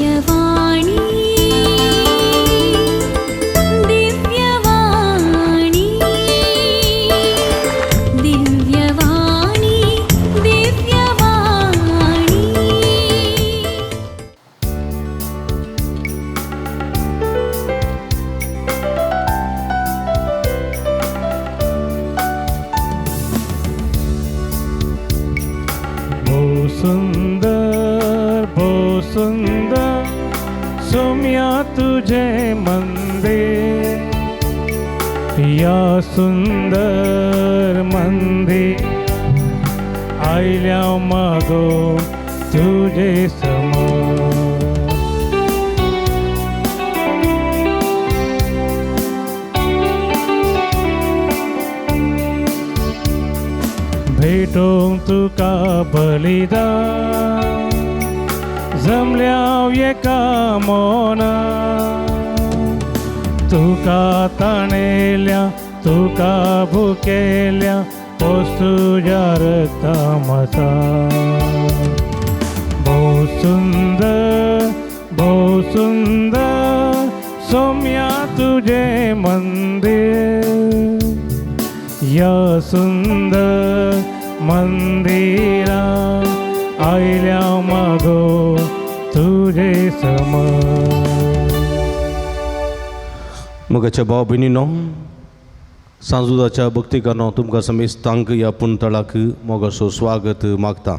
दिव्यवाणी दिव्यवाणी दिव्यवाणी दिव्यवाणी। भोव सुंदर भोव सुंदर सोम्या तुझे मंदिर, या सुंदर मंदिर आयल्या मागो तुझे समोर। भेटोंक तुका बलिदान जमल्याव एका मोना, तुका ताणेल्या तुका भुकेल्या पोस तुज्या रक्ता मसा। भोव सुंदर भोव सुंदर सोम्या तुझे मंदिर, या सुंदर मंदिरा आयल्या मागो तुझे समोर। मोगाच्या भाव भयणीनो, सांजुदाच्या भक्तिकानो तुमकां समेस्तांक ह्या पुणतळाक मोगाचो स्वागत मागता।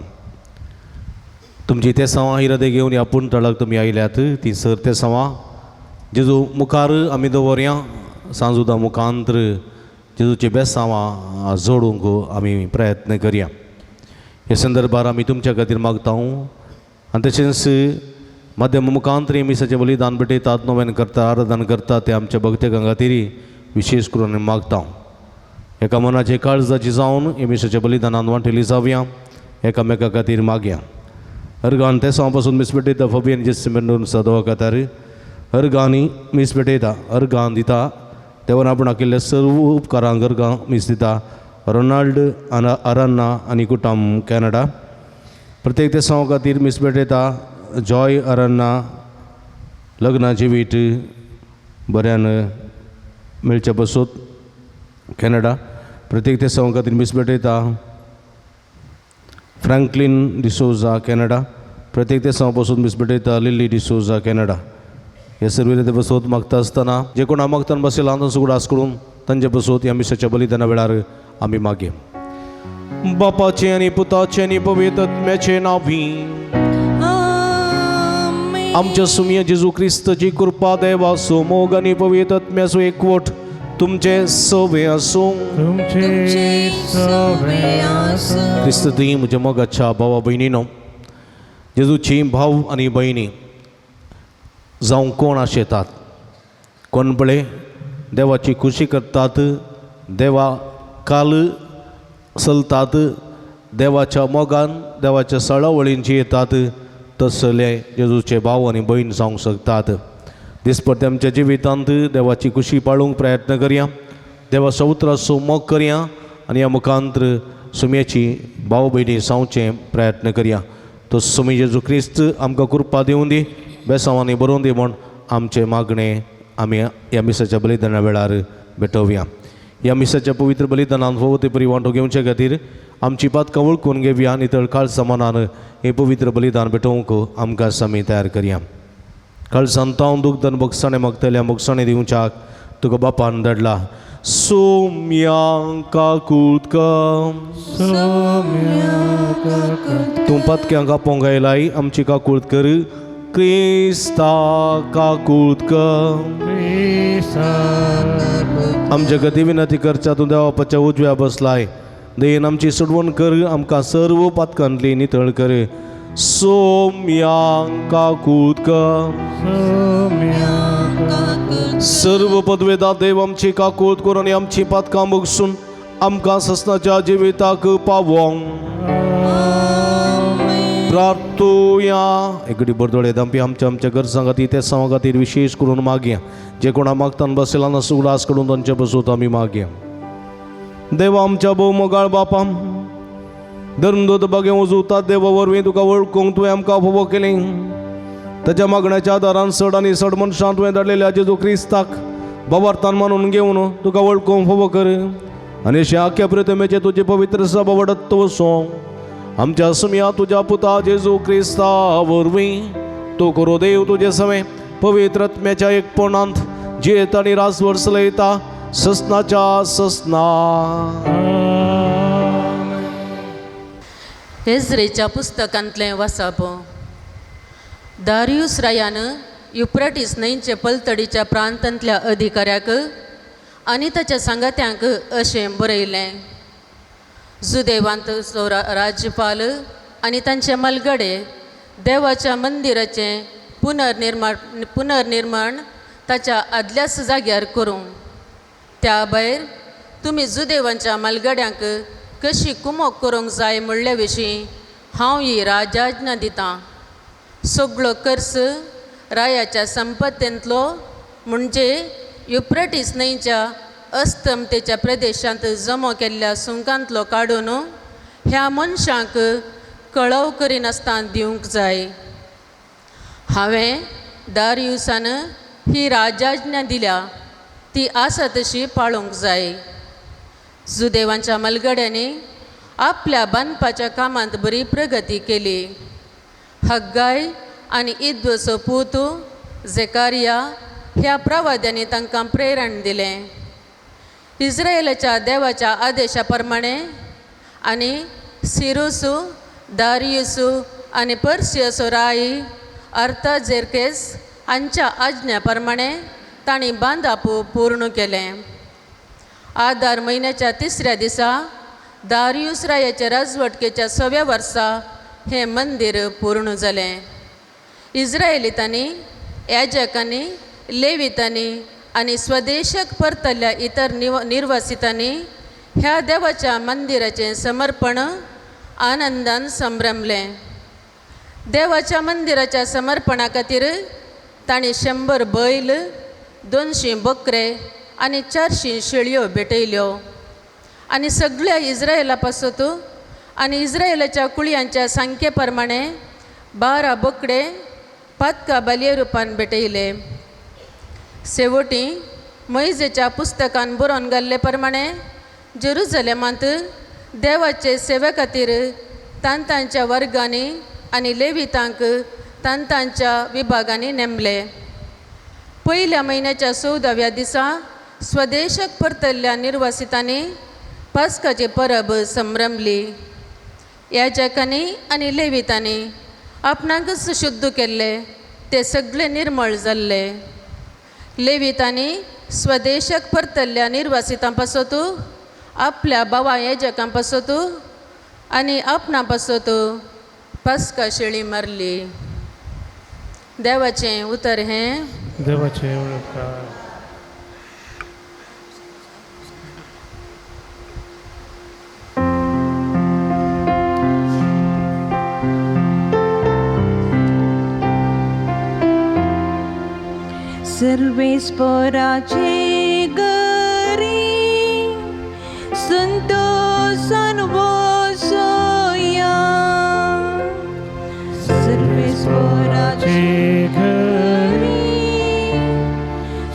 तुमची तेसांवां इरादे घेवन ह्या पुणतळाक तुमी आयल्यात ती सर तेसांवां जेजू मुखार आमी दवरया। सांजुदा मुखांत्र जेजूची बेसांवां जोडूंक आमी प्रयत्न करया। ह्या संदर्भार आमी तुमच्या खातीर मागता आनी तशेंच माध्यम मुखांत्र मिसाचें बलिदान भेटयतात, नोवेन करता, आराधन करता ते आमच्या भक्तिकां खातीर विशेश करून आमी मागता। एका मनाचे काळजाची जावन हे मिसाच्या बलिदानान वांटेली जावया, एकामेका खातीर मागया। अर्गान तेसांव पासून मीस भेटयता फबियन जेस मेंडोन सदवा खातार अर्गांनी मीस भेटयता, अर्गान दिता देवान आपणाक केल्ल्या सर्व उपकारांक अर्गां मीस दिता। रोनाल्ड अरान्ना आनी कुटाम कॅनडा। प्रत्येक तेसांव खातीर मीस भेटयता जॉय अरन्ना लग्नाची वीट बऱ्यान मेळचे बसूत कॅनडा। प्रत्येक तेसांव खातीर मीस भेटयता फ्रँकलीन डिसोजा कॅनडा। प्रत्येक तेसांव पासून मीस भेटयता लिल्ली डिसोजा कॅनडा। हे सर्व ते बसोत मागता आसतना जे कोण मागताना बसयला तांचो उगडास करून तांचे बसोत ह्या मिसाच्या बलिदाना वेळार आमी मागया। बापाचे आनी पुताचे आनी पवित्र आत्म्याचे नांवी आमच्या सुमया जेजू क्रिस्ताची कृपा देवाचो मोग आनी पवित्र आत्म्याचो एकवट तुमचे सवे आसूं। तुमचे सवे आसूं। क्रिस्त दी म्हज्या मोगाच्या भावा भयणीनो, जेजूची भाव आनी भयणी जावं कोण आशेतात, कोण पळय देवाची खुशी करतात, देवा काल चलतात, देवाच्या मोगान देवाच्या सळावळींची येतात तसले जेजूचे भाव आनी भयण जावंक शकतात। दिसपट्टे आमच्या जिवितांत देवाची खुशी पाळूंक प्रयत्न करया, देवाचो उतराचो मोग करया आनी ह्या मुखांत्र सुमयेची भाव भयणी जावचें प्रयत्न करया। तो सुमी जेजू क्रिस्त आमकां कृपा दिवं दी, बेसांवांनी बरोवन दी म्हूण आमचें मागणें आमी ह्या मिसाच्या बलिदाना वेळार भेटोवया। ह्या मिसाच्या पवित्र बलिदानान फावो ते परी वांटो घेवचे खातीर आमची पातकां वळखून घेवया आनी तळकाळ मनान हें पवित्र बलिदान भेटोवंक आमकां सामी तयार करया। काळजान तावन दुखदन भोगसाणें मागतल्या भोगसाणें दिवच्याक तुका बापान धाडला। सोम्या काकूत तूं पातक्यांक आपोवंक आयलाय आमची काकूत कर। क्रिस्ता काकूत आमच्या गती विनंती करच्या तूं देवापाच्या उजव्या बसलाय। दयेन आमची सोडवण कर, आमकां सर्व पातकांतली नितळ कर। सोम्या काकूत सर्व पदवेदा देव आमची काकूत कर आनी आमची पातकां भोगसून आमकां ससनाच्या जिविताक पावोंक प्रार्थुया। एकडी बरदोळे दामपी आमच्या आमच्या गरजां खातीर तेसांवा खातीर विशेश करून मागया। जे कोणा मागतान बसला ना उगडास करून तांचे बसूत आमी मागया। देवा आमच्या भोव मोगाळ बापा, धर्मदूत बागे वजुता देवा वरवीं तुका वळखूंक तुवें आमकां फावो केलें। ताच्या मागण्याच्या आदारान चड आनी चड मनशां तुवें धाडलेल्या जेजू क्रिस्ताक बाबार्थान मानून घेवन तुका वळखूंक फावो कर आनी अशें आख्या प्रतिमेचें तुजें पवित्र सभा वाडत वचूं. आमच्या सुमया तुज्या पुता जेजू क्रिस्ता वरवीं तूं करो देव तुजे सवें पवित्र आत्म्याच्या एकपणांत जियेता आनी रासवर चलयता ससनाच्या ससना. एज्रेच्या पुस्तकांतलें वाचप. दारियूस रायान युप्रटीस न्हंयचे पलतडीच्या प्रांतांतल्या अधिकाऱ्याक आनी ताच्या सांगात्यांक अशें बरयलें, जुदेवांतचो राज्यपाल आनी तांचे मलगडे देवाच्या मंदिराचें पुनर्निर्माण ताच्या आदल्याच जाग्यार करूं. त्या भायर तुमी जुदेवांच्या मलगड्यांक कशी कुमोक करूंक जाय म्हणल्या विशीं हांव ही राजाज्ञा दितां. सगळो खर्च रायाच्या संपत्तेंतलो म्हणजे युप्रटीस न्हंयच्या अस्तमतेच्या प्रदेशांत जमो केल्ल्या सुंकांतलो काडून ह्या मनशांक कळाव करिनासतना दिवंक जाय. हांवें दारियुसान ही राजाज्ञा दिल्या ती आसा तशी पाळूंक जाय. जुदेवांच्या मलगड्यांनी आपल्या बांदपाच्या कामांत बरी प्रगती केली. हग्गाय आनी इद्दोचो पूत जेकारिया ह्या प्रवाद्यांनी तांकां प्रेरण दिलें. इस्रायलाच्या देवाच्या आदेशा प्रमाणे आनी सिरुसू दारियुसू आनी पर्सियसो राय अर्ताझेर्केस हांच्या आज्ञा प्रमाणे तांणी बांदाप पूर्ण केलें. आदार म्हयन्याच्या तिसऱ्या दिसा दारियूस रायाच्या राजवटकेच्या सव्या वर्सा हें मंदीर पूर्ण जालें. इस्रायलितांनी याजकांनी लेवितांनी आनी स्वदेशक परतल्ल्या इतर निर्वासितांनी ह्या देवाच्या मंदिराचें समर्पण आनंदान संभ्रमलें. देवाच्या मंदिराच्या समर्पणा खातीर तांणी 100 बैल, 200 बकरे आनी 400 शेळयो भेटयल्यो आनी सगळ्या इस्रायला पासत आनी इस्रायलाच्या कुळयांच्या संख्ये प्रमाणे 12 बोकडे पातका बालये रुपान भेटयले. शेवटी मैजेच्या पुस्तकान बरोवन घाल्ले प्रमाणे जेरुजलेमांत देवाचे सेवे खातीर तांच्या वर्गांनी आनी लेवितांक तांच्या विभागांनी नेमले. पयल्या म्हयन्याच्या 14व्या दिसा स्वदेशक परतल्ल्या निर्वासितांनी पास्काची परब संभ्रमली. याजकांनी आनी लेवितांनी आपणाकच शुद्ध केल्ले ते सगळे निर्मळ जाल्ले. लेवितांनी स्वदेशक परतल्ल्या निर्वासितां पासत आपल्या भावा याजकां पासत आनी आपणा पासत पास्का शेळी मारली. देवाचें उतर हें. देवाचें उपकार. सर्वेस्पराचे घरी संतोषान वसोया. सर्वेस्पराचे घरी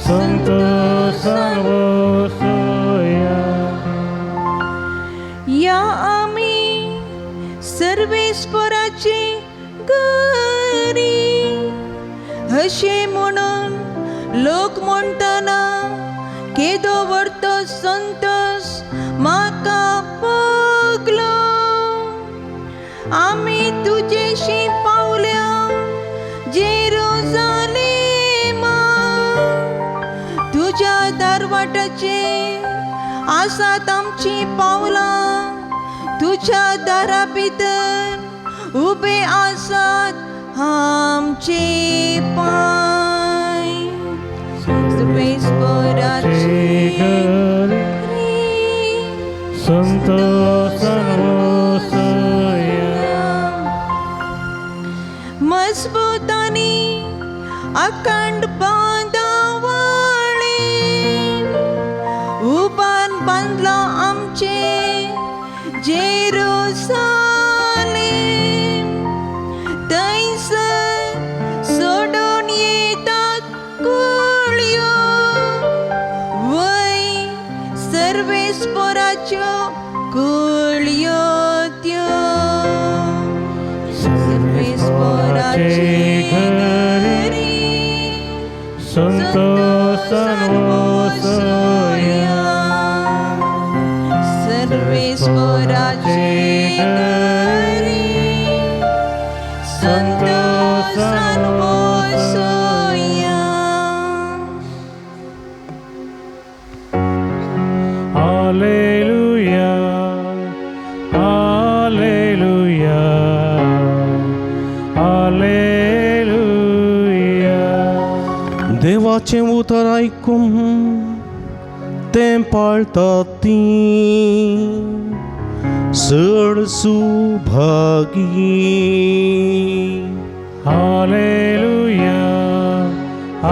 संतोषान वसोया. या आमी सर्वेस्पराचे घरी अशें म्हणून लोक म्हणटना केदो व्हडलो संतोश म्हाका भोगलो. आमी तुजेशी पावल्या जेरुजालेमा तुज्या दारवाटाचे आसात आमची पावलां तुज्या दारा भितर उबे आसात आमचे पांय. सर्वेस्पराचे घरी संतोषान वसोया. मजबूत आनी अखंड बांदावळी उबान बांदला आमचे जेरुजालेम. थंयसर सोड सर्वेस्पोराच्यो कुळयो त्यो सर्वेस्पोराचे घरी संतोषान वसोया. सर्वेस्पोराचे घरी संतोषान वसोया. Alleluia, Alleluia, Alleluia. देवाचें उतर आयकून तें पाळतात तीं चड सुभागी. Alleluia,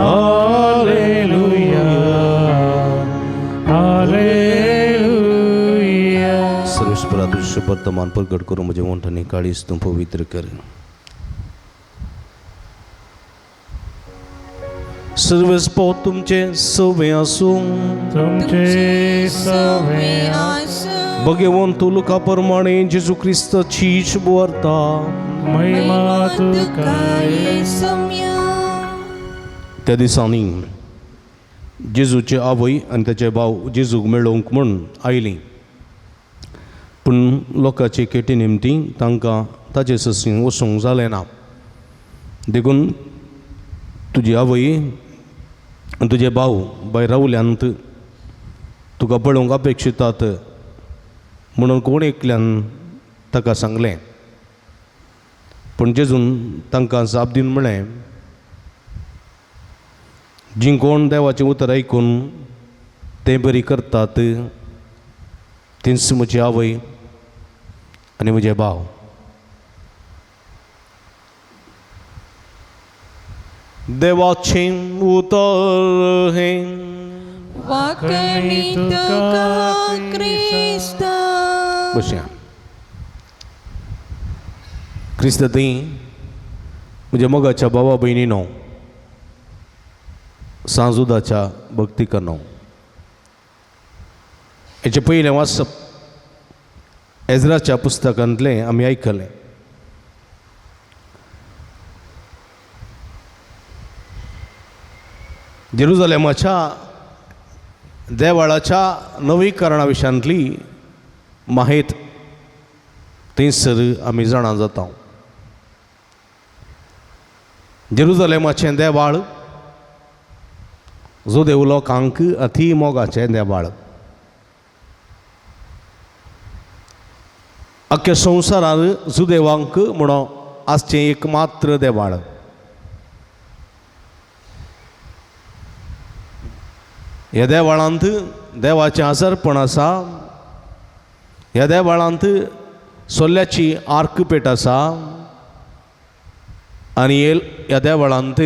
Alleluia, Alleluia. सर्वेस्परा तुझे वर्तमान प्रगट करून म्हजें वंठांनी काळीज तूं पवित्र कर. सर्वेस्पो तुमचे सवे आसूं. तुमचे सवे आसूं. भगवंत लुका प्रमाणे जेजू क्रिस्ताची शुभवार्ता. महिमा तुका येसुम्या. त्या दिसांनी जेजूचे आवय आनी ताचे भाव जेजूक मेळोवंक म्हूण आयलीं, पूण लोकांचे केटी निमती तांकां ताचे सशीं वचूंक जालें ना. देखून तुजी आवय आनी तुजे भाव भायर रावल्यांत तुका पळोवंक अपेक्षितात म्हणून कोण एकल्यान ताका सांगलें. पूण जेजून तांकां जाप दिवन म्हळें, जीं कोण देवाचें उतर आयकून तें बरी करतात तींच म्हजी आवय आनी म्हजे भाव. देवाचें उतर हें. वाकणी तुका क्रिस्ता. बसया. क्रिस्त थंय म्हज्या मोगाच्या भावा भयणीनो, सांजुदाच्या भक्तिकानो, हेचें पयलें वाचप एजराच्या पुस्तकांतलें आमी आयकलें. जेरुजलेमाच्या देवाळाच्या नवीकरणा विशयांतली माहेत थंयसर आमी जाणा जाता. जेरुजलेमाचें देवाळ जो देव लोकांक अती मोगाचें देवाळ, अख्ख्या संवसारार जुदेवांक म्हणून आसचें एक मात्र देवाळ. ह्या देवाळांत देवाचें आजारपण आसा, ह्या देवाळांत सोल्ल्याची आर्कपेट आसा आनी ह्या देवाळांत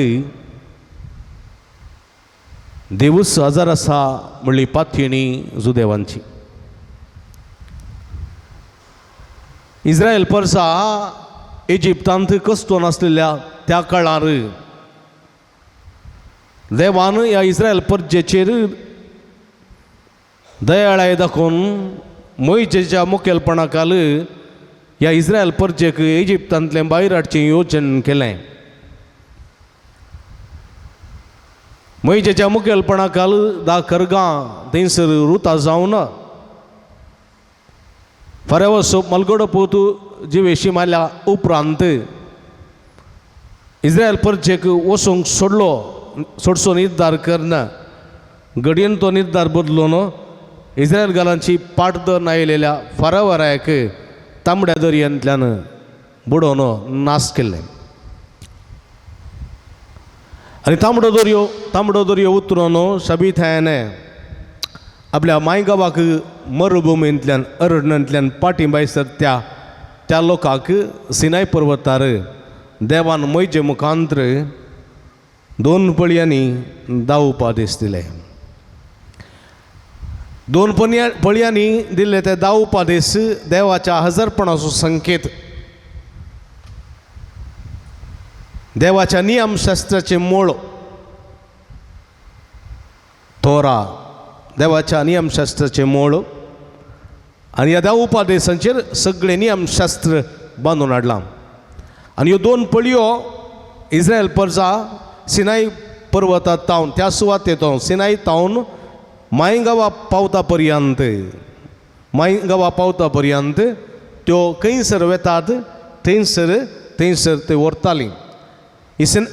देवूच आजार आसा म्हणली पातयेणी जुदेवांची. इस्रायल परसा इजिप्तांत कस्तोन आसलेल्या त्या काळार देवान ह्या इस्रायल परजेचेर दयाळाय दाखोवन मोहिजेच्या मुखेलपणाखाल ह्या इस्रायल परजेक इजिप्तांतलें भायर हाडचें योजन केलें. मोहिजेच्या मुखेलपणाखाल 10 खरगां थंयसर रुता जावन फाऱ्या वसप मलगडो पोत जिवेशी मारल्या उपरांत इस्रायल परजेक वचूंक सोडलो, सोडसो निर्धार करना घडयेन तो निर्धार बदलून इस्रायल गालांची पाट धरून आयलेल्या फारावरायक तांबड्या दर्यांतल्यान बुडोवन नाश केल्लें. आनी तांबडो दर्यो उतरून शबिथायाने आपल्या मायगांवाक मरुभुमींतल्यान अरण्यांतल्यान पाटी सर त्या त्या लोकांक सिनाय पर्वतार देवान मोयजे मुखांत्र 2 पळयांनी 10 उपादेश दिले. 2 पळयांनी दिल्ले ते 10 उपादेश देवाच्या हजारपणाचो संकेत, देवाच्या नियमशास्त्राचें मूळ तोरा, देवाच्या नियमशास्त्राचें मूळ आनी ह्या धा उपादेशांचेर सगळें नियमशास्त्र बांदून हाडलां. आनी ह्यो दोन पळयो इस्रायल परजा सिनाय पर्वता तावन त्या सुवातेत सिनाय तावन मायगांवा पावता पर्यंत, मायगांवा पावता पर्यंत त्यो खंयसर वेतात थंयसर थंयसर त्यो व्हरतालीं.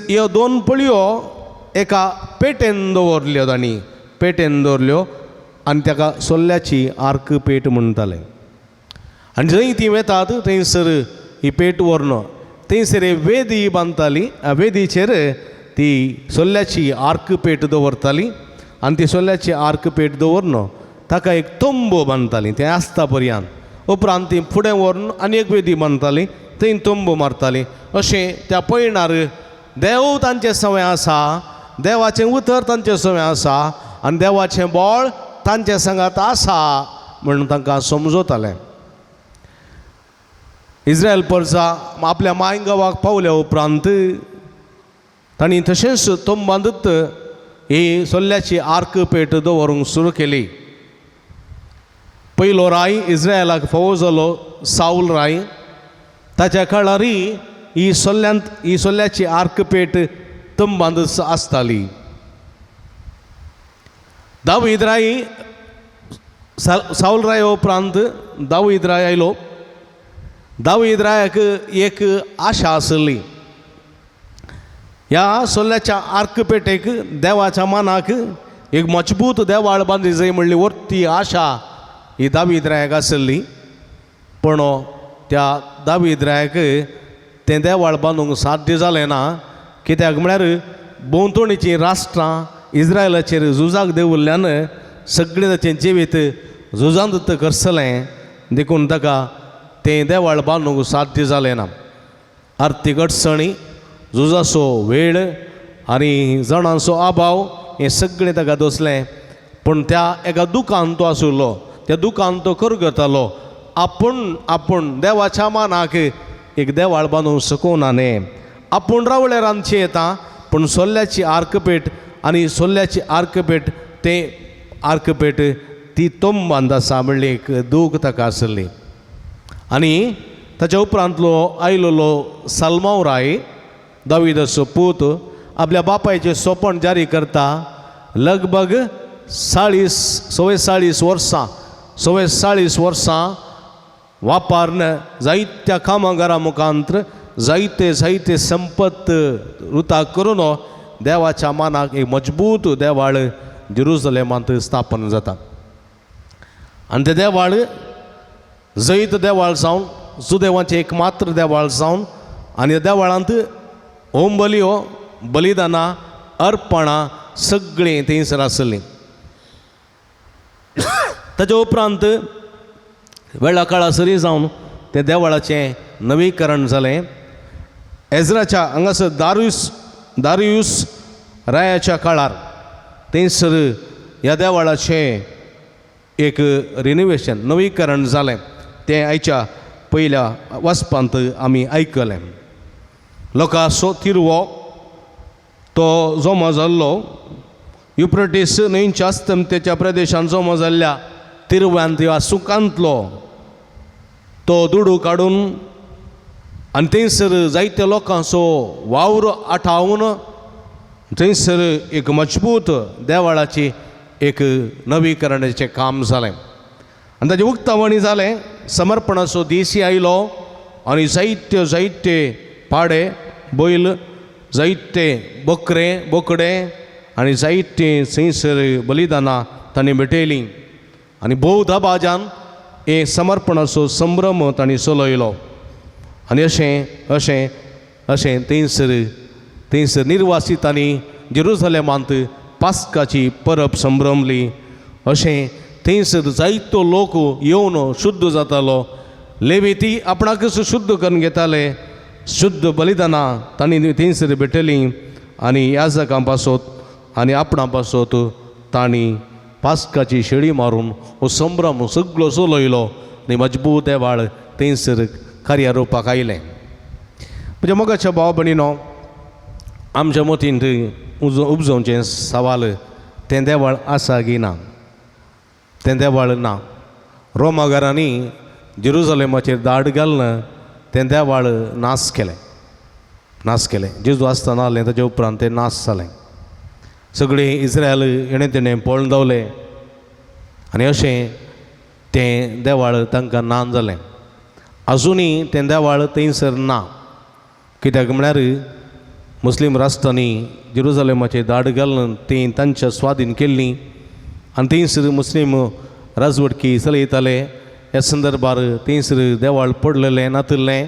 ह्यो दोन पळयो एका पेटेन दवरल्यो तांणी, पेटेन दवरल्यो आनी ताका सोल्ल्याची आर्क पेट म्हणटाले. आनी जंय ती वेतात थंयसर ही पेट व्हरून थंयसर वेदी बांदताली. वेदीचेर ती सोल्ल्याची आर्क पेट दवरताली आनी ती सोल्ल्याची आर्क पेट दवरून ताका एक तंबू बांदताली तें आसता पर्यंत. उपरांत ती फुडें व्हरून आनी एक वेदी बांदताली, थंय तंबू मारताली. अशें त्या पयणार देव तांचे सवें आसा, देवाचें उतर तांचे सवें आसा आनी देवाचें बळ तांचे सांगात आसा म्हणून तांकां समजतालें. इस्रायल परजा आपल्या माय गांवाक पावल्या उपरांत तांणी तशेंच तंबांतूच ही सोल्ल्याची आर्क पेट दवरूंक सुरू केली. पयलो राय इस्रायलाक फावो जालो सावल राय. ताच्या काळारय ही सोल्ल्यांत ही सोल्ल्याची आर्क पेट तंबांतच आसताली. दावीद राय सावल राय उपरांत दावीद राय आयलो. दावीद रायाक एक आशा आसली, ह्या सोल्ल्याच्या आर्कपेटेक देवाच्या मानाक एक मजबूत देवाळ बांदी जाय म्हणली वर्ती आशा ही दावीद रायाक आसली. पूण त्या दावीद रायाक तें देवाळ बांदूंक साध्य जालें ना. कित्याक म्हळ्यार भोंवतणीचीं राष्ट्रां इस्रायलाचेर झुजाक देंवल्ल्यान सगळें ताचें जिवीत झुजांत खर्चलें, देखून ताका तें देवाळ बांदूंक साध्य जालें ना. आर्थीक अडचणी, झुजाचो वेळ आनी जाणांचो अभाव हें सगळें ताका दोसलें. पूण त्या एका दुकान तो आशिल्लो, त्या दुकान तो करगतालो. आपूण आपूण देवाच्या मानाक एक देवाळ बांदूंक शकूना न्ही, आपूण रावळ्या रांदचें येता पूण सोल्ल्याची आर्कपेट आनी सोल्ल्याची आर्कपेट तें आर्कपेट ती तोंबांत आसा म्हणली एक दूख ताका आसली. आनी ताच्या उपरांतलो आयलोलो साल्मांव राय दाविदाचो पूत आपल्या बापायचें सोपण जारी करता. लगभग 44 वर्सां 44 वर्सां वापारन जायत्या कामगारां मुखांत्र जायते जायते संपत रुता करून देवाच्या मानाक एक मजबूत देवाळ जेरुजलेमांत स्थापन जाता. आनी तें देवाळ जैत देवाळ जावन जुदेवाचें एक मात्र देवाळ जावन आनी देवाळांत होम बलियो बलिदानां अर्पणां सगळीं थंयसर आसलीं. ताच्या उपरांत वेळा काळा सरी जावन तें देवळाचें नवीकरण जालें. एजराच्या हांगासर दारियूस रायाच्या काळार थंयसर ह्या देवळाचें एक रिनोवेशन नवीकरण जालें. तें आयच्या पयल्या वाचपांत आमी आयकलें. लोकांचो तिरवो तो जमो जाल्लो युप्रटीस न्हंयच्या अस्तमतेच्या प्रदेशांत जमो जाल्ल्या तिरव्यांत ह्या सुकांतलो तो दुडू काडून आनी थंयसर जायत्या लोकांचो वावर आठावन थंयसर एक मजबूत देवळाची एक नवीकरणाचें काम जालें. आनी ताजें उक्तावणी जालें. समर्पणाचो दीस आयलो आनी जायते जायते पाडे बैल, जायते बोकरे बोकडे आनी जायते थंयसर बलिदानां तांणी भेटयलीं आनी भोव दबाजान हे समर्पणाचो संभ्रम तांणी चलयलो. आनी अशें अशें अशें थंयसर थंयसर निर्वासितांनी जेरुजलेमांत पास्काची परब संभ्रमली. अशें थंयसर जायतो लोक येवन शुद्ध जातालो. लेवी आपणाकच शुद्ध करून घेताले. शुद्ध बलिदानां तांणी थंयसर भेटयलीं आनी याजकां पासत आनी आपणा पासत तांणी पास्काची शेळी मारून हो संभ्रम सगळो चलयलो आनी मजबूत देवाळ थंयसर कार्यारोपाक आयलें. म्हज्या मोगाच्या भाव भयणीनो, आमच्या मतींत उपजोवचें सवाल तें देवाळ आसा की ना, तें देवाळ ना. रोमागारांनी जेरुजलेमाचेर दाड घालून तें देवाळ नाश केलें, नाश केलें. जेजू आसतना आसलें ताच्या उपरांत तें नाश जालें. सगळें इस्रायल हेणें तेणें पळोवन धांवलें आनी अशें तें देवाळ तांकां ना जालें. आजुनूय तें देवाळ थंयसर ना, कित्याक म्हळ्यार मुस्लीम राष्ट्रांनी जेरुजलेमाचेर दाड घालून ती तांच्या स्वाधीन केल्ली आनी थंयसर मुस्लीम राजवटकी चलयताले. ह्या संदर्भार थंयसर देवाळ पडलेलें नातिल्लें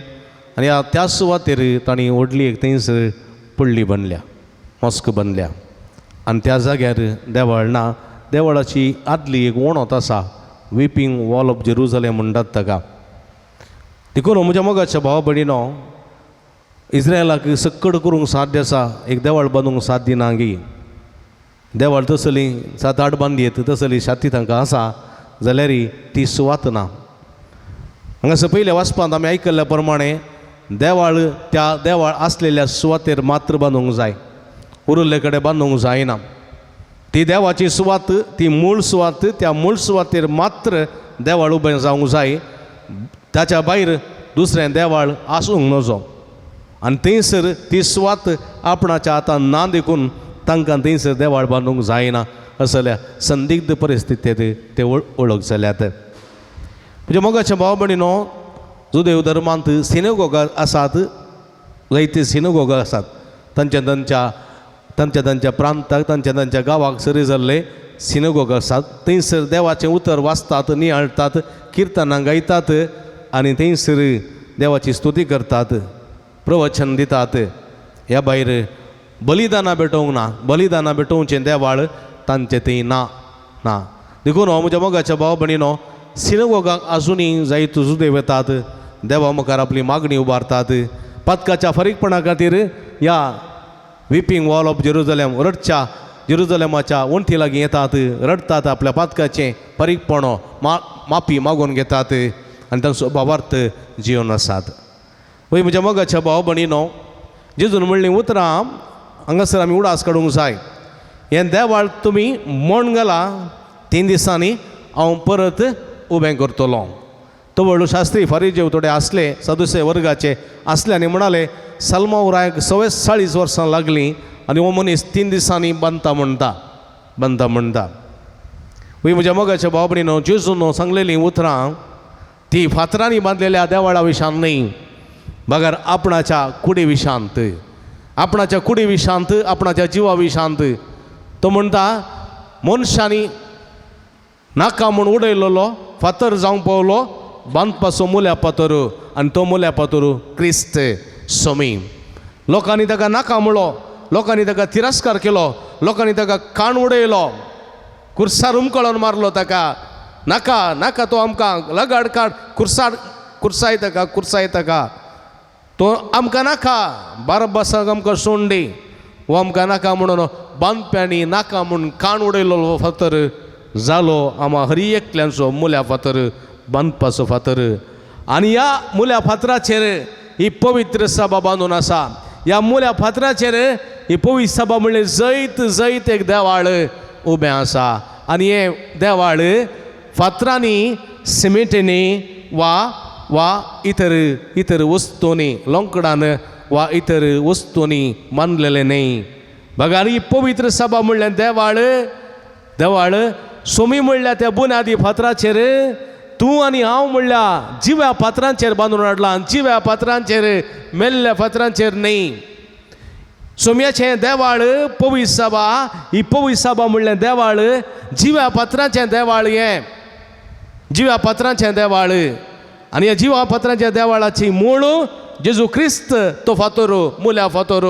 आनी ह्या त्या सुवातेर तांणी व्हडली एक थंयसर पडली बांदल्या, मॉस्क बांदल्या आनी त्या जाग्यार देवाळ ना. देवळाची आदली एक वणत आसा, विपींग वॉल ऑफ जेरुजलेम म्हणटात ताका. देखून म्हज्या मोगाच्या भावा भयणीनो, इस्रायलाक सक्कड करूंक साध्य आसा, एक देवाळ बांदूंक साध्य ना गी. देवाळ तसली 7-8 बांदयेत तसली शाती तांकां आसा जाल्यार ती सुवात ना. हांगासर पयल्या वाचपांत आमी आयकल्ल्या प्रमाणे देवाळ त्या देवाळ आसलेल्या सुवातेर मात्र बांदूंक जाय, उरिल्ले कडेन बांदूंक जायना. ती देवाची सुवात, ती मूळ सुवात, त्या मूळ सुवातेर मात्र देवाळ उबें जावंक जाय, ताच्या भायर दुसरें देवाळ आसूंक नजो. आनी थंयसर ती सुवात आपणाच्या हातान ना देखून तांकां थंयसर देवाळ बांदूंक जायना असल्या संदिग्ध परिस्थितींत ते वळख जाल्यात. म्हज्या मोगाच्या भाव भयणीनो, जुदेव धर्मांत सिनेगोगा आसात, जायते सिनेगोगा आसात. तांच्या तांच्या तांच्या तांच्या प्रांताक, तांच्या तांच्या गांवाक सरी जाल्ले सिनेगोग आसात. थंयसर देवाचें उतर वाचतात, नियाळटात, किर्तनां गायतात आनी थंयसर देवाची स्तुती करतात, प्रवचन दितात. ह्या भायर बलिदानां भेटोवंक ना, बलिदानां भेटोवचें देवाळ तांचें थंय ना ना. देखून हो म्हज्या मोगाच्या भाव भयणीनो, सिनेगोगाक आजुनूय जायतो जुदेव येतात, देवा मुखार आपली मागणी उबारतात. पातकाच्या फारीकपणा खातीर ह्या विपींग वॉल ऑफ जेरुजलेम रडच्या जेरुजलेमाच्या वण्टी लागीं येतात, रडटात, आपल्या पातकाचें फारीकपण माफी मागून घेतात आनी तांचो भावार्थ जिवन आसात. वय म्हज्या मोगाच्या भाव भयणीनो, जेजून म्हणलीं उतरां हांगासर आमी उडास काडूंक जाय. हें देवाळ तुमी मोण घाला, 3 दिसांनी हांव परत उबें करतलो. तो व्हडलो शास्त्री फारीजेव थोडे आसले, सदुसे वर्गाचे आसले आनी म्हणाले, सलमाव रायाक 44 वर्सां लागलीं आनी हो मनीस 3 दिसांनी बांदता म्हणटा, बांदता म्हणटा. वय म्हज्या मोगाच्या भाव भयणीनो, जेजून सांगलेलीं उतरां ती फातरांनी बांदलेल्या देवाळा विशान न्हय, बगर आपणाच्या कुडी विशांत, आपणाच्या कुडी विशांत, आपणाच्या जिवा विशांत. तो म्हणटा, मनशांनी नाका म्हूण उडयलेलो फातर जावंक पावलो बांदपाचो मुल्या फातर, आनी तो मुल्या फातर क्रिस्त सोमी. लोकांनी ताका नाका म्हणलो, लोकांनी ताका तिरस्कार केलो, लोकांनी ताका काण उडयलो, कुर्सार उमकळोन मारलो ताका. नाका नाका तो आमकां लगाड काड, कुर्सार कुर्साय ताका, कुर्साय ताका, तो आमकां नाका, बारबासाक आमकां सोंडी दी, हो आमकां नाका म्हणून बांदप्यांनी नाका म्हूण काण उडयलो फातर जालो आमा हरी एकल्यांचो मुल्या फातर, बांदपाचो फातर. आनी ह्या मुल्या फातराचेर ही पवित्र सभा बांदून आसा. ह्या मुल्या फातराचेर ही पवित्र सभा म्हणल्यार जैत जैत एक देवाळ उबें आसा. आनी हें देवाळ फातरांनी, सिमेंटींनी वा वा इतर इतर वस्तूंनी, लोंकडान वा इतर वस्तूंनी बांदलेलें न्हय. बघा, ही पवित्र सभा म्हणल्यार देवाळ, देवाळ सोमी म्हणल्यार त्या बुन्यादी फातराचेर तूं आनी हांव म्हणल्या जिव्या फातरांचेर बांदून हाडला, जिव्या फातरांचेर, मेल्ल्या फातरांचेर न्हय. सोम्याचें देवाळ पवित्र सभा, ही पवित्र सभा म्हणल्यार देवाळ जिव्या फातरांचें देवाळ, हें जिव्या फातरांचें देवाळ. आनी ह्या जिव्या फातरांच्या देवाळाची मूळ जेजू क्रिस्त, तो फातोर, मुल्या फातोर.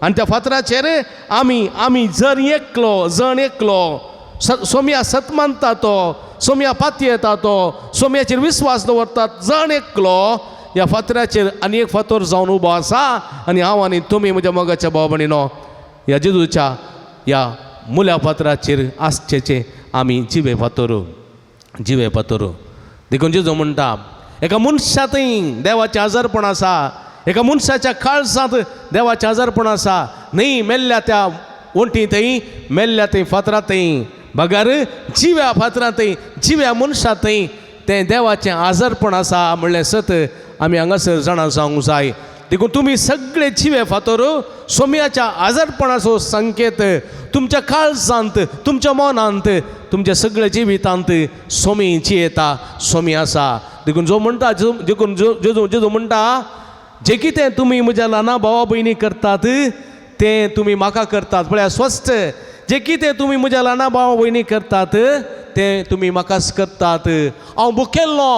आनी त्या फातराचेर आमी आमी जर एकलो, जण एकलो सोम्या सत मानता तो, सोम्या पातयेता तो, सोम्याचेर विस्वास दवरतात, जण एकलो ह्या फातराचेर आनी एक फातोर जावन उबो आसा. आनी हांव आनी तुमी म्हज्या मोगाच्या भाव भयणीनो, ह्या जेजूच्या ह्या मुल्या फातराचेर आसचेचे आमी जिवे फातोर, जिवे फातोर. देखून जेजू म्हणटा, एका मनशांतय देवाचें आजारपण आसा, एका मनशाच्या काळजांत देवाचें आजारपण आसा, न्हय मेल्ल्या त्या वण्टींतय, मेल्ल्या थंय फातरांतय, बगर जिव्या फातरांतय, जिव्या मनशांतय तें देवाचें आजारपण आसा म्हणलें सत आमी हांगासर जाणा जावंक जाय. देखून तुमी सगळे जिवे फातोर सोम्याच्या आजारपणाचो संकेत तुमच्या काळजांत, तुमच्या मनांत, तुमच्या सगळ्या जिवितांत सोमी जियेता, सोमी आसा. देखून जो म्हणटा, देखून जो जो म्हणटा जे कितें तुमी म्हज्या ल्हाना भावा भयणी करतात तें तुमी म्हाका करतात. पळया स्वस्थ, जे कितें तुमी म्हज्या ल्हाना भावा भयणी करतात तें तुमी म्हाकाच करतात. हांव भुकेल्लो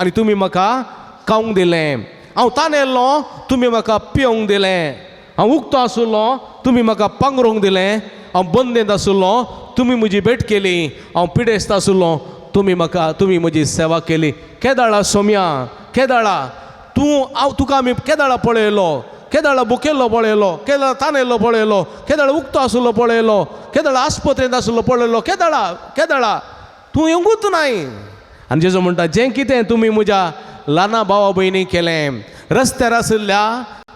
आनी तुमी म्हाका खावंक दिलें, हांव तानेल्लो तुमी म्हाका पिवंक दिलें, हांव उक्तो आशिल्लो तुमी म्हाका पांगरूंक दिलें, हांव बंदेंत आशिल्लो तुमी म्हजी भेट केली, हांव पिडेस्त आशिल्लो तुमी म्हाका, तुमी म्हजी सेवा केली. केदाळा सोम्या, केदाळा तूं हांव तुका आमी केदाळा पळयलो, केदाळा भुकेल्लो पळयलो, केदाळा तानेल्लो पळयलो, केदाळा उक्तो आशिल्लो पळयलो, केदाळा आस्पत्रेंत आशिल्लो पळयलो, केदाळा केदाळा तूं येवंकूच नाय. आनी जेजू म्हणटा जें कितें तुमी म्हज्या ल्हाना भावा भयणी केलें, रस्त्यार आशिल्ल्या,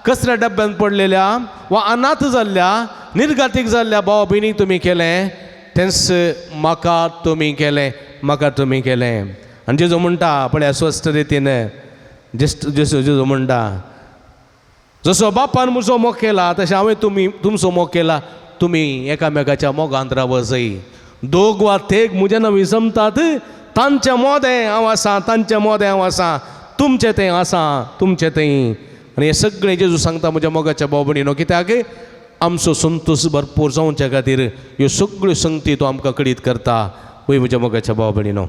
कचऱ्या डब्यांत पडलेल्या वा अनाथ जाल्ल्या, निर्गातीक जाल्ल्या भावा भयणीक तुमी केलें तेंच म्हाका तुमी केलें, म्हाका तुमी केलें. आनी जेजू म्हणटा पळया स्वस्थ रितीन जेजू जेजू म्हणटा जसो बापान म्हजो मोग केला तशें हांवें तुमी तुमचो मोग केला, तुमी एकामेकाच्या मोगांत रावत जाय. दोग वा तेग म्हज्या नवी जमतात तांच्या मोदें हांव आसा, तांच्या मोदें हांव आसा, तुमचें तें आसा, तुमचें तें. आनी हें सगळें जेजू सांगता म्हज्या मोगाच्या भाव भयणीनो, कित्याक आमचो संतोश भरपूर जावच्या खातीर ह्यो सगळ्यो संगती तो आमकां कळीत करता. वय म्हज्या मोगाच्या भाव भयणीनो,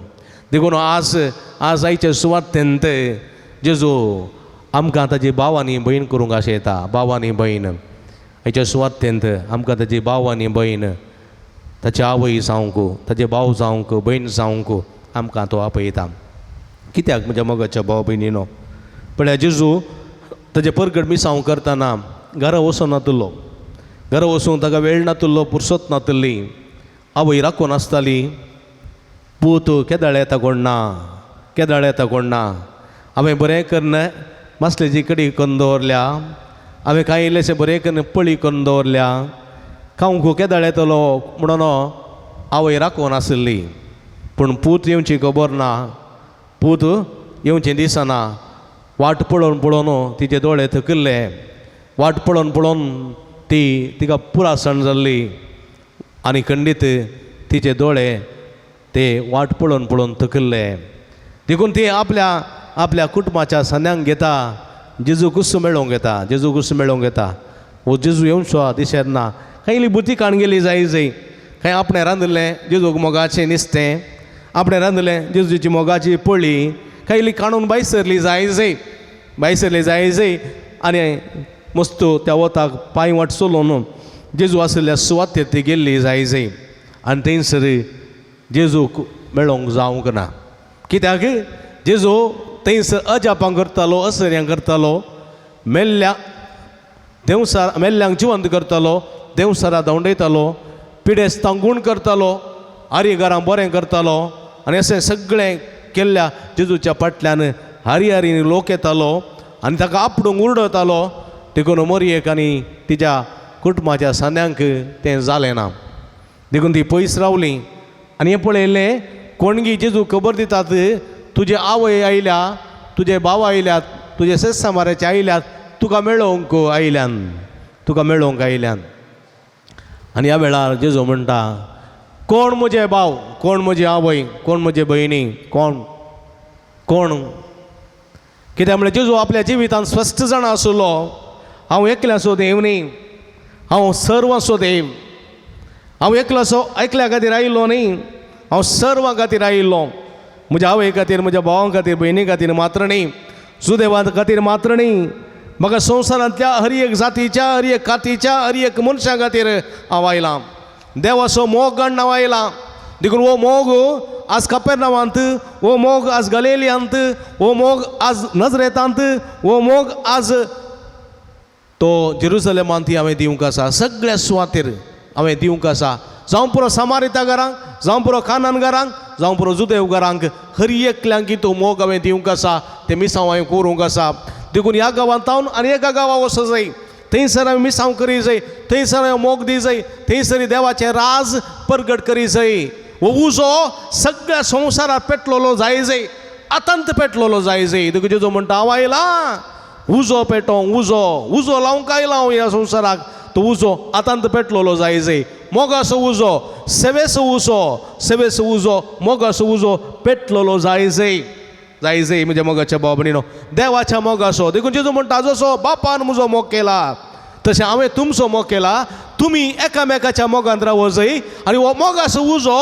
देखून आज आज आयचे सुवातेंत जेजू आमकां ताजी भाव आनी भयण करूंक आशेता. भाव आनी भयण आयच्या सुवातेंत आमकां ताजी भाव आनी भयण, ताची आवय जावंक, ताजे भाव जावंक, भयण जावंक आमकां तो आपयता. कित्याक म्हज्या मोगाच्या भाव भयणीनो, पळया जेजू ताजें परगट मिसांव करतना घरा वचून नातलो, घरा वचूंक ताका वेळ नातलो, पुरसत नातली, आवय राखून आसताली, पूत केदाळ येता कोण ना, केदाळ येता कोण ना, हांवें बरें करून मासलेची कडी करून दवरल्या, हांवें कांय इल्लेशें बरें करून पळी करून दवरल्या, खावंक केदाळ येतलो म्हणून आवय राखून आशिल्ली. पूण पूत येवची खबर ना, पूत येवचें दिसना, वाट पळोवन पळोवन तिचे दोळे थकिल्ले, वाट पळोवन पळोवन ती तिका पुरासण जाल्ली आनी खंडीत तिचे दोळे ते वाट पळोवन पळोवन थकिल्ले. देखून ती आपल्या आपल्या कुटुंबाच्या सन्यांक घेता, जेजू कुस मेळोवंक येता, जेजू कुस मेळोवंक येता. हो जेजू येवचो दिशेर ना, कांय इल्ली बुती काण गेली जाय जाय, कांय आपणें रांदिल्लें जेजूक मोगाचें निस्तें, आपणें रांदिल्लें जेजूची मोगाची पळी, कांय इल्ली काणून भायर सरली जाय जाय, भायर सरली जाय जाय. आनी मस्त त्या वताक पांय वाट चलोवन जेजू आशिल्ल्या सुवातेर ती गेल्ली जाय जाय. आनी थंयसर जेजूक मेळोवंक जावंक ना, कित्याक जेजू थंयसर अजापां करतालो, असर्यां करतालो, मेल्ल्या देंवसार मेल्ल्यांक जिवंत करतालो, देंवसारा धांवडयतालो, पिडेस्तांक गूण करतालो, आरी घरां बरें करतालो. आनी अशें सगळें केल्ल्या जेजूच्या फाटल्यान हारी हारीन लोक येतालो आनी ताका आपडूंक उरडतालो. देखून मोरयेक आनी तिच्या कुटुंबाच्या सान्यांक तें जालें ना, देखून ती पयस रावली. आनी हें पळयलें कोणगी जेजू खबर दितात, तुजे आवय आयल्या, तुजे भाव आयल्यात, तुजे सेसामाराचे आयल्यात, तुका मेळोवंक आयल्यान, तुका मेळोवंक आयल्यान. आनी ह्या वेळार जेजू म्हणटा कोण म्हजे भाव, कोण म्हजी आवय, कोण म्हजे भयणी, कोण कोण? कित्याक म्हळ्यार जेजू आपल्या जिवितांत स्पश्ट जाणा आशिल्लो, हांव एकल्याचो देव न्ही, हांव सर्वांचो देव, हांव एकल्याचो एकल्या खातीर आयिल्लो न्ही, हांव सर्वां खातीर आयिल्लो. म्हज्या आवय खातीर, म्हज्या भावां खातीर, भयणी खातीर मात्र न्ही, सुदेवा खातीर मात्र न्ही, म्हाका संवसारांतल्या हर एक जातीच्या, हर एक कातीच्या, हर एक मनशा खातीर हांव आयलां. देवाचो मोग काडून हांव आयलां. देखून हो मोग आज कपेरनावांत, हो मोग आज गलेलियांत, हो मोग आज नजरेतांत, हो मोग आज तो जेरुसलेमांत हांवें दिवंक आसा, सगळ्या सुवातेर हांवें दिवंक आसा. जावं पुरो समारिता घरांक, जावं पुरो कानान घरांक, जावं पुरो जुदेव घरांक, हर एकल्यांक तो मोग हांवें दिवंक आसा, तें मिसांव हांवें करूंक आसा. देखून ह्या गांवांत हांव आनी एका गांवां वचो जाय, थंयसर हांवें मिसांव करी जाय, थंयसर हांवें मोग दी जाय, थंयसर देवाचें राज परगट करी जाय. हो उजो सगळ्या संवसारात पेटलेलो जाय जाय. आतांत पेटलोलो जाय जाय. देखून जेजू म्हणटा हांव आयला उजो पेटोवंक, उजो उजो लावंक आयला हांव ह्या संवसाराक. तो उजो आतांत पेटलोलो जाय जाय. मोगाचो उजो, सेवेचो उजो, सेवेचो उजो, मोगाचो उजो पेटलोलो जाय जाय, जाय जाय म्हज्या मोगाच्या भाव भयणीनो, देवाच्या मोगाचो. देखून जेजू म्हणटा जसो बापान म्हजो मोग केला तशें हांवें तुमचो मोग केला, तुमी एकामेकाच्या मोगांत रावो जाय. आनी हो मोगाचो उजो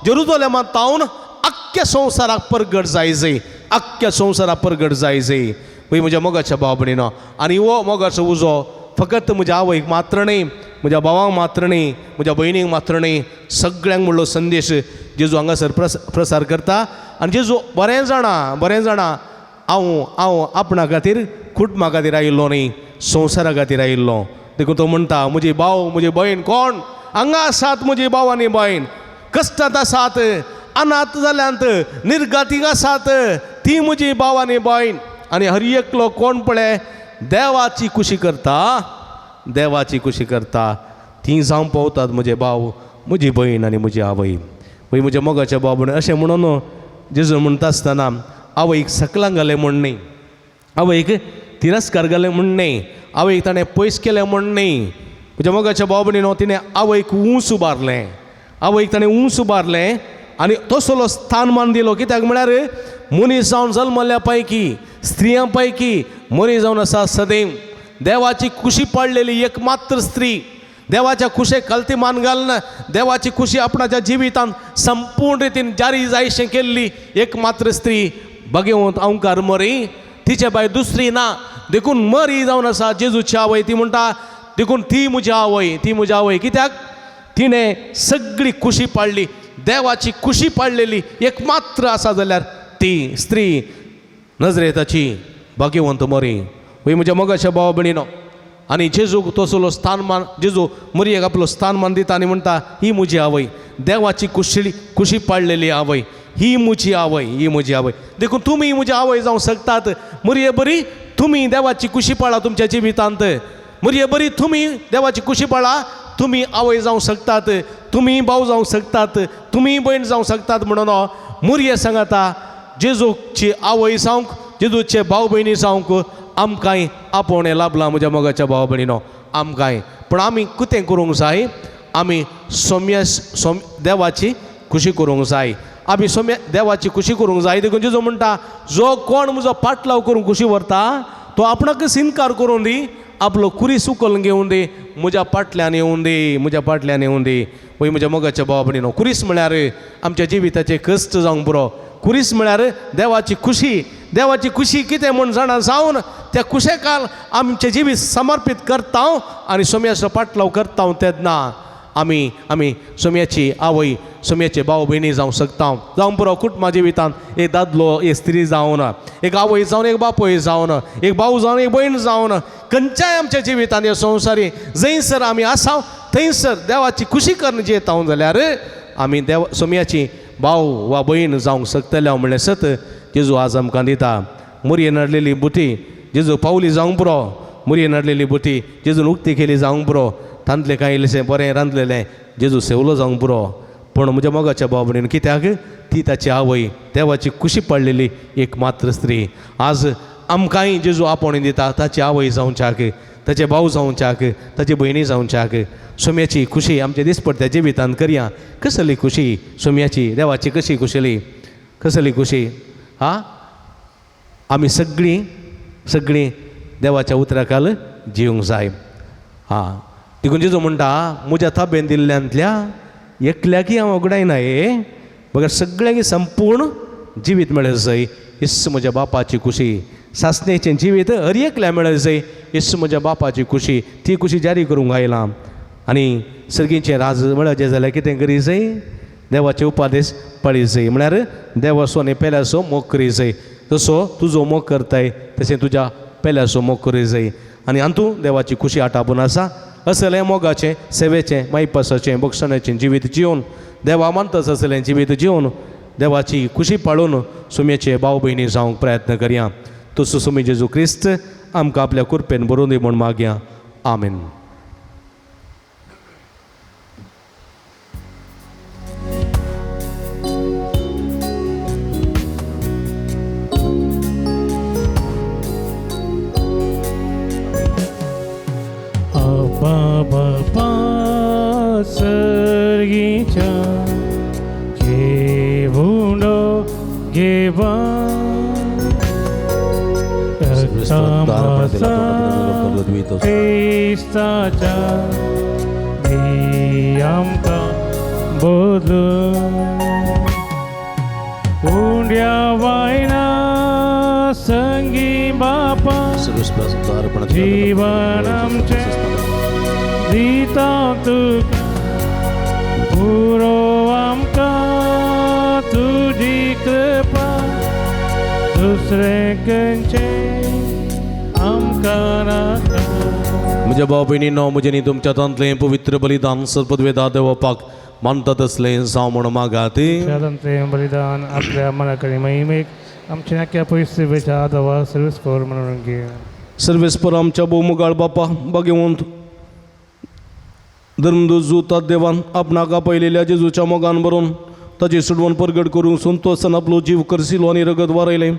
जेरुजलेमांत तावन आख्ख्या संवसाराक परगट जाय जाय, आख्ख्या संवसाराक परगट जाय जाय. पळय म्हज्या मोगाच्या भाव भयणीनो, आनी हो मोगाचो उजो फकत म्हज्या आवयक मात्र न्हय, म्हज्या भावांक मात्र न्हय, म्हज्या भयणीक मात्र न्हय, सगळ्यांक म्हणलो संदेश जेजू हांगासर प्रसार करता. आनी जेजू बरें जाणा, बरें जाणा हांव हांव आपणा खातीर कुटुंबा खातीर आयिल्लो न्हय, संवसारा खातीर आयिल्लो. देखून तो म्हणटा म्हजी भाव म्हजी भयण कोण हांगा आसात, म्हजी भाव आनी भयण कश्टांत आसात, अनाथ जाल्यांत, निर्गातीक आसात, ती म्हजी भाव आनी भयण. आनी हर एकलो कोण पळय देवाची खुशी करता, देवाची खुशी करता, ती जावंक पावतात म्हजे भाव म्हजी भयण आनी म्हजी आवय. पळय म्हज्या मोगाच्या भाव भयण, अशें म्हणून जेजू म्हणटा आसतना आवयक सकलां घालें म्हूण न्हय, आवयक तिरस्कार घालें म्हूण न्हय, आवयक ताणें पयस केलें म्हूण न्हय. म्हज्या मोगाच्या भाव भयणीनो, तिणें आवयक ऊंच उबारलें, आवयक ताणें ऊंच उबारलें आनी तसलो स्थानमान दिलो. कित्याक म्हळ्यार मनीस जावन जल्मल्ल्या पैकी स्त्रियां पैकी मनीस जावन आसा सदैव देवाची खुशी पडलेली एक मात्र स्त्री, देवाच्या खुशेक कलती मान घालून देवाची खुशी आपणाच्या जिवितांत संपूर्ण रितीन जारी जायशें केल्ली एक मात्र स्त्री भगवंत अंकार मरी, तिचे भायर दुसरी ना. देखून मरी जावन आसा जेजूची आवय. ती म्हणटा देखून ती म्हजी आवय, ती म्हजी आवय. कित्याक तिणें सगळी खुशी पाडली, देवाची खुशी पाडलेली एक मात्र आसा जाल्यार ती स्त्री नजरेताची भाग्यवंत मरी. वय म्हज्या मोगाच्या भावा भयणीनो, आनी जेजूक तसलो स्थानमान, जेजू मरयेक आपलो स्थानमान दिता आनी म्हणटा ही म्हजी आवय, देवाची खुशी खुशी पाडलेली आवय, ही म्हजी आवय, ही म्हजी आवय. देखून तुमी म्हजी आवय जावंक शकतात. मरये बरी तुमी देवाची खुशी पाळा तुमच्या जिवितांत, मरये बरी तुमी देवाची खुशी पाळा, तुमी आवय जावंक शकतात, तुमी भाव जावंक शकतात, तुमी भयण जावंक शकतात. म्हणून मुरये सांगता जेजूची आवय जावंक, जेजूचे भाव भयणी जावंक आमकांय आपोवणें लाभलां म्हज्या मोगाच्या भाव भयणीनो, आमकांय. पूण आमी कितें करूंक जाय, आमी सोम्या सोम देवाची खुशी करूंक जाय, आमी सोम्या देवाची खुशी करूंक जाय. देखून जेजू म्हणटा जो कोण म्हजो पाटलाव करूंक खुशी व्हरता तो आपणाकच इनकार करूं दी, आपलो कुरीस उखलून घेवन दी, म्हज्या पाटल्यान येवन दी, म्हज्या पाटल्यान येवन दी. वय म्हज्या मोगाच्या भाव भयणीनो, कुरीस म्हळ्यार आमच्या जिविताचे कश्ट जावंक पुरो. कुरीस म्हळ्यार देवाची खुशी, देवाची खुशी कितें म्हूण जाणा जावन त्या खुशेकाल आमचें जिवीत समर्पीत करता आनी सोम्याचो पाटलाव करता तेन्ना आमी आमी सोम्याची आवय, सोम्याचे भाव भयणी जावंक शकता. जावं पुरो कुटुंबा जिवितांत एक दादलो एक स्त्री जावन, एक आवय जावन, एक बापूय जावन, एक भाव जावन, एक भयण जावन, खंयच्याय आमच्या जिवितांत ह्या संवसारी जंयसर आमी आसा थंयसर देवाची खुशी करून जियेता जाल्यार आमी देव सोम्याची भाव वा भयण जावंक शकतले. हांव म्हणलें सत जेजू आज आमकां दिता. मुरयेन हाडलेली बुटी जेजू पावली जावंक पुरो, मुरयेन हाडलेली बुटी जेजून उक्ती केली जावंक पुरो, तांतलें कांय इल्लेशें बरें रांदलेलें जेजू सेवलो जावंक पुरो. पूण म्हज्या मोगाच्या भाव भयणीन, कित्याक ती ताची आवय, देवाची खुशी पडलेली एक मात्र स्त्री. आज आमकांय जेजू आपोवणें दिता ताची आवय जावच्याक, ताचे भाव जावच्याक, ताची भयणी जावच्याक. सोम्याची खुशी आमच्या दिसपडत्या जिवितांत करया. कसली खुशी सोम्याची, देवाची कशी खुशली, कसली खुशी. हा, आमी सगळीं सगळीं देवाच्या उतराखाल जिवंक जाय. हा, देखून जेजू म्हणटा म्हज्या ताबेन दिल्ल्यांतल्या एकल्याकय हांव वगडायना हे, बगर सगळ्यांकी संपूर्ण जिवीत मेळत जाय. इस म्हज्या बापाची खुशी, सासणेचें जिवीत हर एकल्या मेळत जाय. इस म्हज्या बापाची खुशी, ती खुशी जारी करूंक आयला. आनी सर्गीचें राज मेळचें जाल्यार कितें करी जाय, देवाचे उपादेश पाळी जाय. म्हळ्यार देवाचो आनी पेल्याचो मोग करी जाय. जसो तुजो मोग करताय तशें तुज्या पेल्याचो मोग करी जाय. आनी हातूंत देवाची खुशी आटापून आसा. असलें मोगाचें, सेवेचें, मायपासाचें, बक्षणाचें जिवीत जिवन देवा मानताच असलें जिवीत जिवन देवाची खुशी पाळून सुम्याचे भाव भयणी जावंक प्रयत्न करया. तसो सुमी जेजू क्रिस्त आमकां आपल्या कृपेन बरोवन दी म्हूण मागया. आमेन. सर्गीच्या घेवून घेवा क्रिस्ताच्या दी आमकां बदलून उंड्या वायना संगी बापा जीवन आमचें दिता तुका पुरो आमकां तुजी कृपा दुसरें खंयचें आमकां नाका. म्हज्या भाव भयणीनो म्हजें तुमच्या तांतलें पवित्र बलिदान सर्पद्वेदा देवपाक मानता तसलें जावं म्हूण मागात. शांततें बलिदान आपल्या मनाकडे महिमेक आमच्या नाक्या पयस वेच्या दवा सर्वीस कर म्हणून घे. सर्वेस्पर आमच्या भोवमुगाळ बापा भगवंत धर्मदूत देवान आपणाक आपयलेल्या जेजूच्या मोगान बरोवन ताची सोडवण परगट करूंक संतोसान आपलो जीव करसिलो आनी रगत वारयलें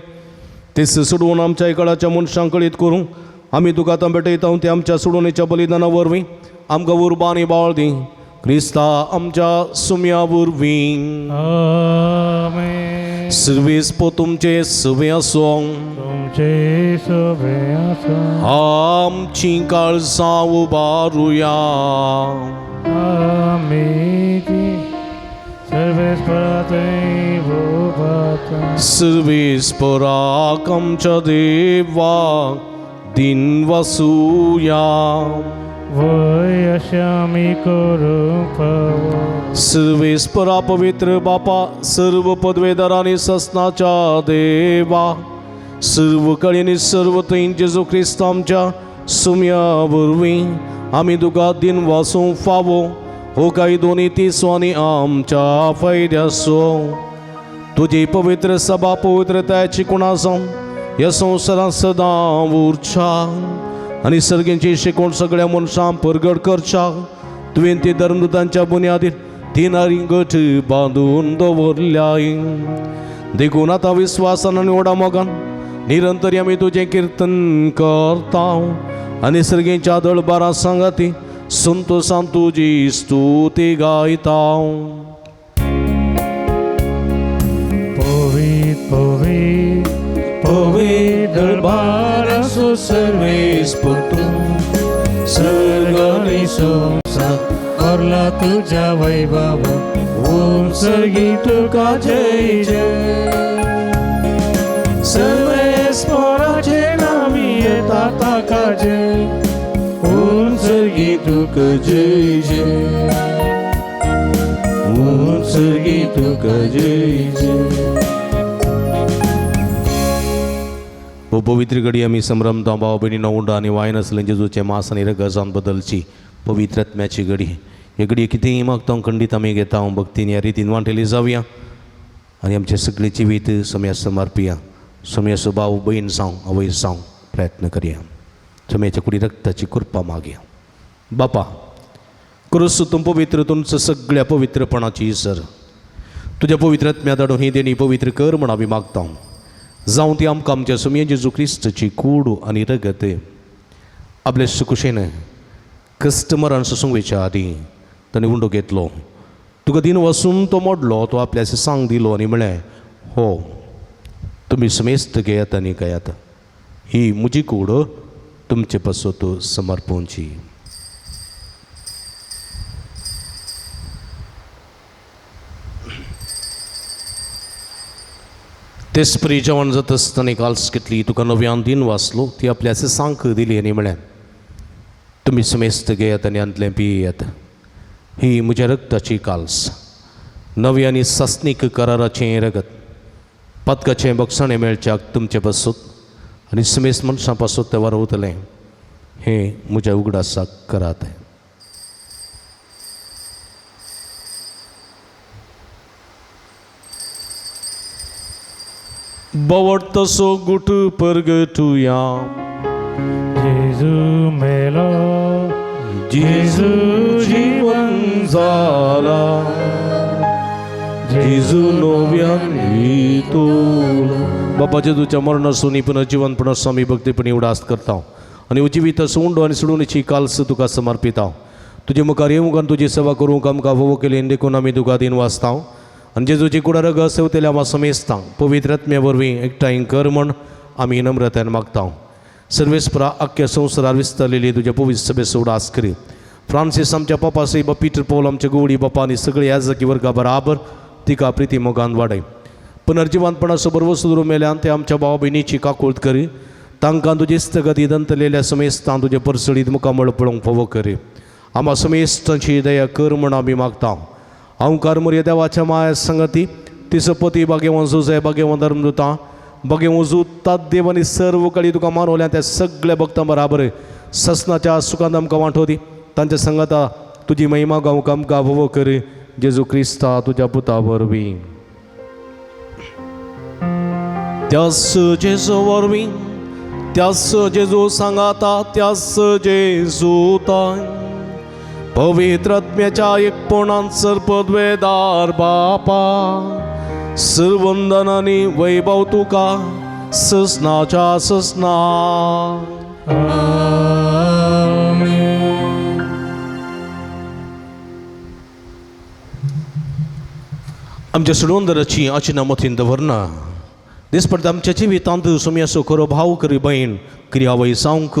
तेच सोडवून आमच्या एकाळाच्या मनशांक कळीत करूं आमी तुका आतां भेटयता ते आमच्या सोडवणेच्या बलिदाना वरवीं आमकां उर्बा आनी बाळ दी क्रिस्ता आमच्या सुम्या वरवीं. आमेन. सर्वेस पो तुमचे सवे आसूं तुमचे सोबे आसूं. आमचीं काळजां उबारुया. आमी ती सर्वेस्परा थंय उबारता. सर्वेस्पराक आमच्या देवाक दिन वसुया. वय अशें आमी करूंक फावो. सर्वेस्परा पवित्र बापा सर्व पदवेदार आनी ससनाच्या देवा सर्व कडेन सर्व थंय जेजू क्रिस्त आमच्या सुम्या वरवीं आमी तुका दिन वासूंक फावो हो काय दोनी तिसो आनी आमच्या फायद्याचो तुजी पवित्र सभा पवित्रतायची कुणा जावं ह्या संवसारांत सदां उरच्या आनी सर्गेंची शिकवण सगळ्या मनशांक परगट करच्या तुवें ती धर्मदूतांच्या बुन्यादीर तीन गट बांदून दवरल्याय देखून आतां विस्वासान आनी व्हडा मोगान निरंतर आमी तुजें किर्तन करता आनी सर्गेंच्या दळबारा सांगाती संतोसान तुजी स्तुती गायता. पवित पवित पवित दरबार आसो सर्वेस्पर तूं सर्ग आनी संवसार भरला तुज्या वैभवा ओम सर्गी तुका जय जय. सर्वेस्पराचे नामी येता ताका जय ओम सर्गी तुका जय जय ओम सर्गी तुका जय जय. हो पवित्र घडी आमी संभ्रमता भाव भयणीनो उंडो आनी वायन आसलें जेजूचें मास आनी रगजान बदलची पवित्र आत्म्याची घडी. हे घडये कितेंय मागता खंडीत आमी घेता भक्तीन ह्या रितीन वांटेली जावया आनी आमचें सगळें जिवीत सम्या समर्पिया सम्याचो भाव भयण जावं आवय जावं प्रयत्न करया सम्याच्या कुडी रक्ताची कृपा मागया. बापा क्रुस तूं पवित्र तुमचं सगळ्या पवित्रपणाची सर तुज्या पवित्र आत्म्या धाडून ही देणी पवित्र कर म्हण आमी मागता. जावं ती आमकां आमच्या सुमये जेजू क्रिस्ताची कूड आनी रगत आपले सुकुशेन कस्टमरान सोसूंक वयच्या आदीं ताणें उंडो घेतलो तुका दिन वसून तो मोडलो तो आपल्या सांग दिलो आनी म्हळें हो तुमी समेस्त घेयात आनी गायात ही म्हजी कूड तुमचे पासत समर्पणची. तेच परी जेवण जाता आसतना काल्स घेतली तुका नव्यान दिन वाचलो ती आपल्या सांक दिली आनी म्हळें तुमी समेस्त घेयात आनी आंतलें पियेयात ही म्हज्या रक्ताची काल्स नवी आनी सासणीक कराराचें रगत पातकाचें बक्षाणें मेळच्याक तुमचे पासत आनी समेस्त मनशां पासत तें वारवतलें हें म्हज्या उगडासाक करात. बवट तसो गुट परगटुया. जेजू मेलो जेजू जीवन जाला जेजू नव्यान तोलो. बापा जेजूच्या मरणासून पुनर्जीवनपणा स्वामी भक्तीपणी उडास करता आनी उजिवीत उंडो आनी सोडूनची काल्स तुका समर्पिता. तुजे मुखार येवंक आनी तुजी सेवा करूंक आमकां फावो केली देखून आमी तुका दिन वाचता आनी जेजूची कुडार सेवतेल्या आमा समेस्तां पवित्र आत्म्या वरवीं एकठांय कर म्हण आमी नम्रतायेन मागता. सर्वेस्परा आख्ख्या संवसारार विस्तारलेली तुज्या पवित्र सभेचो उडास करी. फ्रांसीस आमच्या पापा सई पीटर पॉल आमच्या गोवडी बापा आनी सगळे याजकी वर्गा बराबर तिका प्रिती मोगान वाडय. पुनर्जिवंतपणाचो बरवस धरून मेल्यान ते आमच्या भाव भयणीची काकूळत करी. तांकां तुजी स्थगती दंतलेल्या समेस्तां तुजे परसळीत मुखामळ पळोवंक फावो करी. आमा समेस्तांची दया कर म्हण आमी मागता. हांव मोरया देवाच्या माया संगती तिचो पती बागेवन जुजे बागेवन धर्मदुतां बागेवन जुतात देव आनी सर्व कळी तुका मानवल्या त्या सगळ्या भक्तां बराबर ससनाच्या सुखांत आमकां वांटो दी. तांच्या संगता तुजी महिमा गावंक आमकां फावो कर. जेजू क्रिस्ता तुज्या पुता वरवीं. त्यास जेजू वरवीं त्यास जेजू सांगाता त्यास जेजू ताय पवित्र आत्म्याच्या एकपणान सर्पद्वेदार बापा सर्वंदन आनी वैभव तुका ससनाच्या ससना. आमच्या सुडवंदराची अचिना मतीन दवरना दिसपडटा आमच्या जिवितांत सुम्याचो खरो भाव करी बहीण क्रियावय जावंक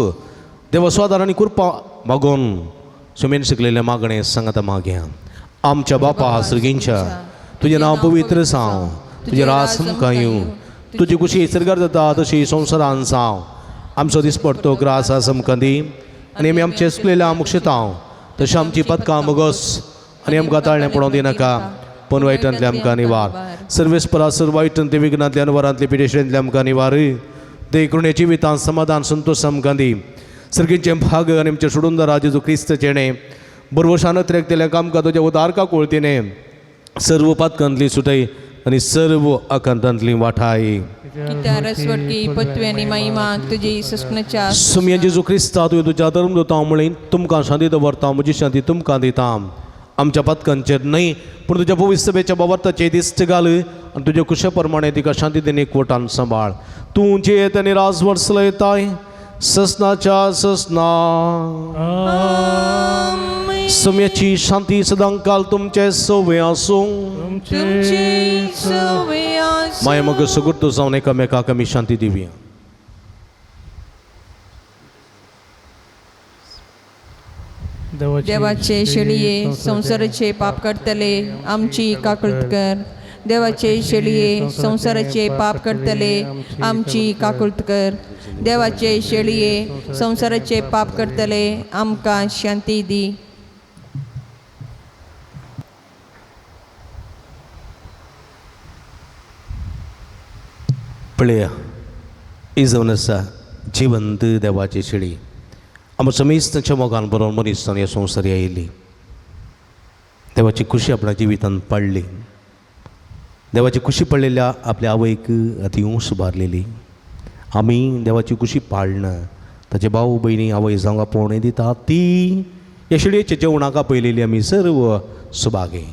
देवा स्वादार आनी कृपा मागोन सुमेन शिकलेलें मागणें सांगाता मागया. आमच्या बापा सर्गींच्या तुजें नांव पवित्र जावं, तुजें रास आमकां येवं, तुजी खुशी सर्गार जाता तशी संवसारान जावं. आमचो दिसपडतो ग्रास आस आमकां दी आनी आमी आमचें चुकलेल्या मुक्षतांव तशें आमची पदकां मगस आनी आमकां ताळणें पडोवंक दिनाका पूण वायटांतले आमकां निवार. सर्वेस्परा सर्व वायटांतले विघ्नांतले अनवरांतले पिडेशेंतले आमकां निवार. दे कृणे जिवितांत समाधान संतोश आमकां दी. सर्गींचें भाग आनी आमचें सोडून जेजू क्रिस्त चेणें बरवशान त्रेकतेल्या कामकां तुज्या उदारका कोळतीने सर्व पातकांतली सुटय आनी सर्व आकांतांतली वाठाय. सुमया जेजू क्रिस्ता तुवें तुज्या धर्म दिता म्हळें तुमकां शांती दवरता म्हजी शांती तुमकां दिता. आमच्या पातकांचेर न्हय पूण तुज्या पवित्र सभेच्या बाबर्ताचे दिश्ट घाल आनी तुज्या कुशे प्रमाणे तिका शांती दिनी एकवटान सांबाळ. तूं जे आनी राजवट चलयताय ससनाच्या ससना. सम्याची शांती सदांकाल तुमचे सवे आसूं. माया मग सगुर्त जावन एकामेकाक आमी शांती दिवया. देवाचे शेळये संवसाराचे पाप करतले आमची काकूळत कर. देवाचे शेळये संवसाराचे पाप करतले आमची काकूळत कर. देवाचे शेळये संवसाराचे पाप करतले आमकां शांती दी. पळया ही जावन आसा जिवंत देवाची शेळी. आमच्या समेस्तांच्या मोगान बरोवन मनीस ह्या संवसारी आयिल्ली. देवाची खुशी आपल्या जिवितांत पाडली. देवाची खुशी पडलेल्या आपल्या आवयक अती सुबारलेली. आमी देवाची खुशी पाळना ताचे भाव भयणी आवय जावंक आपोवणें दिता ती ह्या शेळयेच्या जेवणाक आपयलेली आमी सर्व सुभागे.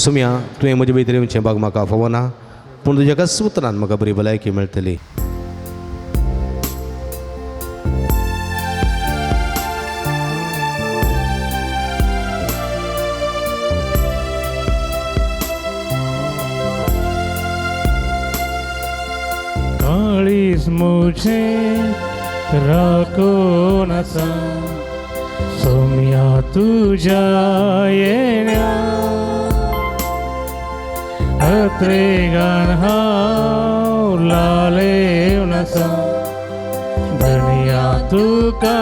सुम्या तुवें म्हजे भितर येवचें भाग म्हाका फावना पूण तुज्या एकाच उतरान म्हाका बरी भलायकी मेळटली. काळीज मुझे राखून आसा सोम्या तुज्या येण्या अत्रेगान हांव लालेवन आसा धनया तुका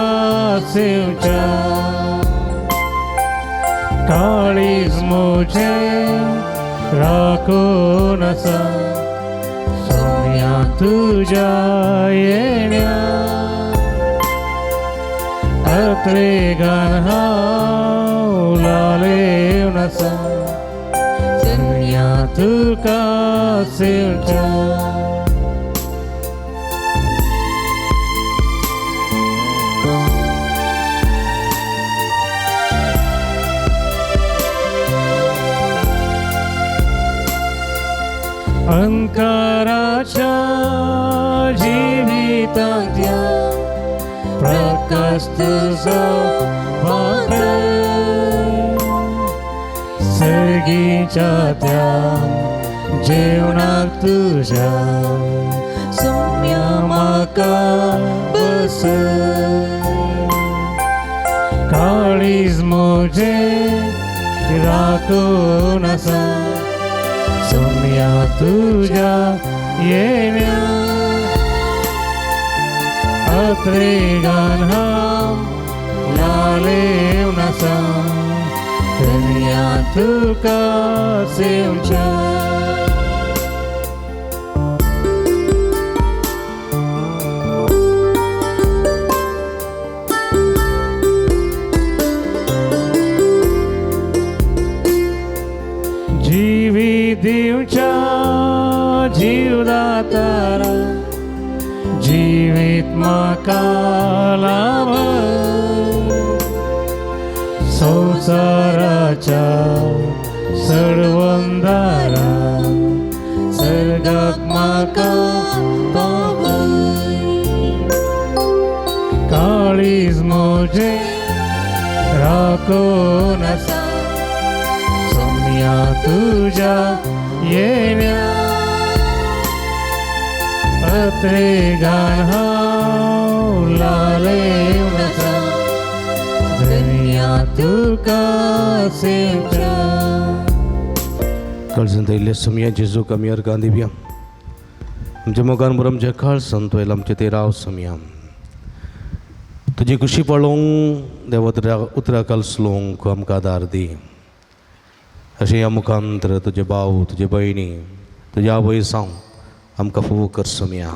सेवच्या. काळीज मुझे राखून आसा सोम्या तुज्या येण्या अत्रेगान हांव लालेवन आसा धनया तुका सेवच्या. अंकाराच्या जिवितांतल्या प्रकाश तुजो वापर. सर्गीच्या त्या जेवणाक तुज्या सोम्या म्हाका बसय काळीज म्हजें राखून आसा सोम्या तुज्या येण्या अत्रेगान हांव लालेवन आसा धन्या तुका सेवच्या. जीवी दिवच्या जीवदातारा जिवीत म्हाका लाभ संवसाराच्या सर्वंदारा सर्गाक म्हाका पावय काळीज म्हजें राखून आसा सोम्या तुज्या येण्या अत्रेगान हांव लालेवन आसा धन्या तुका सेवच्या. काळजांत आयिल्ल्या सोमया जेजूक आमी अर्गां दिवया. आमच्या मोगान बरो आमच्या काळजांत वयला आमचें ते राव सोमया. तुजी खुशी पळोवंक देव उतरा कालसलोवंक आमकां आदार दी. अशें ह्या मुखांतर तुजे भाव तुजे भयणी तुजे आवय जावं आमकां फोव कर सोमया.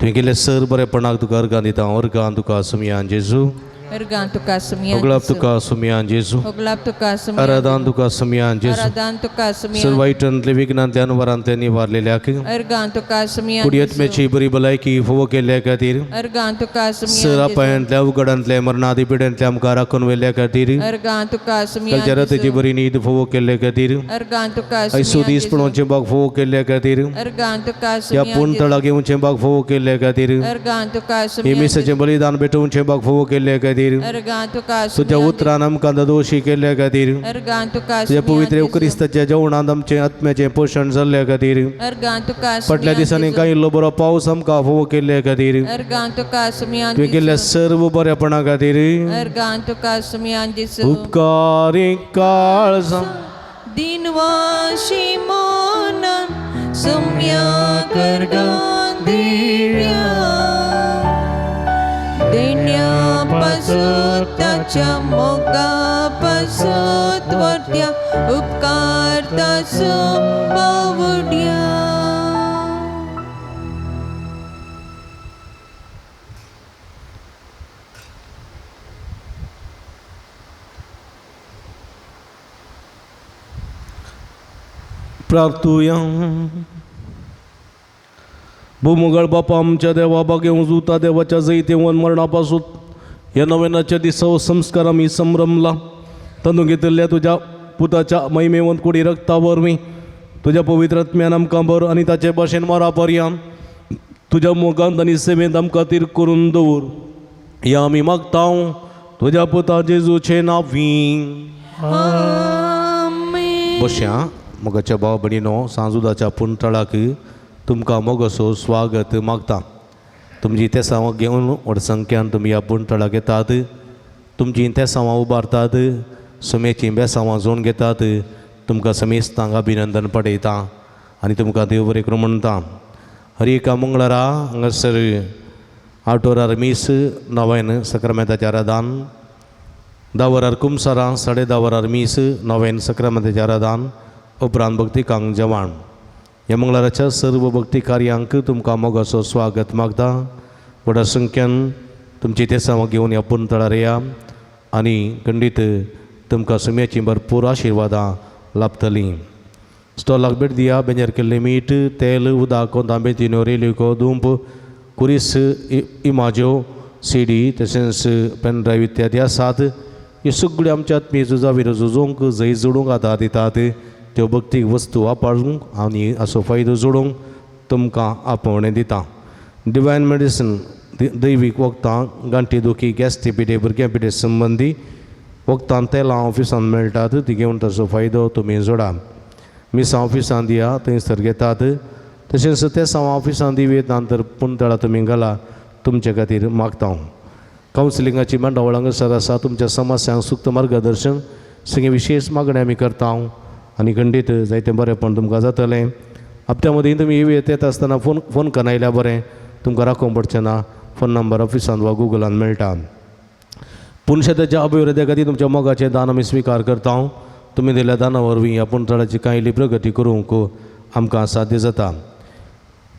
तुवें केल्लें सर बरेपणाक तुका अर्गां दिता. अर्गां तुका सोमया जेजू. अर्गां तुका सोम्या होगलाप तुका सोमया जेजू. होगलाप तुका सोम्या आराधान तुका सोमया जेजू. आराधान तुका सोम्या सर वायटांतले विघ्नांतले अनवरांतले निवारलेल्याक अर्गां तुका सोम्या कुडयत्म्याची बरी भलायकी फोव केल्ल्या खातीर अर्गां तुका सर सोम्या अपायांतल्या अवघडांतले मरणादी पिड्यांतले आमकां राखून व्हेल्ल्या खातीर अर्गां तुका सोम्या कालच्या रातीची बरी न्हीद फोव केल्ल्या खातीर अर्गां तुका आयसो दीस पळोवचें बाग फोव केल्ल्या खातीर अर्गां तुका ह्या सोम्या पूण तळाक येवचें बाग फोव केल्ल्या खातीर अर्गां तुका हे सोम्या मिसाचें बलिदान भेटोवचें बाग फोव केल्ल्या खातीर अर्गां तुका तुज्या उतरान आमकां ददोशी केल्ल्या खातीर अर्गां तुका तुज्या पवित्र क्रिस्ताच्या जेवणांत आमचें आत्म्याचें पोशण जाल्ल्या खातीर अर्गां तुका फाटल्या दिसांनी कांय इल्लो बरो पावस आमकां फोव केल्ल्या खातीर अर्गां तुका सोम्या तुवें केल्ल्या सर्व बरेपणा खातीर अर्गां तुका सोम्या जेजू उपकारी काळजां दिनवाशी मोनन सोम्या करगां दिव्या देण्या पासत ताच्या मोगा पासत वर्त्या उपकार ताचो पावड्या. प्रार्थुया. भूमुगळ बापा आमच्या देवा बागेवन जुता देवाच्या जैतेवन मरणापासून ह्या नव्यानाच्या दिसा संस्कार आमी संभ्रमला. तांदूळ घेतिल्ल्या तुज्या पुताच्या महिमेवंत कुडी रक्ता वरवीं तुज्या पवित्र आत्म्यान आमकां बर आनी ताचे भाशेन मरा पर्यान तुज्या मोगांत आनी सेवेंत आमकां तीर करून दवर. ह्या आमी मागता तुज्या पुता जेजूचे नांवी. आमेन. बशया मोगाच्या भाव भयणीनो सांजुदाच्या पुणतळाक तुमकां मोगसो स्वागत मागता. तुमची तेसांवां घेवन व्हड संख्यान तुमी ह्या पुणतळाक येतात. तुमचीं तेसांवां उबारतात. सुमेचीं बेसांवां जोडून घेतात. तुमकां समेस्तांक अभिनंदन पडयता आनी तुमकां देव बरें करूं म्हणटा. हर एका मंगळारा हांगासर 8 वरार मीस नव्यान सक्रामेंताचें आराधान, 10 वरार कुमसारां, 10:30 वरार मीस नव्यान सक्रामेंताचें आराधान, उपरांत भक्तिकांक जेवण. ह्या मंगळाराच्या सर्व भक्ती कार्यांक तुमकां मोगाचो स्वागत मागता. व्हडा संख्यान तुमची तेसांवां घेवन ह्या पुनतळार या आनी खंडीत तुमकां सुम्याचीं भरपूर आशिर्वादां लाभतलीं. स्टॉलाक भेट दिया. बेंजर केल्लें मीठ, तेल, उदक, कोंतांबे, तिन्यो, रेलिको, दुंप, कुरीस, इमाज्यो, सीडी तशेंच पेन ड्रायव्ह इत्यादी आसात. ह्यो सगळ्यो आमच्या आत्मीय झुजा विरो झुजूंक जैत जोडूंक आदार दितात. त्यो भक्तीक वस्तू वापरूंक आनी हाचो फायदो जोडूंक तुमकां आपोवणें दिता. डिवायन मेडिसन दैवीक वखदां गांठी दुखी, गॅस्ट्रिक पिडे, भुरग्यां पिडे संबंदी वखदां तेलां ऑफिसांत मेळटात, ती घेवन ताचो फायदो तुमी जोडा. मिसां ऑफिसांत या, थंयसर घेतात. तशेंच तेसांव ऑफिसांत दिवयेत ना तर पुंतळा तुमी घाला, तुमचे खातीर मागता हांव. कावन्सिलिंगाची मांडावळ हांगासर आसा. तुमच्या समस्यांक सुक्त मार्गदर्शन सगळें विशेश मागणें आमी करता हांव आनी खंडीत जायतें बरेंपण तुमकां जातलें. हप्त्या मदीं तुमी येत येता आसतना फोन फोन करून आयल्यार बरें, तुमकां राखोवंक पडचें ना. फोन नंबर ऑफिसांत वा गुगलान मेळटा. पुनशेताच्या अभिवृद्धी खातीर तुमच्या मोगाचें दान आमी स्विकार करता. तुमी दिल्ल्या दाना वरवीं ह्या पुणतळाची कांय इल्ली प्रगती करूंक आमकां साध्य जाता.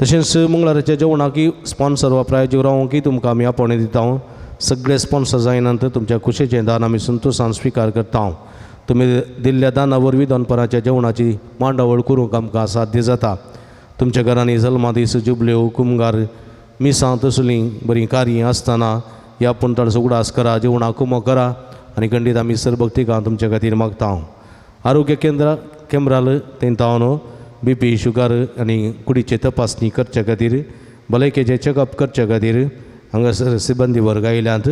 तशेंच मंगळाराच्या जेवणाकी स्पॉन्सर वा प्रायोजक रावंक तुमकां आमी आपोवणें दिता. सगळे स्पॉन्सर जायना तर तुमच्या खुशेचें दान आमी संतोशान स्विकार करता. तुमी दिल्ल्या दाना वरवीं दनपाराच्या जेवणाची मांडावळ करूंक आमकां साध्य जाता. तुमच्या घरांनी जल्मा दीस, जुबल्यो, कुमगार, मिसां तसलीं बरीं कार्यां आसतना ह्या पुणतळाचो उगडास करा, जेवणाक कुमो करा आनी खंडीत आमी सरभक्तिकां तुमच्या खातीर मागता. आरोग्य केंद्र केंद्राल थंय बी पी, शुगर आनी कुडीची तपासणी करचे खातीर, भलायकेचें चॅकअप करचे खातीर हांगासर सिबंदी वर्ग आयल्यात.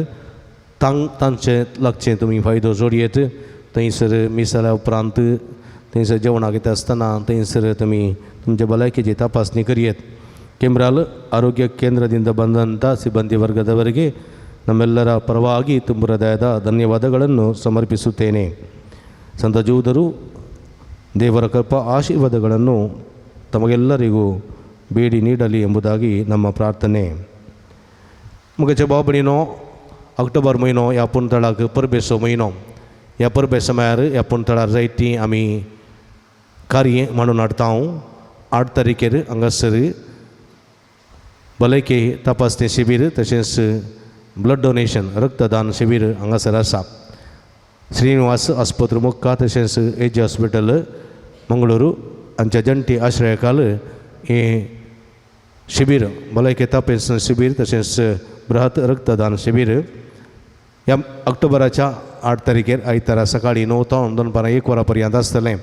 तांचे लागचें तुमी फायदो जोडयेत. थंयसर मीस जाल्या उपरांत थंयसर जेवणाक येता आसतना थंयसर तुमी तुमचे भलायकेची तपासणी करयेत. ಕೆಮ್ರಾಲ್ ಆರೋಗ್ಯ ಕೇಂದ್ರದಿಂದ ಬಂದಂಥ ಸಿಬ್ಬಂದಿ ವರ್ಗದವರಿಗೆ ನಮ್ಮೆಲ್ಲರ ಪರವಾಗಿ ತುಂಬ ಹೃದಯದ ಧನ್ಯವಾದಗಳನ್ನು ಸಮರ್ಪಿಸುತ್ತೇನೆ. ಸಂತ ಜೂದರು ದೇವರ ಕೃಪಾ ಆಶೀರ್ವಾದಗಳನ್ನು ತಮಗೆಲ್ಲರಿಗೂ ಬೇಡಿ ನೀಡಲಿ ಎಂಬುದಾಗಿ ನಮ್ಮ ಪ್ರಾರ್ಥನೆ. मुगेचे भाव भयणीनो, ऑक्टोबर म्हयनो ह्या पुणतळाक परबेचो म्हयनो. ह्या परबे समयार ह्या पुणतळार जायतीं आमी कार्य म्हणून हाडटा. हांव 8 तारखेर हांगासर भलायकी तपासणी शिबीर तशेंच ब्लड डोनेशन, रक्तदान शिबीर हांगासर आसा. श्रीनिवास आस्पत्र मुक्का तशेंच एजी हॉस्पिटल मंगळुरू हांच्या जंटी आश्रयाखाल हें शिबीर, भलायकी तपासणी शिबीर तशेंच बृहत रक्तदान शिबीर ह्या ऑक्टोबराच्या 8 तारखेर आयतारा सकाळीं 9 तावन दनपारां 1 वरां पर्यंत आसतलें.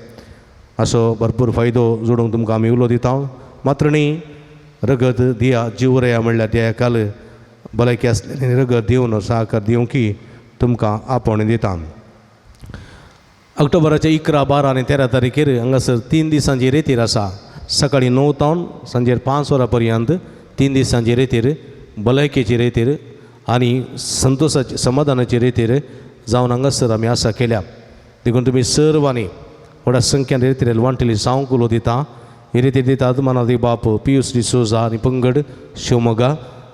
असो भरपूर फायदो जोडूंक तुमकां आमी उलो दिता. मात्र न्ही, रगत दिया जीव रया म्हणल्यार त्या काल भलायकी आसलेली रगत दिवन सहकार दिवंक तुमकां आपोवणें दिता. ऑक्टोबराच्या 11, 12 आनी 13 तारखेर हांगासर 3 दिसांची रेतीर आसा. सकाळीं 9 तावन सांजेर 5 वरां पर्यंत 3 दिसांची रेतीर, भलायकेची रेतीर आनी संतोशाची समाधानाची रेतीर जावन हांगासर आमी आसा केल्या. देखून तुमी सर्वांनी व्हडा संख्यान रेतीर वांटेली जावंक उलो दिता. ही रेतीर दितात मनादी बाप पियूस डिसोजा आनी पंगड शिवमोगा.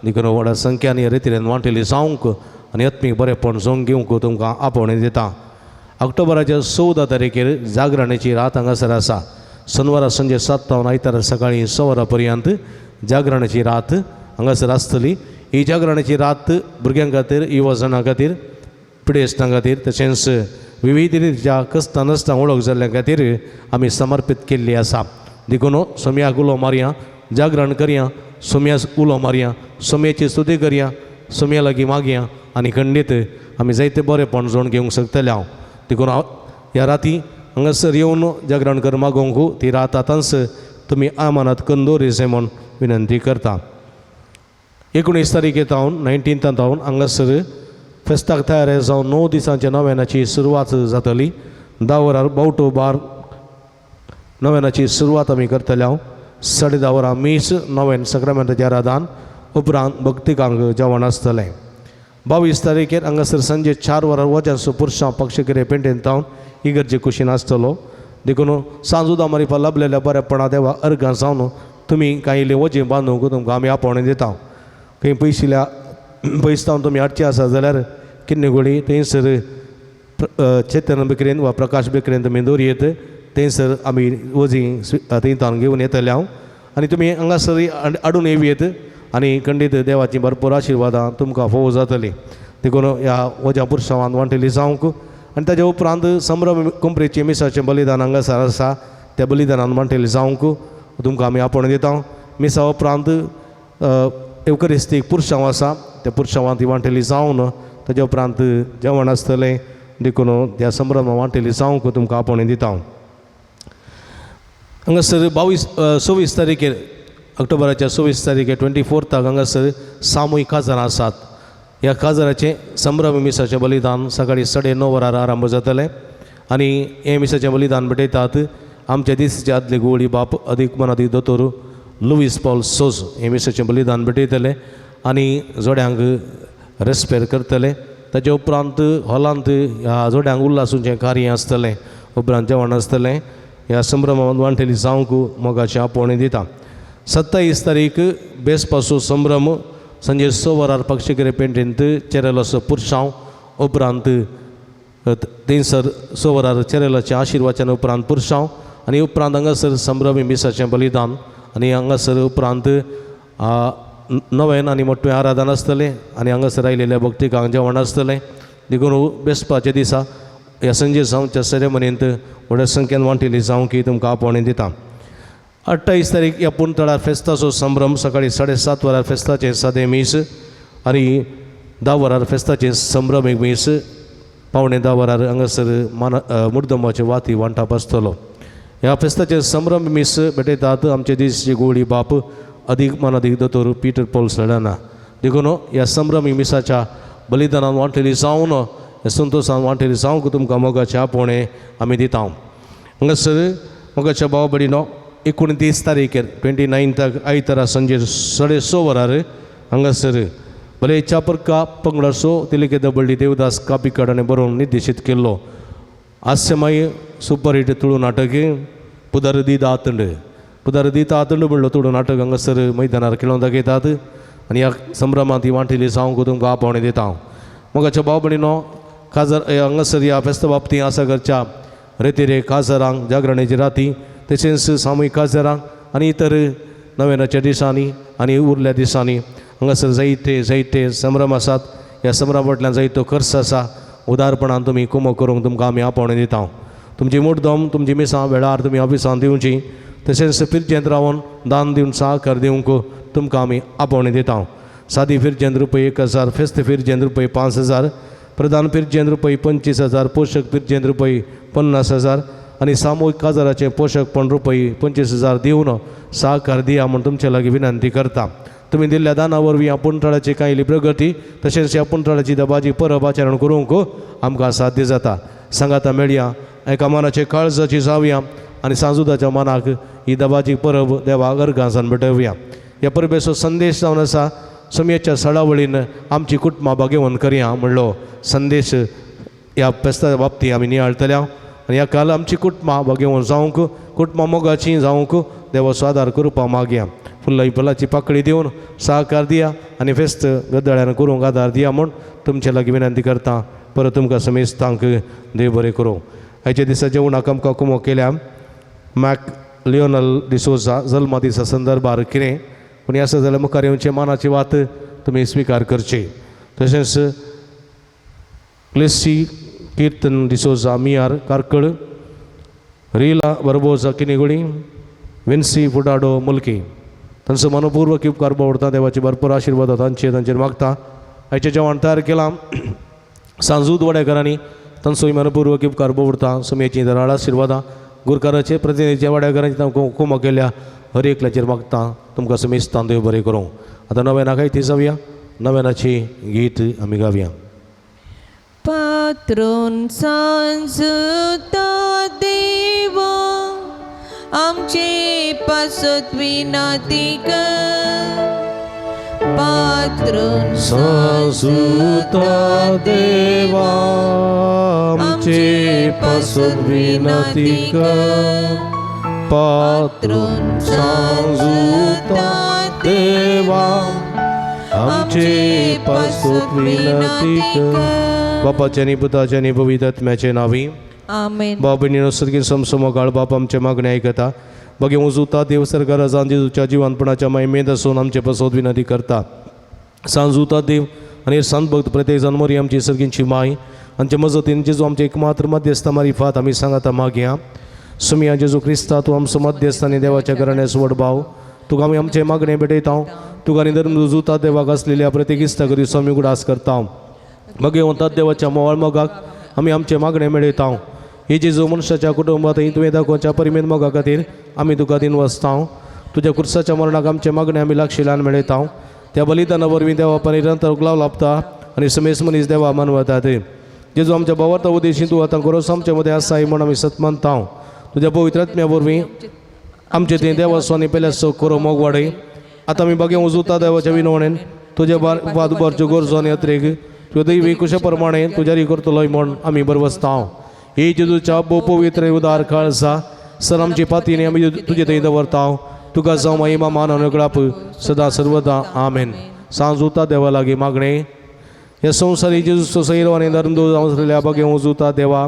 देखून व्हडा संख्यान ह्या रेतीरेन वांटेली जावंक आनी आत्मीक बरेपण जोंग घेवंक तुमकां आपोवणें दिता. ऑक्टोबराच्या 14 तारखेर जागरणाची रात हांगासर आसा. शनवारा सांजे 7 तावन आयतारा सकाळीं 6 वरां पर्यंत जागरणाची रात हांगासर आसतली. ही जागरणाची रात भुरग्यां खातीर, युवा खातीर, पिडेस्तां खातीर तशेंच विविध रितीच्या कस्तां नसतां वळख जाल्ल्या खातीर आमी समर्पीत केल्ली आसा. देखून सोम्याक उलो मारया, जागरण करया, सोम्या उलो मारया, सोम्याची स्तुती करया, सोम्या लागीं मागया आनी खंडीत आमी जायते बरेपण जोड घेवंक शकतले हांव. देखून हांव ह्या राती हांगासर येवन जागरण कर मागोवंक ती रात आतांच तुमी आमानात करून दवरिसे म्हूण विनंती करता. 19 तारखे तावन, 19 तावन हांगासर फेस्ताक तयार जावन 9 दिसांच्या नव्यानाची सुरवात जातली. 10 वरार बावटो बार नव्यानाची सुरवात आमी करतले. हांव 10:30 वरां मीस, नव्यान सक्रामेंताचें आराधन, उपरांत भक्तिकांक जेवण आसतलें. 22 तारखेर हांगासर सांजे 4 वरां वजांचो पुरसांव पक्षकिरे पेंटेन तावन इगर्जे कुशीन आसतलो. देखून सांजुदा मारिपा लाभलेल्या बरेपणा देवा अर्गां जावन तुमी कांय इल्लें वजें बांदूंक तुमकां आमी आपोवणें दिता. खंय पयशिल्या पयस तावन तुमी हाडची आसा जाल्यार किन्नेगोळी थंयसर चेतन बेकरीन वा प्रकाश बेकरीन तुमी दवरयेत. थंयसर आमी वजीं थंय तावन घेवन येतले हांव आनी तुमी हांगासर हाडून येवयेत आनी खंडीत देवाची भरपूर आशिर्वादां तुमकां फोव जातली. देखून ह्या वज्या पुरसांवान वांटेली जावंक आनी ताज्या उपरांत संभ्रम कोंपरेचें मिसाचें बलिदान हांगासर आसा, त्या बलिदानान वांटेली जावंक तुमकां आमी आपोवणें दिता. मिसा उपरांत एवकरिस्तीक पुरसांव आसा, त्या पुरसांवान ती वांटेली जावन ताज्या उपरांत जेवण आसतलें. देखून त्या संभ्रम वांटेली जावंक तुमकां आपोवणें दिता. हांगासर 26 तारखेर, ऑक्टोबराच्या 26 तारखेर 24 हांगासर सामूहीक काजारां आसात. ह्या काजाराचें संभ्रम मिसाचें बलिदान सकाळीं 9:30 वरार आरंभ जातलें आनी हें मिसाचें बलिदान भेटयतात आमच्या दिसाचे आदले गोवळी बाप अदीक मनादीक दोतोर लुवीस पॉल सोज हें मिसाचें बलिदान भेटयतले आनी जोड्यांक रेस्पेर करतले. ताचे उपरांत हॉलांत ह्या जोड्यांक उल्हासूचें कार्य आसतलें. उपरांत जेवण आसतलें. ह्या संभ्रमांत वांटेली जावंक मोगाचें आपोवणें दिता. 27 तारीख बेसपाचो संभ्रम संजे 6 वरार पक्षिकेरे पेंटींत चेरेलाचो पुरसांव. उपरांत थंयसर 6 वरार चेरेलाचें आशिर्वाचन उपरांत पुरसांव आनी उपरांत हांगासर संभ्रमी मिसाचें बलिदान आनी हांगासर उपरांत नवेन आनी मोटवें आराधन आसतलें आनी हांगासर आयिल्ल्या भक्तिकांक जेवण आसतलें. देखून बेसपाच्या दिसा ह्या संजे जावच्या सेरेमनींत व्हडा संख्येन वांटेली जावंक तुमकां आपोवणें दिता. 28 तारीख ह्या पुणतळार फेस्ताचो संभ्रम सकाळीं 7:30 वरार फेस्ताचें सादें मीस आनी 10 वरार फेस्ताचें संभ्रमीक मीस. 9:45 वरार हांगासर मान मुर्दमाचे वाती वांटप आसतलो. ह्या फेस्ताचें संभ्रम मीस भेटयतात आमचे देशाचे गोवळी बाप अदीक मानादीक दोतोर पीटर पॉल सळना. देखून ह्या संभ्रमी मिसाच्या बलिदानान वांटेली जावन ह्या संतोशान वांटेली जावंक तुमकां मोगाचें आपोवणें आमी दिता. हांगासर मोगाच्या भाव भयणीनो 29 तारीखेर 29 आयतारा संजे 6:30 वरार हांगासर भले चापर्का पंगडाचो तिलिके दबळ्ळी देवदास कापिकाड हाणें बरोवन निर्देशीत केल्लो हास्यमय सुपरहिट तुळू नाटक पुदर दिदा आतंड. पुदर दिता आतंड म्हणलो तुळू नाटक हांगासर मैदानार खेळोवन दाखयतात आनी ह्या संभ्रमांत ही वांटेली जावंक तुमकां आपोवणें दिता. हांव मोगाच्या भाव भयणीनो काजार हांगासर ह्या फेस्ता बाबतींत आसा करच्या रेतिरे काजारांक जागरणाची राती तशेंच सामूहीक काजारांक आनी इतर नव्याच्या दिसांनी आनी उरल्या दिसांनी हांगासर जायते जायते संभ्रम आसात. ह्या संभ्रमा फाटल्यान जायतो खर्च आसा. उदारपणान तुमी कुमो करूंक तुमकां आमी आपोवणें दिता. तुमची मुड्डम तुमची मिसां वेळार तुमी ऑफिसांत दिवची तशेंच फिरजेंत रावन दान दिवन सहकार दिवंक तुमकां आमी आपोवणें दिता. सादी फिरजेंत रुपये 1000, फेस्त फिरजेंत रुपये 5000, प्रधान फिरजेंत रुपये 25000, पोशक फिरजेंत रुपये 50000 आनी सामूहीक काजाराचें पोशकपण रुपये 25000 दिवन सहकार दिया म्हूण तुमचे लागीं विनंती करता. तुमी दिल्ल्या दाना वरवीं आपूण तळाची कांयली प्रगती तशेंच आपूण तळाची दबाजी परब आचरण करूंक आमकां साध्य जाता. सांगाता मेळया एका मनाचे काळजाची जावया आनी सांजुदाच्या मनाक ही दबाजी परब देवा अर्गांसान भेटोवया. ह्या परबेचो संदेश जावन आसा समयेच्या सडावळीन आमची कुटुंबां भागेवन करया म्हणलो संदेश ह्या फेस्ता बाबतींत आमी नियाळतल्या आनी ह्या काल आमची कुटुंबां भागेवन जावंक कुटुंबां मोगाची जावंक देवाचो आदार करपा मागया. फुलां फुलाची पाकळी दिवन सहकार दिया आनी फेस्त गदळ्यान करूंक आदार दिया म्हूण तुमचे लागीं विनंती करता. परत तुमकां समेस्तांक देव बरें करूं. आयच्या दिसा जेवणाक आमकां कुमो केल्या मॅक लियोनल डिसोजा जल्मा दिसा संदर्भार कितें पूण आसा जाल्यार मुखार येवचे मानाची वात तुमी स्विकार करची. तशेंच क्लेसी किर्तन डिसोजा मियार कार्कळ, रिला बरबोजा किनेगुळी, विन्सी फुडाडो मुल्की तांचो मनपूर्वक उपकार बावडता. देवाचे भरपूर आशिर्वाद तांचेर तांचेर मागता. आयचें जेवण तयार केलां सांजूद वाड्याकारांनी तांचोय मनपूर्वक उपकार बावडता. सुमेची दराळ आशिर्वादां गुरकाराचे प्रतिनिधीच्या वाड्याकारांची तांकां कुमो केल्या हर एकल्याचेर मागता. तुमकां समेस्तान देव बरें करूं. आतां नव्यानाक ती जावया नव्यानाची गीत आमी गावया. पात्रोन सांजुता देवा आमचे पासत विनंती कर. पात्रोन सांजुता देवा आमचे पासत विनंती कर. पात्रोन सांजुता देवा आमचे पासत विनंती कर. बापाच्या आनी पुताच्या आनी पवित्र आत्म्याचे नांवी आमेन. बाप भयणीनो सर्गीन समसमोगाळ बाप आमचे मागणे आयकता. बगे उजुता देव सरकारा जावन जेजूच्या जिवानपणाच्या मायमेंत आसून आमचे पासत विनंती करता. सांजुता देव आनी संत भक्त प्रत्येक जाण मोरी आमची सर्गींची माय आमचे मजतीन जेजू आमचे एकमात्र मध्यस्थ मारिफात आमी सांगाता मागया. सुमिया जेजू क्रिस्ता तूं आमचो मध्यस्थ आनी देवाच्या घराण्याचो व्हड भाव. तुका आमी आमचें मागणें भेटयता. तुका आनी धर्म जुता देवाक आसलेल्या प्रत्येक इश्टा करी स्वामी उगडास करता. मगे वतात देवाच्या मोवाळ मोगाक आमी आमचें मागणें मेळयता. ही जेजू मनशाच्या कुटुंबात तुवें दाखोवच्या परिमेन मोगा खातीर आमी तुका दिन वसता. तुज्या कुर्साच्या मरणाक आमचें मागणें आमी लागशिल्ल्यान मेळयता. त्या बलिदाना वरवीं देवा निरंतर उगलाव लाभता आनी समेस मनीस देवा मानवतात. जेजू आमच्या भावार्था उद्देशी तूं आतां गोरोस आमच्या मदें आसाय म्हूण आमी सत मानता. तुज्या पवित्र आत्म्या वरवीं आमचे ते देवाचो आनी पेल्याचो खरो मोग वाडय. आतां आमी बागे उजुता देवाच्या विनवणेन तुज्या वाद उबारच्यो गरजो आनी अत्रेक तुज्या दैवी कुशा प्रमाणे तुज्यारी करतलोय म्हूण आमी बरवसता. ही जेजूच्या भोव पवित्र उदार काळजा सर आमची पातीने आमी तुजे थंय दवरता. तुका जावं महिमा मान अनुकळाप सदा सर्वदा. आमेन. सांज उता देवा लागीं मागणें. ह्या संवसारी जेजूचो सैरो आनी धर्मदूत जावन बागे उजुता देवा,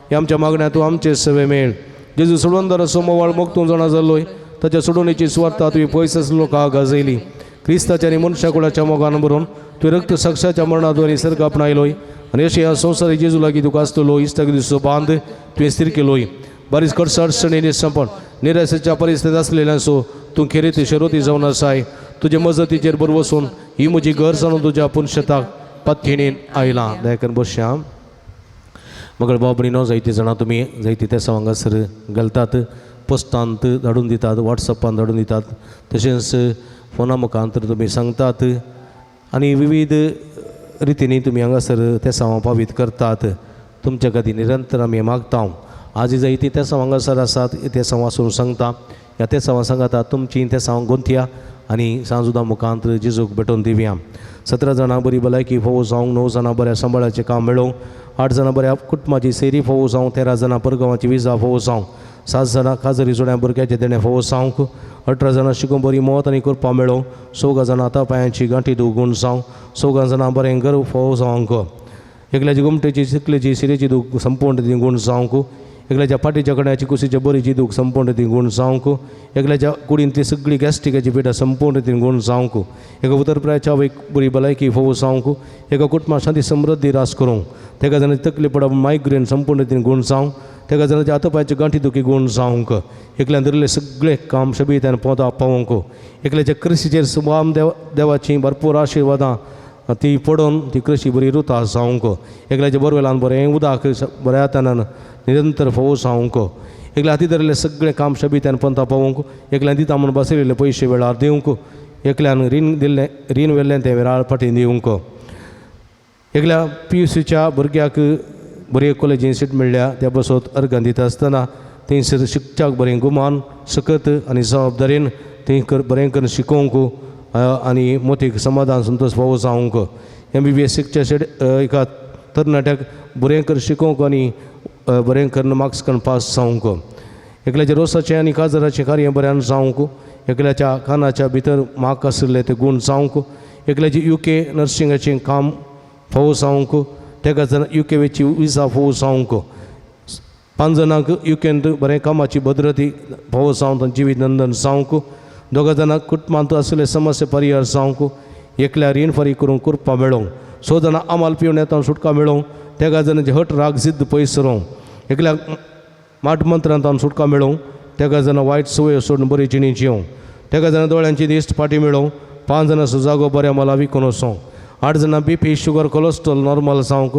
ह्या आमच्या मागण्या तूं आमचे सवे मेळ. जेजू सोडवंदराचो मोवाळ मोग तूं जाणा जाल्लोय. ताच्या सोडवणेची सुवार्ता तुवें पयस लोकांक गाजयली. क्रिस्ताच्या आनी मनशा कुळाच्या मोगान भरून तुवें रक्त साक्षाच्या मरणाद्वारे सर्ग आपणायलोय आनी अशें ह्या संवसारी जेजू लागीं तुका आसतलो इश्टागतीचो बांद तुवें स्थीर केलोय. बारीच कडसाड अडचणी संपण निराशेच्या परिस्थितीत आसलेल्यांचो तूं खेरीत शरोती जावन आसाय. तुजे मजतीचेर बरवसून ही म्हजी गरज जाणून तुज्या पुनशताक पत्थिणीन आयलां. दयाकन बसया. मगळ भाव भयणीनो, जायतीं जाणां तुमी जायती तेसां हांगासर घालतात, पोस्टांत धाडून दितात, वॉट्सॅपान धाडून दितात, तशेंच फोना मुखांतर तुमी सांगतात आनी विविध रितींनी तुमी हांगासर तेसांव पावीत करतात. तुमच्या खातीर निरंतर आमी मागता. आज जायतीं तेसांव हांगासर आसात, तेसांव वाचून सांगता. ह्या तेसांवां सांगाता तुमची तेसांव गोंथया आनी सांजुदा मुखांत जेजूक भेटोवन दिवया. 17 जाणां बरी भलायकी फोव जावंक, 9 जाणां बऱ्या सांबाळाचें काम मेळोवंक, 8 जाणां बऱ्या कुटुंबाची सेरी फोव जावंक, 13 जाणां परगांवाची विजा फोव जावंक, 7 जाणां खाजरी जोड्या भुरग्याचें देणें फोव जावंक, 18 जाणां शिकूंक बरी मत आनी करपा मेळोवंक, 4 जाणां हाता पांयांची गांठी दुगून जावंक, 4 जाणां बरें गर्व फोव जावंक, एकल्याची गोमटेची सिकलेची सिरेची दूख संपूर्ण ती गूण जावंक, एकल्याच्या फाटीच्या कड्याची कुशीच्या बरीची दूख संपूर्ण ती गूण जावंक, एकल्याच्या कुडींतली सगळी गॅस्ट्रिकाची पिठा संपूर्ण ती गूण जावंक, एका उतरप्रायाच्या आवयक बरी भलायकी फोव जावंक, एका कुटुंबात शांती समृद्धी रास करूंक, तेका जाणाची तकली पडप मायग्रेन संपूर्ण ती गूण जावंक, तेका जाणाच्या हातापायाची गांठी दुखी गूण जावंक, एकल्यान धरिल्लें सगळें काम शबीतान पोंता पावोवंक, एकल्याच्या कृशीचेर सुबाम देवाची भरपूर आशिर्वादां ती पडून ती कृशी बरी रुता जावंक, एकल्याच्या बोरवेलान बरें उदक बऱ्या हातान निरंतर फोव जावंक, एकल्या हाती धरिल्लें सगळें काम शबीत्यान पंता पावोवंक, एकल्यान दिता म्हूण बसयलेले पयशे वेळार दिवंक, एकल्यान रीण दिल्लें रीण व्हेल्लें तें वेळार फाटीं दिवंक, एकल्या पी यू सीच्या भुरग्याक बरी कॉलेजीन सीट मेळ्ळ्या त्या बसत अर्गां दिता आसतना थंयसर शिकच्याक बरें गुमान सकत आनी जबाबदारीन थंय बरें करून शिकोवंक आनी मोतीक समाधान संतोश फावो जावंक, एमबीबीएस शिकच्या शेड एका तरणाट्याक बरें करून शिकोवंक आनी बरें करून मार्क्स करून पास जावंक, एकल्याच्या रोसाचें आनी काजराचें कार्य बऱ्यान जावंक, एकल्याच्या कानाच्या भितर माक आशिल्ले ते गूण जावंक, एकल्याची युके नर्सिंगाचें काम फावो जावंक, तेका जाण युके वेची विजा फावो जावंक, 5 जाणांक युकेंत बरें कामाची भद्रती फावो जावन जिवीत नंदन जावंक, 2 जाणांक कुटुंबांत आशिल्ले समस्या परिहार जावंक, एकल्या रीण फारीक करूंक कृपा मेळोवंक, 6 जाणां आमाल पिवन येता सुटका मेळोवंक, तेगा जाणांचे हट राग जिद्द पयस रोवंक, एकल्या माट मंत्रांत सुटका मेळोवंक, तेगा जाणां वायट संवय सोडून बरी जिणी जिवंक, तेगा जाणां दोळ्यांची दिश्ट फाटी मेळोवंक, 5 जाणां जागो बऱ्या मला विकून वचोंक, 8 जाणां बीपी शुगर कोलेस्ट्रॉल नॉर्मल जावंक,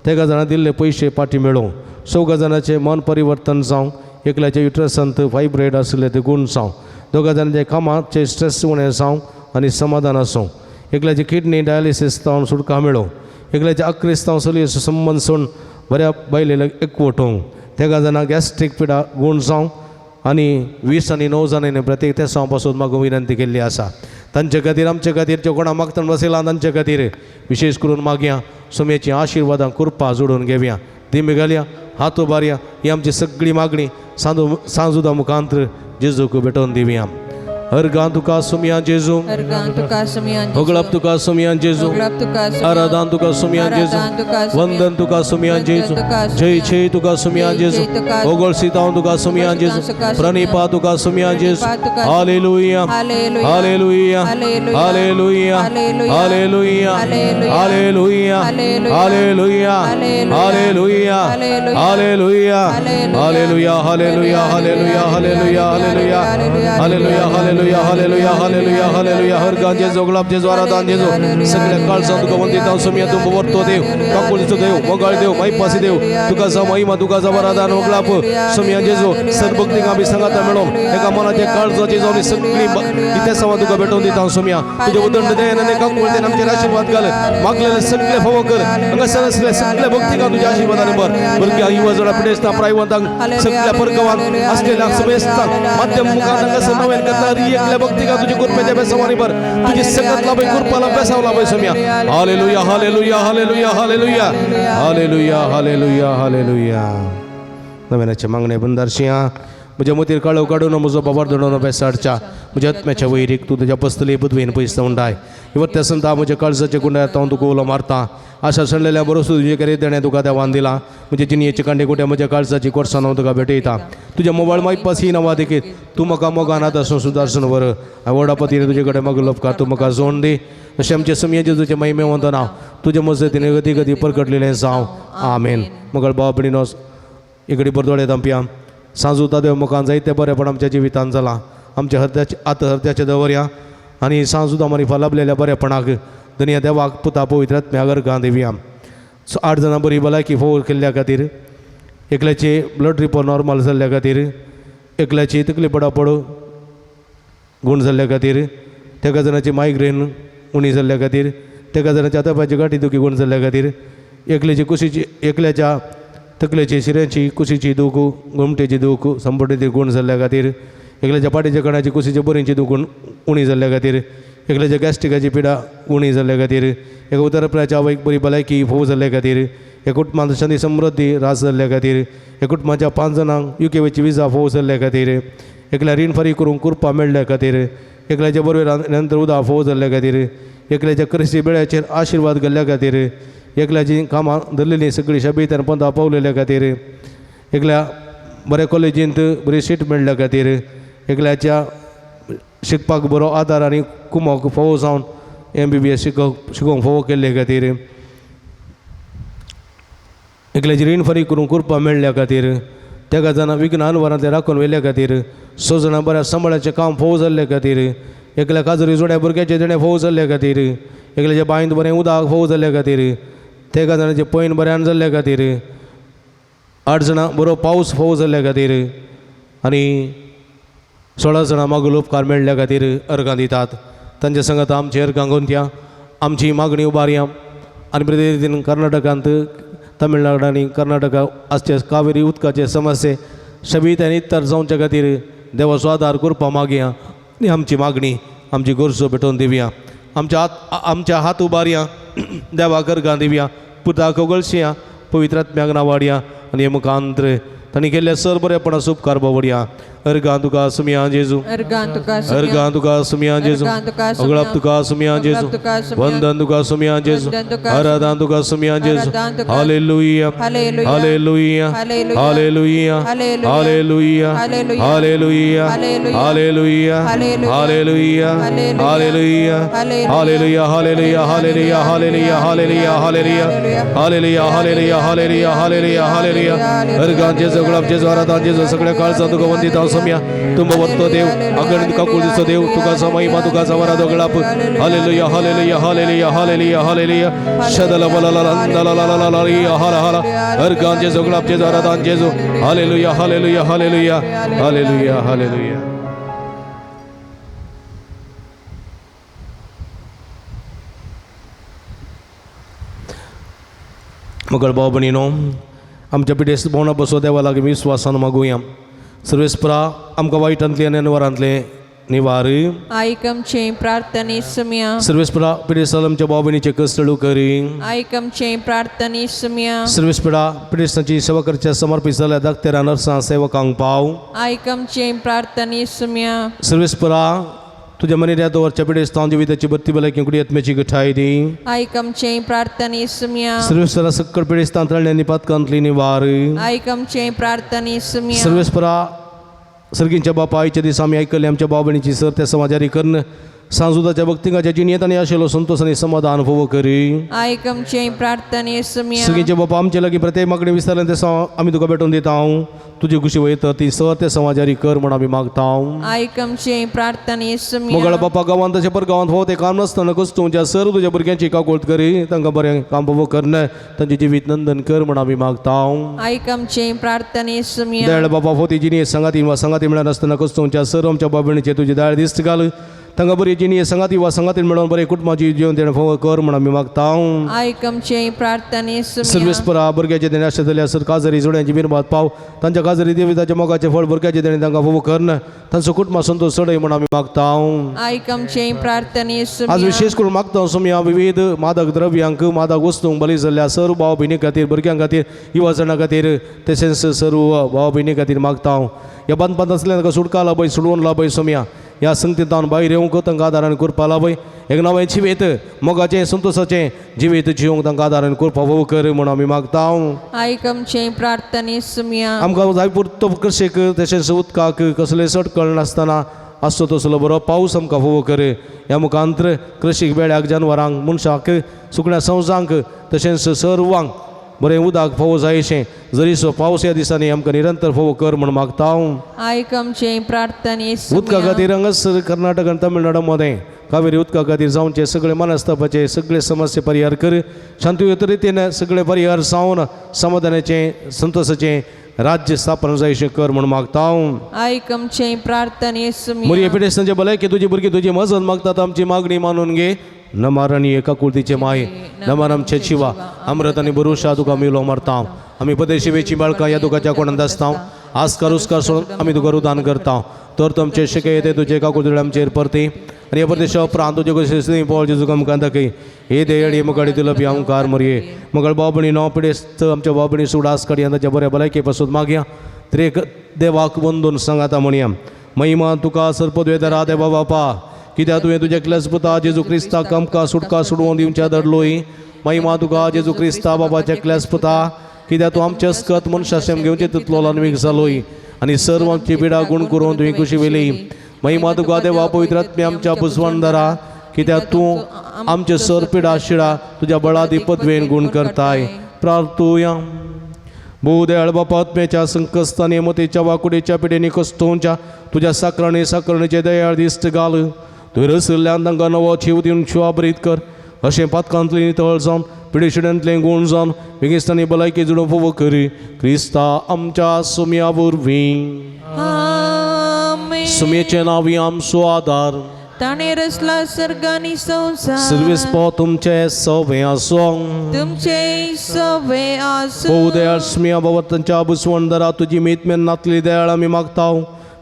तेगा जाणां दिल्ले पयशे फाटी मेळोवंक, 4 जाणांचें मन परिवर्तन जावंक, एकल्याच्या युट्रसांत फायब्रेड आशिल्ले ते गूण जावंक, 2 जाणांचे कामाचे स्ट्रेस उणें जावंक आनी समाधान आसूं, एकल्याची किडनी डायलिसीस जावन सुटका मेळोवंक, एकल्याच्या अक्रिस्तांव चलयेचो संबंद सोडून बऱ्या बायलेक एकवटोवंक, तेगा जाणां गॅस्ट्रीक पिडा गूण जावंक आनी 20 आनी 9 जाणांनी प्रत्येक तेसांव पासून म्हाका विनंती केल्ली आसा. तांचे खातीर आमचे खातीर ज्यो कोणा मागतना बसयला तांचे खातीर विशेश करून मागया सोम्याची आशिर्वादां कृपा जोडून घेवया. दिमी घालया, हात उबारया. ही आमची सगळी मागणी सांजुदा मुखांतर जेजूक भेटोवन दिवया. अर्गां तुका सुमया जेजू, अर्गां तुका सुमयान जेजू. होगळप तुका सुमयान जेजू, होगळप तुका सुमयान. आराधन तुका सुमयान जेजू, आराधन तुका सुमयान. वंदन तुका सुमयान वंदन जेजू, तुका सुमयान. जय जय तुका सुमयान जय जेजू, जय तुका होगळ सीतांव तुका सुमयान जेजू, तुका सुमयान. प्रणिपा तुका सुमयान जेजू. प्रणिपा तुका hallelujah, hallelujah. Hallelujah, hallelujah. Hallelujah, hallelujah. Hallelujah, hallelujah. Hallelujah, hallelujah. Hallelujah, hallelujah, hallelujah. Hallelujah, hallelujah, hallelujah, hallelujah, hallelujah, hallelujah, hallelujah, Hallelujah hallelujah hallelujah hallelujah. हर गान जेजू गुलाब जेजू आराधन जेजू. सगळ्या काळजान तुका वंदिता सोमया. तूं वर्तो देव, काकुळीचो देव, मोगाळ देव, माईपासी देव. तुका जावं महिमा, तुका जावं आराधन गुलाब सोमया जेजू. सद्भक्तीक आमी सांगाता मेळोंक एका मनाचे काळजाचे जावन सगळी इतिहासां तुका भेटोवन दिता सोमया. तुज्या उदंड दयेन आनी काकुळतेन आमचेर आशिर्वाद घाल. मागलेले सगळे फावो कर. हांगासर आसले सगळे भक्तीक तुज्या आशिर्वादान भर. भुरग्यांक, युवा जोडा, पिडेस्तां, प्रायवंतांक, सगळ्या परगवान असलेल्या समेस्तांक माध्यम मुखार हांगासर नव्यान करता एकल्या भक्तीक तुज्या कृपेच्या बेसावानी भर. तुजी सकत लाभय, कृपा लाभ, बेसाव लाभय Somaiya. Hallelujah hallelujah hallelujah hallelujah hallelujah hallelujah hallelujah. नव्यानाचे मागणे बंदारशिया. म्हज्या मतीर काळो काडून म्हजो बाबार दडोवन बेसाडच्या म्हज्या आत्म्याच्या वैरीक तूं तुज्या पसतली बुदवेन पयस उंडाय. इवत्या संता म्हज्या काळजाच्या गुंड्यार हांव तुका उलो मारता. आशा सडलेल्या बरोसो तुजे कडेन देणें तुका देवान दिलां. म्हजे जिणयेचे कांडे कुट्या म्हज्या काळजाची कोर्सान हांव तुका भेटयता. तुज्या मोबायल मायपासी नांवा देखीत तूं म्हाका मोगान आतां सुदारसून व्हर. हांव व्हडा पतीन तुजे कडेन मागलो उपकार, तूं म्हाका जोड दी. अशें आमचे समये जेजूचे महिमे वंदना तुजे मजतीन गती गती परगटलेलें जावं. आमेन. मगळ भाव भयणीनो, इकडे बरदोळे दामप्या सांजूता देव मुखान जायते बरेपण आमच्या जिवितान जालां. आमच्या हरद्याचे आतां हरद्याचे दवरया आनी सांजुदा मारिफा लाभलेल्या बरेपणाक दनया देवाक पुता पवित्र आत्म्याक अर्गां दिवया. सो 8 जाणां बरी भलायकी फोव केल्ल्या खातीर, एकल्याची ब्लड रिपोर्ट नॉर्मल जाल्ल्या खातीर, एकल्याची तकली पडापड गूण जाल्ल्या खातीर, तेका जाणाची मायग्रेन उणी जाल्ल्या खातीर, तेका जाणाची आतापाची गांठी दुखी गूण जाल्ल्या खातीर, एकल्याची कुशीची एकल्याच्या तकलेची शिऱ्याची कुशीची दूख, गोमटेची दूख संपटेची गूण जाल्ल्या खातीर, एकल्याच्या पाटीच्या कणाची कुशीच्या बरींची दूख उणी जाल्ल्या खातीर, एकल्याच्या गॅस्ट्रिकाची पिडा उणी जाल्ल्या खातीर, एका उतरप्राच्या आवयक बरी भलायकी फोव जाल्ल्या खातीर, एका कुटुंबांत शांती समृद्धी रास जाल्ल्या खातीर, एका कुटुंबाच्या 5 जाणांक युकेची विजा फोव जाल्ल्या खातीर, एकल्या रीण फारीक करूंक कृपा मेळ्ळ्या खातीर, एकल्याच्या बरोबर नंतर उदक फोव जाल्ल्या खातीर, एकल्याच्या कृषी बेळ्याचेर आशिर्वाद घाल्ल्या खातीर, एकल्याची कामां धरलेली सगळी शबीत आनी पंदा पावलेल्या खातीर, एकल्या बऱ्या कॉलेजींत बरी सीट मेळ्ळ्या खातीर, एकल्याच्या शिकपाक बरो आदार आनी कुमोक फावो जावन MBBS शिकोवंक फावो केल्ले खातीर, एकल्याची रीण फारीक करूंक कृपा मेळ्ळ्या खातीर, तेगा जाणां विघ्न वरांतले राखून व्हेल्या खातीर, 6 जाणां बऱ्या सांबाळाचें काम फावो जाल्ले खातीर, एकल्या काजरी जोड्या भुरग्याचें देणें फावो जाल्ले खातीर, एकल्याच्या बांयंत बरें उदक फावो जाल्ले खातीर, तेगा जाणांचें पैन बऱ्यान जाल्ले खातीर, 8 जाणां बरो पावस फावो जाल्ल्या खातीर आनी 16 जाणां मागुल उपकार मेळ्ळ्या खातीर अर्गां दितात. तांच्या संगत आमची अर्गां गुंतया, आमची मागणी उबारया आनी प्रतिदिन कर्नाटकांत, तमिळनाड आनी कर्नाटका आसचे कावेरी उदकाचे समस्ये शबीत आनी इतर जावच्या खातीर देवाचो आदार करपा मागया आनी आमची मागणी आमची गरजो भेटोवन दिवया. आमच्या हात उबारया, देवाक अर्गां दिवया, पुताक गळशिया, पवित्र आत्म्याक नांवाडया आनी मुखांत्र तांणी केल्ल्या सर बरेपणाचो उपकार बावडया. अर्गां तुका सुमया जेजू, अर्गां तुका, अर्गां तुका सुमया जेजू, अगळाप तुका सुमया जेजू, वंदन तुका सुमया जेजू, आराधन तुका सुमया जेजू. Hallelujah hallelujah hallelujah hallelujah hallelujah hallelujah hallelujah hallelujah hallelujah hallelujah hallelujah hallelujah hallelujah hallelujah hallelujah hallelujah hallelujah hallelujah hallelujah. अर्गां जेजू, गुलाब जेजू, आराधन जेजू. सगळ्या काळजान तुका वंदिता सोम्या. तुंब वत्तो देव, अगणित काकुळतीचो देव, तुका महिमा, तुका सवारा गळाप. Hallelujah hallelujah hallelujah hallelujah hallelujah. शदल बल हल हल. अर्गां जेजू, गुलाब जेजू, आराधन जेजू. Hallelujah hallelujah hallelujah hallelujah hallelujah. मगळ भाव भयणीनो, आमच्या पिडेस्त भोवना बसो देवा लागीं विस्वासान मागुया. सर्वेस्परा आमकां वायटांतले आनी अनवरांतले निवार. आयक आमचे प्रार्थने सुम्या. सर्वेस्परा पिडेस्ताल आमच्या भाव भयणीचे कष्ट करी. आयक आमचे प्रार्थने सुम्या. सर्वेस्परा पिडेस्तांची सेवा करच्या समर्पित जाल्ल्या दाक्तेरां, नर्सां, सेवकांक पाव. आयक आमचे प्रार्थने सुम्या. सर्वेस्परा तुज्या मनेऱ्या दवरच्या पिडेस्तां जिविताची बत्ती भलायकी कुडी आत्म्याची गठाय दी. आयक आमचे प्रार्थने सुम्या. सर्वेस्परा सक्कड पिडेस्तां तळण्यांनी पातकांतली निवार. आयक आमचे प्रार्थने सुम्या. सर्वेस्परा सर्गींच्या बापा, आयच्या दिसा आमी आयकल्ले आमच्या भाव भयणीची सर त्या समाजारी करून सांजुदाच्या भक्तिंगाच्या जिणेंत आनी आशिल्लो संतोष आनी समाधान फोव करी. आयक आमचे प्रार्थने सुम्या. सगळींचे बापा आमचे लागीं प्रत्येक मागणी विस्तारलें ते आमी तुका भेटोवन दिता. तुजी खुशी वयता ती सर ते समाजारी कर म्हण आमी मागता. आयक आमचे प्रार्थने सुम्या. मोगळ बापा गांवांत तशें पर गांवांत हो ते काम नासतना कस्तुमच्या सर तुज्या भुरग्यांची काकुळट करी, तांकां बरें काम बाबो करना तांचें जिवीत नंदन कर म्हण आमी मागता. आयक आमचे प्रार्थने सुम्या. दयाळ बाबा हो ती जिणी सांगाती वा सांगाती मेळना नासतना कस्तुमच्या सर आमच्या बाबणीचे तुजी दयाळ दिस्त घाल, तांकां बरी जिणी सांगाती वा सांगाती मेळोवन बरें कुटुंबाची जिवन देणें फोव कर म्हण आमी मागता. आयक आमचे प्रार्थने सुम्या. सर्वेस परा भुरग्याचे देणे आशा जाल्यार सर काजरी जोड्यांची मिरमात पाव, तांच्या काजरी देवी ताच्या मोगाचें फळ भुरग्याचे देणे तांकां फोव करना तांचो कुटुंबा संतोष चडय म्हण आमी मागता. आयक आमचे प्रार्थने आज सुम्या. विशेष करून मागता सुमया विविध मादक द्रव्यांक मादक वस्तूंक बली जाल्ल्या सर्व भाव भयणी खातीर, भुरग्यां खातीर, युवा जणां खातीर तशेंच सर्व भाव भयणी खातीर मागता. ह्या बांदपांत आसल्या तांकां सुटका लाभय, सोडवून लाभय सुमया. ह्या संगतींत भायर येवंक तांकां आदारान करपा लाभय, एक नवें जिवीत मोगाचें संतोषाचें जिवीत जिवंक तांकां आदारान करपा फोव कर म्हूण आमी मागता. आयक आमचे प्रार्थने सुम्या. आमकां जाय पुरतो कशेक तशेंच उदकाक कसलें सटकळ नासतना आसचो तसलो बरो पावस आमकां फोव कर. ह्या मुखांत्र कृशीक बेळ्याक जानवरांक मनशाक सुकण्या संवसांक तशेंच सर्वांक बरें उदक फोव जायशें जरीसो पावस ह्या दिसांनी आमकां निरंतर फोव कर म्हूण मागता. आयक आमचे प्रार्थने उदका सुम्या. खातीर हांगासर कर्नाटक आनी तमिळनाडू मदें कावेरी उदका खातीर जावचे सगळे मनस्तापाचे सगळे समस्ये परिहार कर, शांतीयुक्त रितीन सगळे परिहार जावन समाधानाचें संतोषाचें राज्य स्थापन जायशें कर म्हूण मागता. आयक आमचे प्रार्थने मुरये सुम्या. पिडेस्तांचे भलायकी तुजी भुरगीं तुजी मजत मागतात, आमची मागणी मानून घे. नमार आनी एका कुळतीचे माये नमार आमचे शिवा अमृत आनी बरुशा तुका मिलो मारता. आमी पदेशी वेची बाळकां ह्या दुखाच्या कोणांत आसता, आस्कार उस्कार सोडून आमी तुका रुदान करता. तर तुमचे शिके येते तुजे काकुळती आमचेर परती आनी ह्या परदेशा उपरांत तुजे कशें पोळ जेजू आमकां दाखय. हे देयडी मुखाडी तुला आमकार मरये मगळ बाबणी णव पिडेस्त आमच्या बाबणी सुडास काडया ताच्या बऱ्या भलायके पासून मागया त्रेक देवाक वंदून सांगाता म्हणया. महिमा तुका सर्पद्वेदरा देवा बापा, कित्याक तुवें तुज्या क्लेस पुता जेजू क्रिस्ताक आमकां सुटका सोडवून दिवच्या धाडलोय. महिमा तुका जेजू क्रिस्ता बाबाच्या क्लेस पुता, कित्याक तूं आमच्या स्कत मनशाशेम घेवचे तितलो लानवीक जालोय आनी सर्व आमची पिडा गुण करून तुवें खुशी वेली. महिमा तुका देवा पवित्र आत्म्या आमच्या बुजवणदारा, कित्याक तूं आमचे सर पिडा शिडा तुज्या बळादी पदवेन गुण करताय. प्रार्थुया. भूदयाळ बापा आत्म्याच्या संकस्ताने मतेच्या वाकुडेच्या पिडेनी कस्तोंच्या तुज्या साकरणे साकरणेचे दयाळ दिस्त घाल. तुवें रसल्ल्यान तांकां नवो जीव दिवन शिवाबरीत कर, अशें पातकांतलें नितळ जावन पिडेशिड्यांतलें गूण जावन बेगिस्तानी भलायकी जुडोवंक फोव करी क्रिस्ता आमच्या सुम्या वरवीं. आमेन. सुम्येचें नांव आमचो आदार, ताणें रचला सर्ग आनी संवसार. सर्वेस पो तुमचें सवें आसूं. तुमचे सवे आसूं. ओ दयाळ स्मिया बाबा तांच्या बुसवणदारा तुजी मीत मेन नातली दयाळ आमी मागता.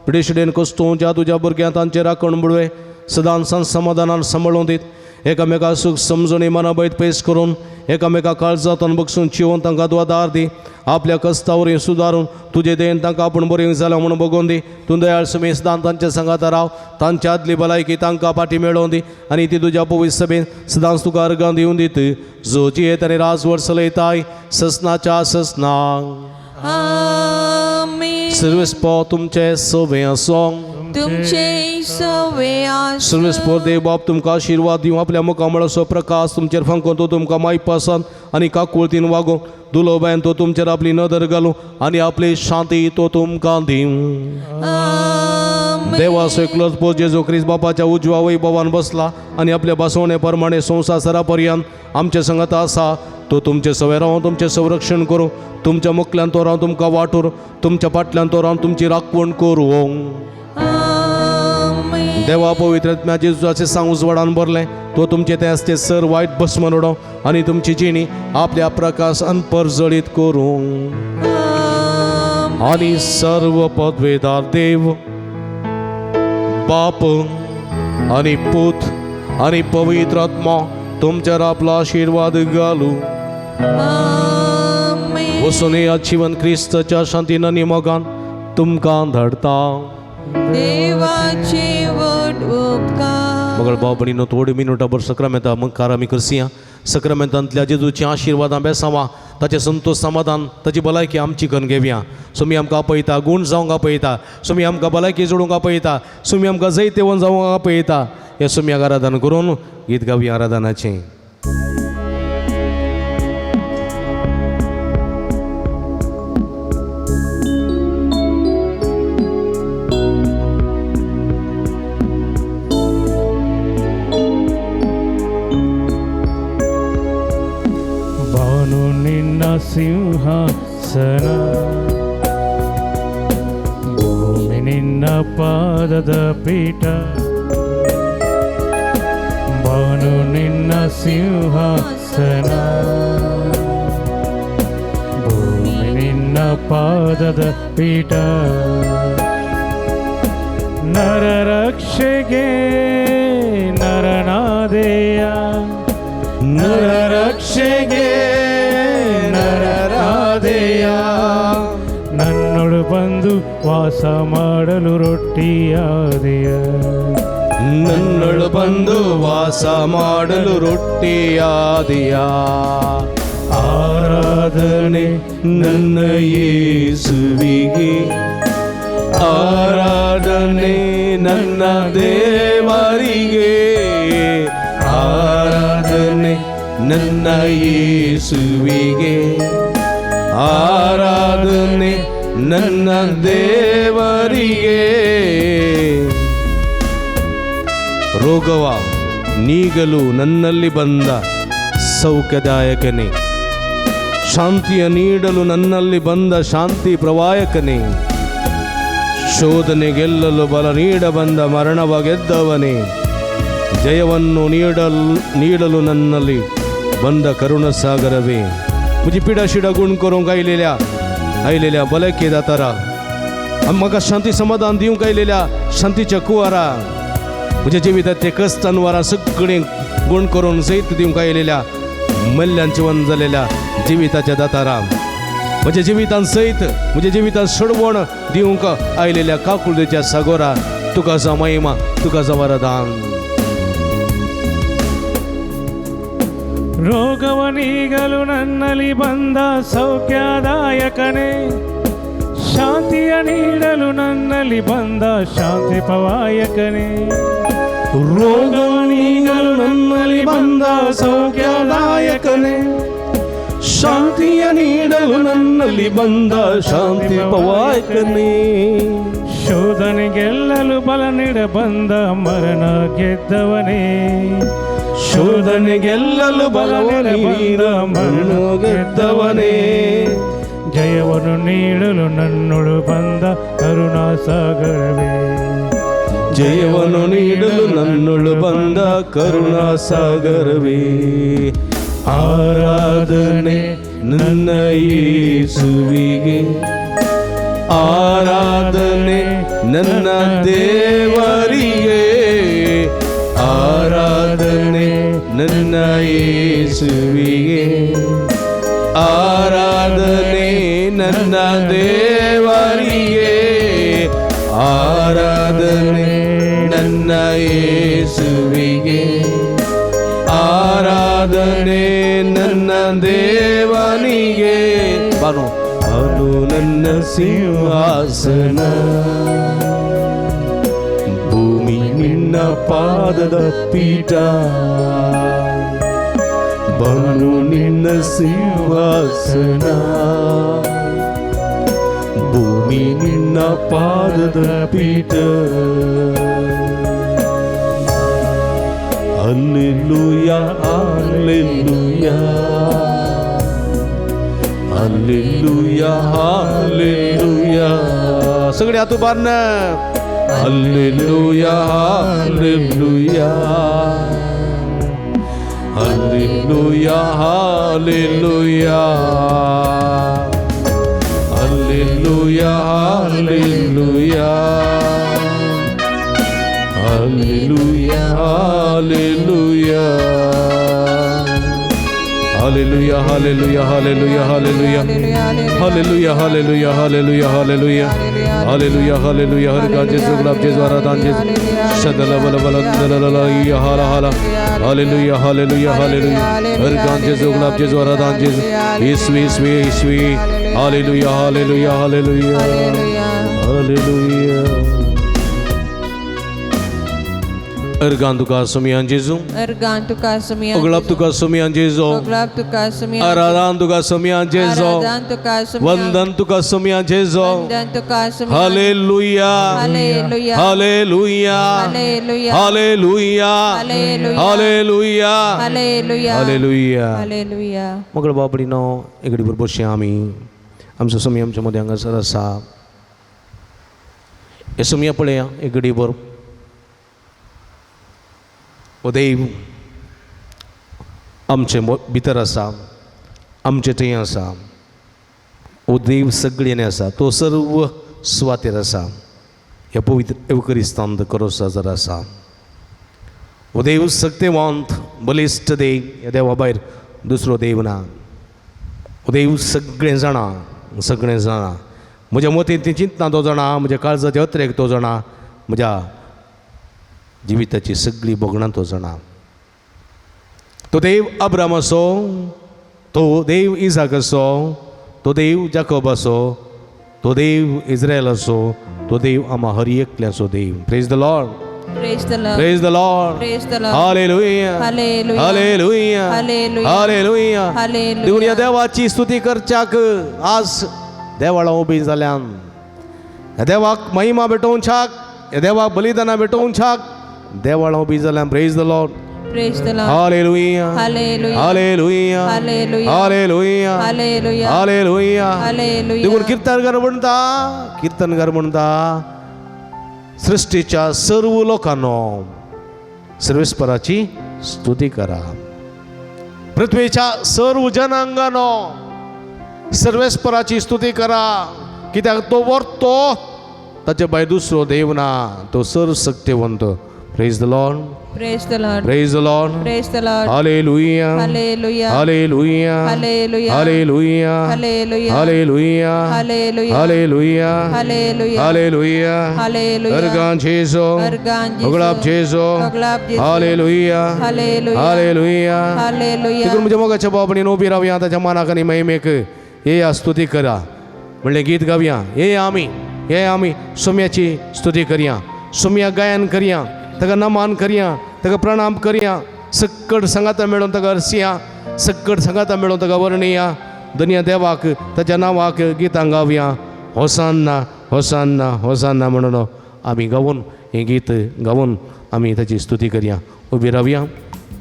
पिडेशिडेन कस्तोंच्या तुज्या भुरग्यां तांचे राखण बुडवे सदां सान समाधानान सांबाळून दीत, एकामेका सूख समजणी मनाबैत पयस करून एकामेका काळजांत बगसून चिवून तांकां तूं आदार दी. आपल्या कस्तावर सुदारून तुजे देन तांकां आपूण बरें जालां म्हणून बगोवन दी. तूं दयाळ सुमी सदां तांच्या सांगाता राव, तांच्या आदली भलायकी तांकां फाटी मेळोवन दी आनी ती तुज्या पवित्र सभेन सदांच तुका अर्गां दिवन दीत. जो जियेत आनी राजवट चलयताय ससनाच्या ससना. आमेन. सर्वेस पो तुमचे सवें आसूं. तुमचे सवे आसूं. सर्वेस पोर देव बाप तुमकां आशिर्वाद दिवं, आपल्या मुखामळाचो प्रकाश तुमचेर फांकोन तो तुमकां मायपासान आनी काकुळतीन वागोवं. दुलोबायन तो तुमचेर आपली नदर घालूं आनी आपली शांती तो तुमकां दिवं. आमेन. देवाचो एकलोच पोस जेजू क्रिस्त बापाच्या उजव्या वैभवान बसला आनी आपल्या बसवणे प्रमाणे संवसार सरा पर्यंत आमचे संगत आसा. तो तुमचे सवे रावन तुमचें संरक्षण करूं, तुमच्या मुखल्यान तो रावन तुमकां वाटूर, तुमच्या फाटल्यान तो रावन तुमची राखवण करूं. आमेन. देवा पवित्र आत्म्या जेजूचे सांग उजवाडान भरलें तो तुमचे ते आसते सर वायट भस्म उडोवं आनी तुमची जिणी आपल्या प्रकाशान परजळीत करूं. आमेन. आनी सर्व पदवेदार देव बाप आनी पूत आनी पवित्र आत्मा तुमचेर आपलो आशिर्वाद घालूं. आमेन. वचून ह्या जिवन क्रिस्ताच्या शांतीन आनी मोगान तुमकां धाडता. देवाचे व्हड उपकार. मगळ भाव भयणीनो थोडी मिनुटां भर सक्रमेंता मुखार आमी करसिया. सक्रमेंतांतल्या जेजूची आशिर्वादां बेसावां ताचें संतोश समाधान ताची भलायकी आमची करून घेवया. सुमी आमकां आपयता गूण जावंक आपयता, सुमी आमकां भलायकी जोडूंक आपयता, सुमी आमकां जैतेवन जावंक आपयता. हे सुमयाक आराधन करून गीत गावया आराधनाचें. ಬಾನು ನಿನ್ನ ಸಿಂಹಾಸನ, ಭೂಮಿ ನಿನ್ನ ಪಾದದ ಪೀಠ. ಬಾನು ನಿನ್ನ ಸಿಂಹಾಸನ, ಭೂಮಿ ನಿನ್ನ ಪಾದದ ಪೀಠ. ನರರಕ್ಷೆಗೆ ನರನಾದೇಯ, ನರರಕ್ಷೆಗೆ ನರರಾಧೆಯ. ನನ್ನೊಳು ಬಂದು ವಾಸ ಮಾಡಲು ರೊಟ್ಟಿಯಾದೆಯ, ನನ್ನೊಳು ಬಂದು ವಾಸ ಮಾಡಲು ರೊಟ್ಟಿಯಾದೆಯ. ಆರಾಧನೆ ನನ್ನ ಯೇಸುವಿಗೆ, ಆರಾಧನೆ ನನ್ನ ದೇವರಿಗೆ, ಆರಾಧನೆ ನನ್ನ ಯೇಸುವಿಗೆ, ಆರಾಧನೆ ನನ್ನ ದೇವರಿಗೆ. ರೋಗವ ನೀಗಲು ನನ್ನಲ್ಲಿ ಬಂದ ಸೌಖ್ಯದಾಯಕನೇ, ಶಾಂತಿಯ ನೀಡಲು ನನ್ನಲ್ಲಿ ಬಂದ ಶಾಂತಿ ಪ್ರವಾಯಕನೇ, ಶೋಧನೆ ಗೆಲ್ಲಲು ಬಲ ನೀಡ ಬಂದ ಮರಣವ ಗೆದ್ದವನೇ, ಜಯವನ್ನು ನೀಡಲು ನನ್ನಲ್ಲಿ ಬಂದ ಕರುಣಸಾಗರವೇ. म्हजी पिडा शिडा गुण करूंक आयलेल्या आयलेल्या भलायकी दातारा, म्हाका शांती समाधान दिवंक आयलेल्या शांतीच्या कुवारा, म्हज्या जिवितात ते कश्टान वारां सगळीं गुण करून जैत दिवंक आयलेल्या मल्ल्यान जिवन जालेल्या जिविताच्या दातारा, म्हज्या जिवितान सयत म्हज्या जिवितान सोडवण दिवंक आयलेल्या काकुळतेच्या सागोरा, तुका जावं महिमा, तुका जावं आराधन. ರೋಗವ ನೀಗಲು ನನ್ನಲ್ಲಿ ಬಂದ ಸೌಖ್ಯದಾಯಕನೇ, ಶಾಂತಿಯ ನೀಡಲು ನನ್ನಲ್ಲಿ ಬಂದ ಶಾಂತಿ ಪವಾಯಕನೇ. ರೋಗವ ನೀಗಲು ನನ್ನಲ್ಲಿ ಬಂದ ಸೌಖ್ಯದಾಯಕನೇ, ಶಾಂತಿಯ ನೀಡಲು ನನ್ನಲ್ಲಿ ಬಂದ ಶಾಂತಿ ಪವಾಯಕನೇ. ಶೋಧನೆ ಗೆಲ್ಲಲು ಬಲ ನೀಡ ಬಂದ ಮರಣ ಗೆದ್ದವನೇ, ಶೋಧನೆ ಗೆಲ್ಲಲು ಬಲ ನೀಡ ಮರಣ ಗೆದ್ದವನೇ. ಜಯವನ್ನು ನೀಡಲು ನನ್ನೊಳು ಬಂದ ಕರುಣಾಸಾಗರವೇ, ಜಯವನ್ನು ನೀಡಲು ನನ್ನೊಳು ಬಂದ ಕರುಣಾಸಾಗರವೇ. ಆರಾಧನೆ ನನ್ನ ಯೇಸುವಿಗೆ, ಆರಾಧನೆ ನನ್ನ ದೇವರಿಗೆ, ಆರಾಧನೆ ನನ್ನ ಯೇಸುವಿಗೆ, ಆರಾಧನೆ ನನ್ನ ದೇವರಿಗೆ, ಆರಾಧನೆ ನನ್ನ ಯೇಸುವಿಗೆ, ಆರಾಧನೆ ನನ್ನ ದೇವನಿಗೆ. ಬಾನು ಅನು ನನ್ನ ಸಿಂಹಾಸನ, ಭೂಮಿ ನಿನ್ನ ಪಾದದ ಪೀಠ. ಬಾನು ನಿನ್ನ ಸಿಂಹಾಸನ, ಭೂಮಿ ನಿನ್ನ ಪಾದದ ಪೀಠ. Alleluia, alleluia, alleluia, alleluia. सगळे हात उबारन. Alleluia, alleluia, alleluia, alleluia, alleluia, alleluia, alleluia, alleluia, hallelujah, hallelujah, hallelujah, hallelujah, hallelujah, hallelujah, hallelujah, hallelujah, hallelujah hallelujah हर जेजू गुलाब जेजू आराधन जेजू शदला बल बल दलला या हाला हाला हालेलुया हालेलुया हालेलुया हर जेजू गुलाब जेजू आराधन जेजू ईस्वी ईस्वी ईस्वी hallelujah hallelujah hallelujah hallelujah organ तुका सोमियान जेजू अर्गान तुका सुमियान ओगलाब तुका सोमियान जेजू ओगलाब तुका सुमियान आराधन तुका सोमियान जेजू आराधन तुका सुमियान वंदन तुका सोमियान जेजू वंदन तुका सुमियान hallelujah hallelujah hallelujah hallelujah hallelujah hallelujah hallelujah hallelujah hallelujah hallelujah मगळ बाबडीनो एकडे बरोबर बसया आमी आमचो सोमी आमच्या मदें हांगासर आसा हे सोमया पळया एकडे बरोबर ओ देव आमचे भितर आसा आमचे थंय आसा ओ देव सगळ्यांनी आसा तो सर्व सुवातेर आसा ह्या पवित्र एवकरिस्तांत करोसा जर आसा ओ देव सक्तेवंत बलिश्ट देव ह्या देवा भायर दुसरो देव ना ओ देव सगळें जाणा सगळें जाणा म्हज्या मतींत ती चिंतना तो जाणा म्हज्या काळजाचे अत्रेक तो जाणा म्हज्या जिविताची सगळी भोगणां तो जाणा तो देव अब्राम असो तो देव इजाक असो तो देव जाकोब असो तो देव इस्रायल असो तो देव आमा हर एकल्याचो देव. Praise the Lord. Praise the Lord. Praise the Lord. Praise the Lord. Hallelujah. Hallelujah. Hallelujah. Hallelujah. Hallelujah. Hallelujah. देखून ह्या देवाची स्तुती करच्याक आज देवाळां उबी जाल्यान ह्या देवाक महिमा भेटोवच्याक ह्या देवाक बलिदानां भेटोवच्याक देवाळां उबी जाल्यान. Praise the Lord. Praise the Lord. Hallelujah. Hallelujah. Hallelujah. Hallelujah. Hallelujah. Hallelujah. Hallelujah. Hallelujah. देखून कीर्तनकार म्हणटा कीर्तनकार म्हणटा सृष्टीच्या सर्व लोकांनो सर्वेस्पराची स्तुती करा. पृथ्वीच्या सर्व जनांगानो सर्वेस्पराची स्तुती करा. कित्याक तो वर्तो ताचे भायर दुसरो देव ना तो सर्व सक्तेवंत. Praise the Lord. Praise the Lord. Praise the Lord. Praise the Lord. Hallelujah. Hallelujah. Hallelujah. Hallelujah. Hallelujah. Hallelujah. Hallelujah. Hallelujah. Hallelujah. Hallelujah. Hallelujah. Hallelujah. अर्गान जेजो अर्गान जेजो. ओगलाब जेजो. ओगलाब जेजो. हालेलुया. हालेलुया. हालेलुया. हालेलुया. देखून म्हज्या मोगाच्या बाबणीन उबी रावया ताच्या मानाक आनी महिमेक येया स्तुती करा म्हणलें गीत गावया. येया आमी येया आमी सोम्याची स्तुती करया सोम्या गायन करया ताका नमान करया ताका प्रणाम करया सक्कड सांगाता मेळोवन ताका अरसिया सक्कड सांगाता मेळोवन ताका वर्णया दनया देवाक ताच्या नांवाक गितां गावया. होसान्ना होसान्ना होसान्ना म्हणून आमी गावून हें गीत गावून आमी ताची स्तुती करया. उबी रावया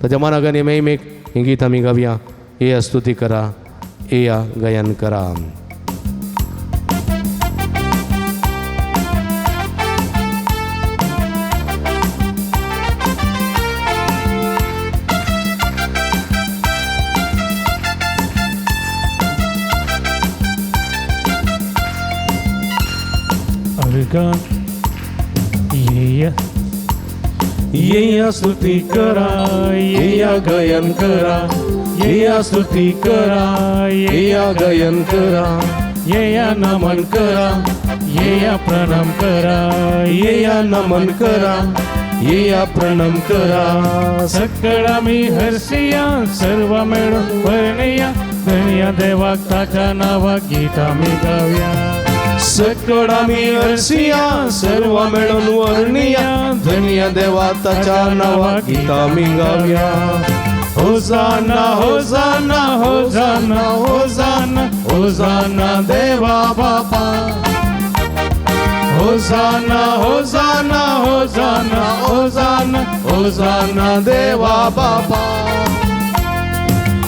ताच्या मानाक आनी महिमेक हें गीत आमी गावया. येया स्तुती करा येया गायन करा. अर्गान येया येया स्तुती करा येया गायन करा येया स्तुती करा येया गायन करा येया नमन करा येया प्रणाम करा येया नमन करा येया प्रणाम करा. सकळा मी हर्षिया सर्व मेळून वर्णया धन्य देवाक ताच्या नावाक गीता मी गावया. सकळा मी हर्षिया सर्व मेळून वर्णिया धन्य देवा ताच्या नावाक गीता मी गावया. होसाना होसाना होसाना होसाना होसाना देवा बापा. होसाना होसाना होसाना होसाना होसाना देवा बापा.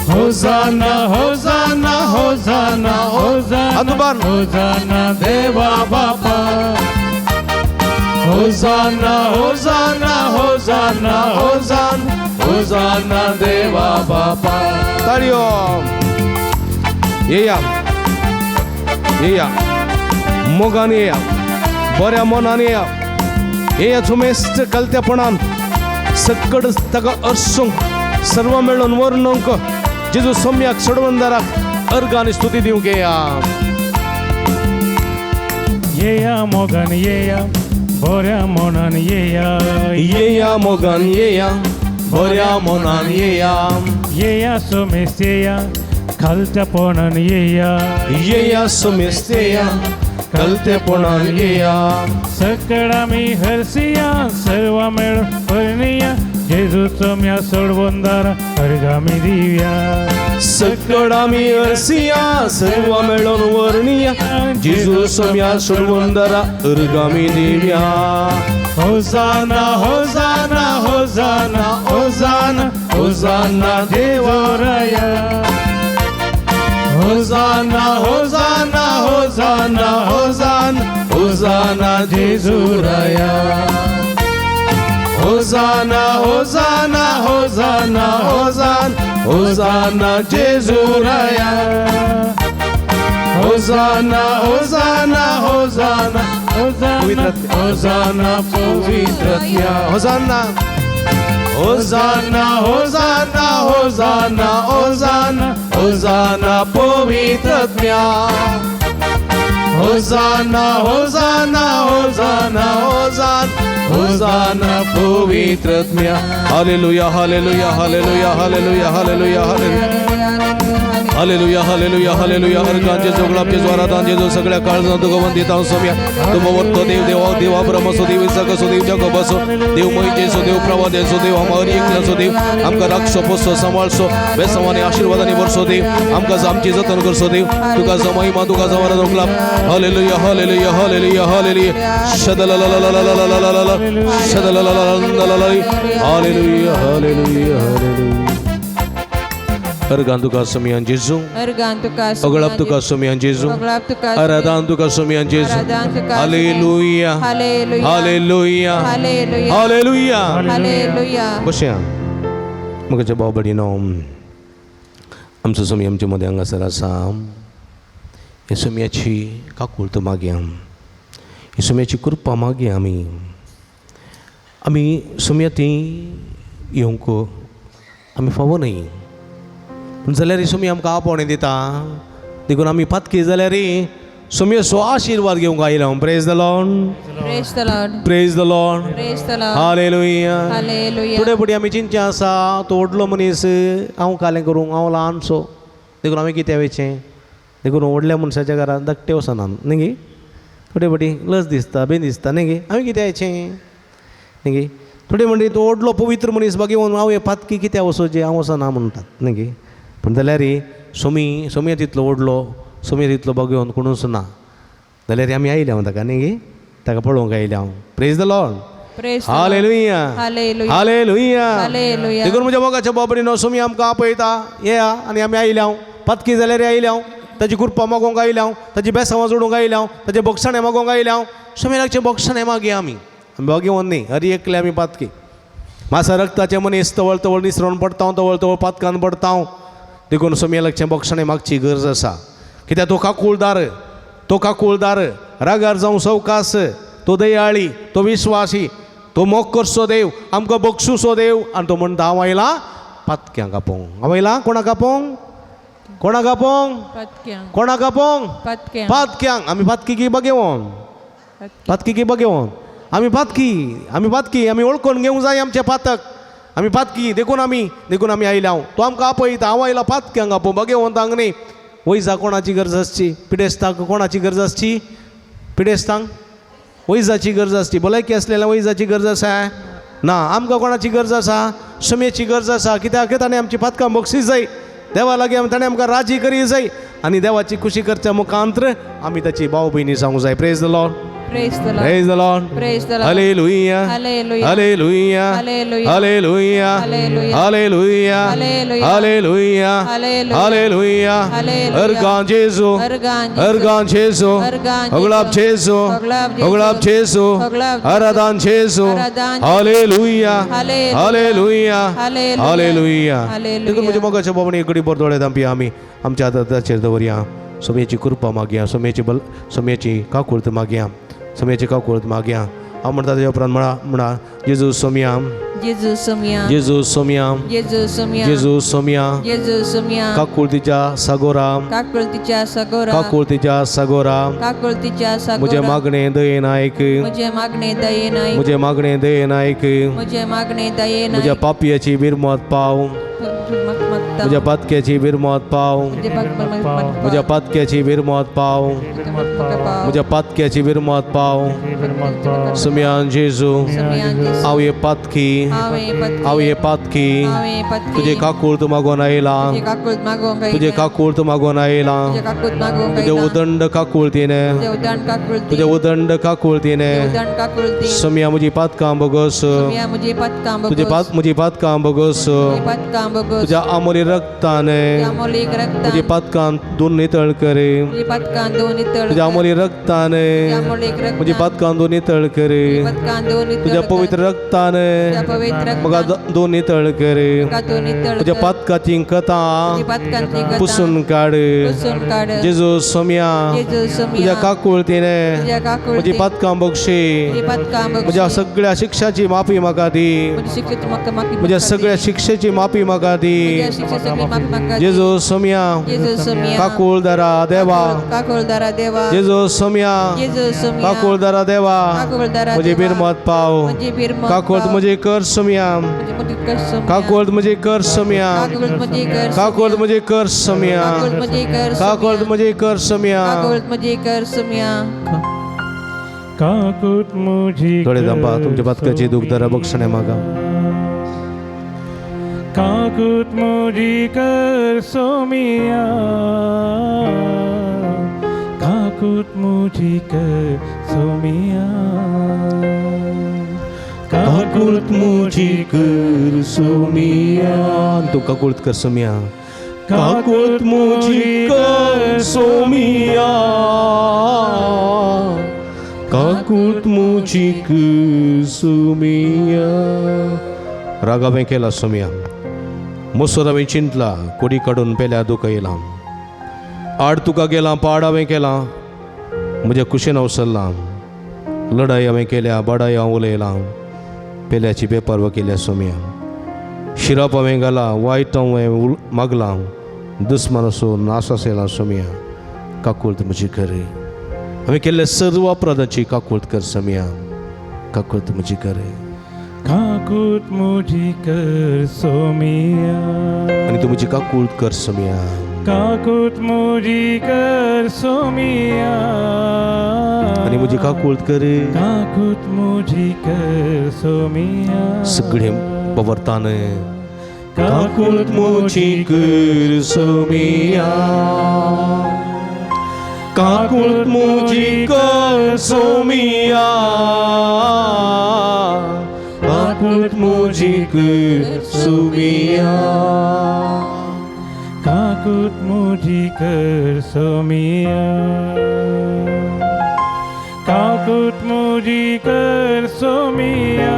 होसाना होसाना होसाना होसाना अदुबान. होसाना देवा बापा. होसाना होसाना होसाना होसाना होसाना देवा बापा. ताळयो. येया येया मोगान येया बऱ्या मनान येया येया सुमेस्त कलत्यापणान सक्कड ताका अर्सूंक सर्व मेळून वर्णूंक जेजू सोम्याक सोडवंदाराक अर्गान स्तुती दिवंक येया. येया मोगान येया बऱ्या मनान येया येया मोगान येया बऱ्या मनान येया येया सोमेस येया खालच्यापणान येया येया समेस्त येया कलतेपणान येया सकळ आमी हरसिया सर्व मेळून परनिया जेजूचो म्या सोडवून दारा अर्गामी दिव्या सकळ आमी हरसिया सर्व मेळोन वर्णिया जेजू सोम्या सोडवून दारा अर्गामी दिव्या. होसाना होसाना होसाना होसाना होसाना देवराया होसाना होसाना होसाना होसाना होसाना जेजूराया. होसाना होसाना होसाना होसाना होसाना जेजूराया. होसाना होसाना होसाना होसाना होसाना पवित्रत्या. होसाना होसाना होसाना होसाना होसाना होसाना पवित्रत्या. होसाना होसाना होसाना होसाना होसाना पवित्रत्या. Hallelujah hallelujah hallelujah hallelujah hallelujah hallelujah hallelujah hallelujah. अर्गांचे जोगळापचे ज्वारादान जेजू सगळ्या काळजांत तुका वंदिता सोम्या. तुमवरतो देव देवा देवा ब्रह्म सो देव इसक सो देव जगो बसो देव मोहिचे सो देव प्रवादे सो देव आमकां एकल्या सो देव आमकां राखसो पोसो सांबाळसो बेसवानी आशीर्वादांनी भरसो देव आमकां आमची जतन करसो देव. तुका महिमा तुका जवारा जोगला. Hallelujah hallelujah hallelujah hallelujah. शदललललललललल शदललललललल. Hallelujah hallelujah hallelujah. Organ तुका सोमयान जेजू अर्गान तुका अगळाप तुका सोमयान जेजू अगळाप तुका आराधान तुका सोमयान जेजू. Hallelujah hallelujah hallelujah hallelujah. बसया म्हज्या भाव भयणीनो, आमचो सोमी आमचे मदें हांगासर आसा. हे सोमयाची काकूळत मागया, हे सोमयाची कृपा मागया. आमी आमी सोमया ती येवंक आमी फावो न्हय पूण जाल्यार सोमी आमकां आपोवणें दिता. देखून आमी पातकी जाल्यार सोमयेचो आशिर्वाद घेवंक आयला. Praise the Lord. Praise the Lord. Praise the Lord. Praise the Lord. Hallelujah. Hallelujah. थोडे फुडें आमी चिंतचें आसा तो व्हडलो मनीस हांव कालें करूंक हांव ल्हानसो देखून हांवें कितें वयचें. देखून व्हडल्या मनशाच्या घरांत धाकटे वचना न्ही गे. थोडे फावटी लज दिसता बेन दिसता न्ही गे. हांवें कितें वयचें न्ही गे. थोडे म्हणटी तो व्हडलो पवित्र मनीस बागी हांव हें पातकी कित्याक वचोचें हांव वचना म्हणटात न्ही गे. पूण जाल्यार सोमी सोमया तितलो व्हडलो सोमया तितलो बगेवन कोणूच ना. जाल्यार आमी आयले हांव ताका न्ही गे, ताका पळोवंक आयले हांव. Praise the Lord. Hallelujah hallelujah. देखून म्हज्या मोगाच्या बाबरीनो सोमी आमकां आपयता येया आनी आमी आयले हांव. पातकी जाल्यार आयले हांव, ताजी कृपा मागोवंक आयले हांव, ताजी बेसांवां जोडूंक आयले हांव, ताजें बोगसाणें मागोवंक आयले हांव. सोमी लागचें बोगसाणें मागया आमी. आमी बगेवन न्ही हर एकले आमी पातकी. मासा रक्ताचे मनीस तवळ तवळ निसरोन पडटा, तवळ तवळ पातकान पडटा. देखून सोमया लागचें बोगसाणें मागची गरज आसा. कित्याक तो काकुळदार, तो काकुळदार रागार जावं सवकास, तो दयाळी, तो विश्वासी, तो मोग करचो देव, आमकां बक्षुसो देव. आनी तो म्हणटा हांव आयला पातक्यांक आपोवंक. हांव आयला कोणाक आपोवंक? कोणाक आपोवंक? कोणाक आपोवंक? पातक्यांक. आमी पातकी की बगेवन, पातकी की बगेवन. आमी पातकी, आमी पातकी, आमी वळखून घेवंक जाय आमचें पातक. आमी पातकी देखून आमी, देखून आमी आयल्या हांव. तो आमकां आपयता हांव आयला पातक्यांक आपोवंक, बगेवन तांक न्ही. वैजा कोणाची गरज आसची? पिडेस्तांक कोणाची गरज आसची? पिडेस्तांक वैजाची गरज आसची. भलायकी आसलेल्या वैजाची गरज आसा ना. आमकां कोणाची गरज आसा? क्षमेची गरज आसा. कित्याक ताणें आमची पातकां बक्षी जाय देवा लागीं, ताणें आमकां राजी करी जाय आनी देवाची खुशी करच्या मुखांत्र आमी ताची भाव भयणी जावंक जाय. Praise the Lord. Praise the Lord. Praise the Lord. Praise the Lord. Hallelujah. Hallelujah. Hallelujah. Hallelujah. Hallelujah. Hallelujah. Hallelujah. Hallelujah. Hallelujah. Hallelujah. अर्गां जेजू, अर्गां जेजू, अगलाब जेजू, अगलाब जेजू, आराधन जेजू. हालेलुया. हालेलुया. हालेलुया. देखून म्हज्या मोगाच्या बाबांनी इकडे बरो दोळे धांपया आमी आमच्या हाताचेर दवरया. सोमयेची कृपा मागया, सोमयेची बल, सोमयेची काकुळत मागया, सोमयेची काकुळत मागया. हांव म्हणटा तेज्या उपरांत म्हणा म्हणा जेजू सोमया, जेजू सोमया, जेजू सोमया, जेजू सोमया, जेजू सोमया, जेजू सोमया, काकुळतीच्या सागोरा, काकुळतीच्या सगोरा, काकुळतीच्या सागोरा, काकुळतीच्या म्हजें सगोरा, मागणें दयेन आयक, म्हजें मागणें दयेन आयक, म्हजें मागणें दयेन आयक, म्हजें मागणें दयेन म्हज्या आयक, पापयाची बिरमत पाव, म्हज्या पातक्याची बिरमत पाव, म्हज्या पातक्याची बिरमत पाव, म्हज्या पातक्याची बिरमत पाव. सुमयान जेजू, हांव हे पातकी, हांव हे पातकी, तुजे काकूळत मागोन आयला, तुजे काकूळत मागोन आयला, तुजे उदंड काकुळतीने, तुजे उदंड काकुळतीने, सुमया म्हजी पातकां भोगोस, तुजे पात म्हजी पातकां भोगोस, तुज्या आमोली रक्ताने म्हजी पातकां दोन नितळ करे, तुज्या आमोली रक्ताने म्हजी पातकां दोन नितळ करे, तुज्या पवित्र रक्ताने म्हाका दोन नितळ करे, तुज्या पातकाची कथा पुसून काड. जेजू सोमया, तुज्या काकुळतीने म्हजी पातकां बक्षी, म्हज्या सगळ्या शिक्षाची माफी म्हाका दी, म्हज्या सगळ्या शिक्षेची माफी म्हाका दी. जेजू सोमया, काकुळदारा देवा, काकुळदारा देवा, जेजू सोमया, काकुळदारा देवा, म्हजी बिरमत पाव, काकुळत म्हजी कर सोमया, काकुळत म्हजी कर सोमया, काकुळत म्हजी कर सोमया, काकुळत म्हजी कर सोमया. काकूत मुझी दोळे धांपा, तुमच्या पातकाची दुखदारा बक्षणे मागा. काकूत मुझी कर सोमिया, काकूत मुझी कर सोमिया, काकुळत मुझी कर सोमिया, तूं काकुळत कर सोमिया, काकुळत मुझी कर सोमिया, काकुळत मुझी कर सोमिया. राग हांवें केला सोमिया, मोसोर हांवें चिंतला, कोडी काडून पेल्या दुखयला, आड तुका गेलां, पाड हांवें केलां, म्हज्या कुशेन हांव सरलां, लढाई हांवें केल्या, बडाय हांव उलयलां, पेल्याची बेपर्वा केल्या सोमिया, शिराप हांवें घाला, वायट हांवें मागलां, दुस्मान असो नास आसयला सोमिया, काकुळत म्हजी करे, हांवें केल्ल्या सर्व अपराधाची काकुळत कर सोमिया, काकुळत म्हजी करे. काकूत मुझी कर सोमिया, आनी तूं म्हजी काकुळत कर सोमिया, काकूत मुझी कर सोमिया, आनी म्हजी काकुळत करे. काकूत मुझी कर सोमिया, सगळे पवर्तान काकुळत मुझी कर सोमिया, काकुळत मुझी कर सोमिया, काकुळत मुझी कर सोमिया, काकूत मुझी कर सोमिया, काकूत मुझी कर सोमिया,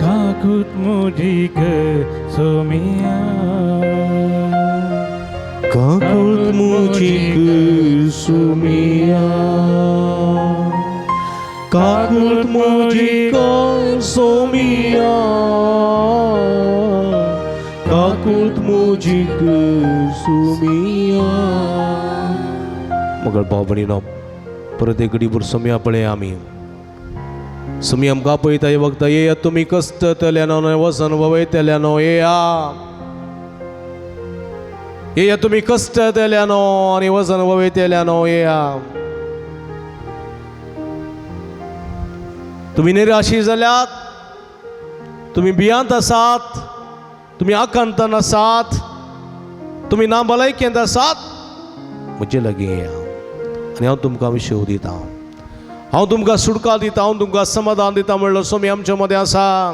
काकूत मुझी कर सोमिया, काकुळत मुझी कर सोमिया, काकुळत मुझी कर सोमिया, काकुळत मुझी कर सोमिया. मगळ भाव भयणीनो, परत एक घडीभर सोमया पळय आमी. सोमी आमकां पळयता हे वखदां, येया तुमी कश्ट तल्यानो वसन वयतल्यानो, येया येया तुमी कश्ट तेल्यानो आनी वजन वयतल्यानो, येया. तुमी निराशी जाल्यात, तुमी भियांत आसात, तुमी आकांतान आसात, तुमी ना भलायकेंत आसात, म्हजे लागीं येया आनी हांव तुमकां विशेव दितां, हांव तुमकां सुटका दिता, हांव तुमकां समाधान दिता म्हणलो सोमी आमच्या मदें आसा.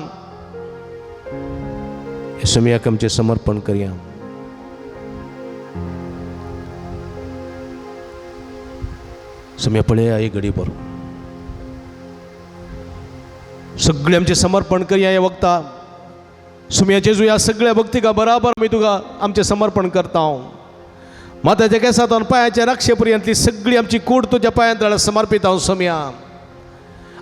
सोमयाक आमचें समर्पण करया. सोमया पळया एक घडी बरो, सगळें आमचें समर्पण करया ह्या वखता. सोमया जेजू, ह्या सगळ्या भक्तिका बराबर आमी तुका आमचें समर्पण करता. हांव माथ्याच्या केसांत पांयाच्या राक्षे पर्यंतली सगळी आमची कूड तुज्या पांयांत समर्पित हांव सोमया.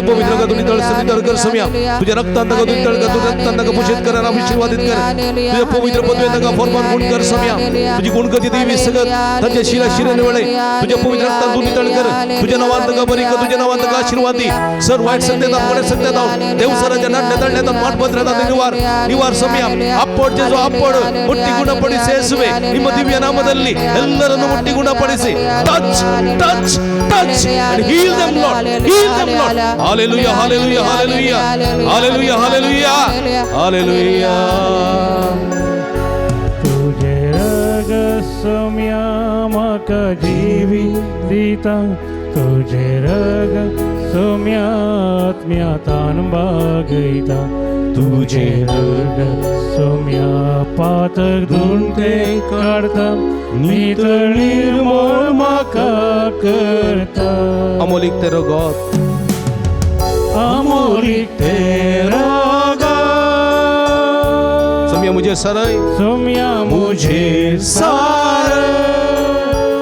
तुझ्या पवित्र रगात नितळ नितळ कर सम्या. तुझ्या रक्तान ताका नितळ कर. तुझ्या रक्तान ताका पुशेत कर आणि आशीर्वादित कर. तुझ्या पवित्र पदवेन ताका फॉर्मान गुण कर सम्या. तुझी गुण करची देवी सगत तांच्या शिरा शिराने वळे. तुझ्या पवित्र रक्तान तू नितळ कर. तुझ्या नावान ताका बरी कर. तुझ्या नावान ताका आशीर्वाद दी. सर वाईट सत्य दाव सत्य दाव देवसराच्या नाट्य तळण्यात माटपत्रात ನಿವಾರ್ ನಿವಾರ್ ಸಮಯ ಅಪ್ಪಡ್ ಜೇಸು ಅಪ್ಪಡ್ ಮುಟ್ಟಿ ಗುಣಪಡಿಸಿ ಯೇಸುವೆ. ನಿಮ್ಮ ದಿವ್ಯ ನಾಮದಲ್ಲಿ ಎಲ್ಲರನ್ನು ಮುಟ್ಟಿ ಗುಣಪಡಿಸಿ. Touch touch touch and heal them Lord, heal them Lord. Hallelujah hallelujah hallelujah hallelujah hallelujah hallelujah. तुझे रग सोम्या म्हाका जीवी दिता. तुझे रग सोम्या आत्म्या तान बागयता. तुझे रग सोम्या पातक धुवन ते काडता. नितळ निर्मळ म्हाका करता. अमोलिक ते रगत अमोलिक ते रगत सोम्या मुझे सारय सोम्या मुझे सारय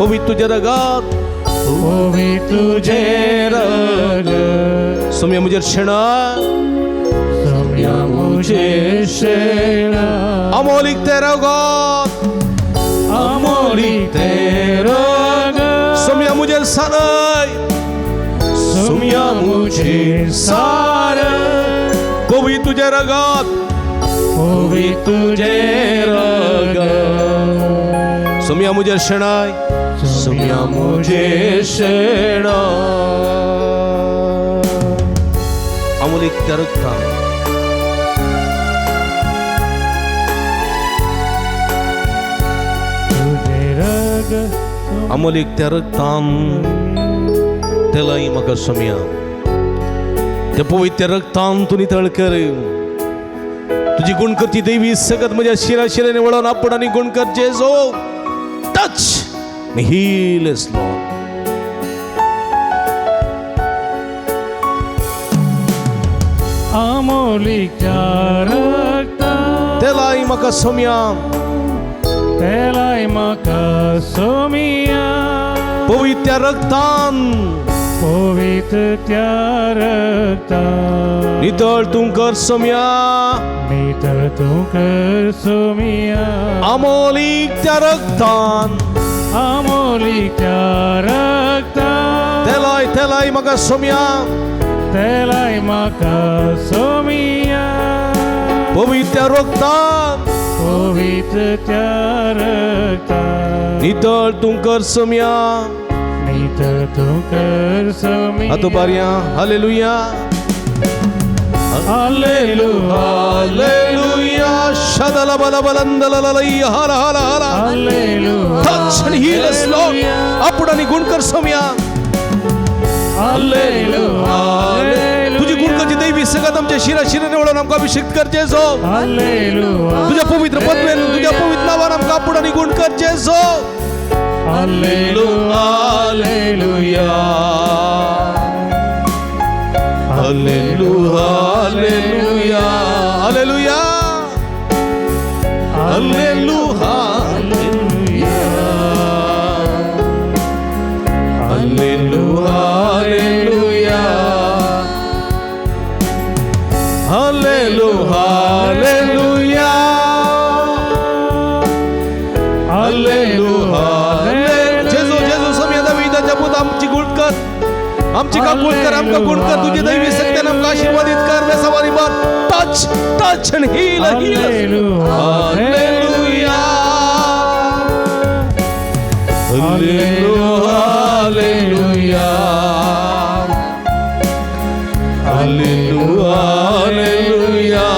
पवित्र तुझे रगत पवित्र तुझे रगत सोम्या मुझे शेणा सोम्या मुझे शेणा अमोलिक ते रगत अमोलिक ते रगत सोम्या मुझे सारय सोम्या मुझे सारय पवित्र तुझे रगत पवित्र तुझे रगत सोम्या मुझे शेणाय सोम्या मुझे शेणा अमोलिक त्या रगतान तुझे रग अमोलिक त्या रगतान तेलाय म्हाका सोम्या. त्या पवित्र रगतान तूं नितळ कर. तुझी गुण करची देवी सगत म्हज्या शिरा शिराने वळोवन आपण आनी गुण कर Jeju. Touch heal us Lord. Amolik त्या रगतान तेलाय म्हाका सोम्या. तेलाय म्हाका सोम्या. पवित्र रगतान पवित्र त्या रगतान नितळ तूं कर सोम्या. नितळ तूं कर सोम्या. अमोलिक त्या रगतान अमोलिक त्या रगतान तेलाय तेलाय म्हाका सोम्या. तेलाय म्हाका सोम्या. पवित्र रगतान पवित्र त्या रगतान नितळ तूं कर सोम्या. नितळ तूं कर सोम्या. हात उबारया. Hallelujah hallelujah hallelujah. शदल बल बलंदलललई हर हर हर. Hallelujah Touch and heal us Lord. आपण आणि गुण कर सोम्या. हालेलुया तुझी गुण करची देवी सगळ्यात आमच्या शिरा शिराने वळून आमकां अभिषेक कर जेजो. हालेलुया तुझ्या पवित्र पदवेन तुझ्या पवित्र नावान आमकां आपण आणि गुण कर Jeju. Hallelujah hallelujah hallelujah hallelujah hallelujah hallelujah hallelujah hallelujah hallelujah hallelujah hallelujah. जेजू जेजू सोम्या दाविदाच्या पुता आमची गुण कर. आमची काकूळ कर. आमकां गुण कर. तुझी दैवी सत्यान आमकां आशीर्वादित कर. वेसावारी मार. Touch touch and heal heal. Hallelujah hallelujah hallelujah hallelujah hallelujah hallelujah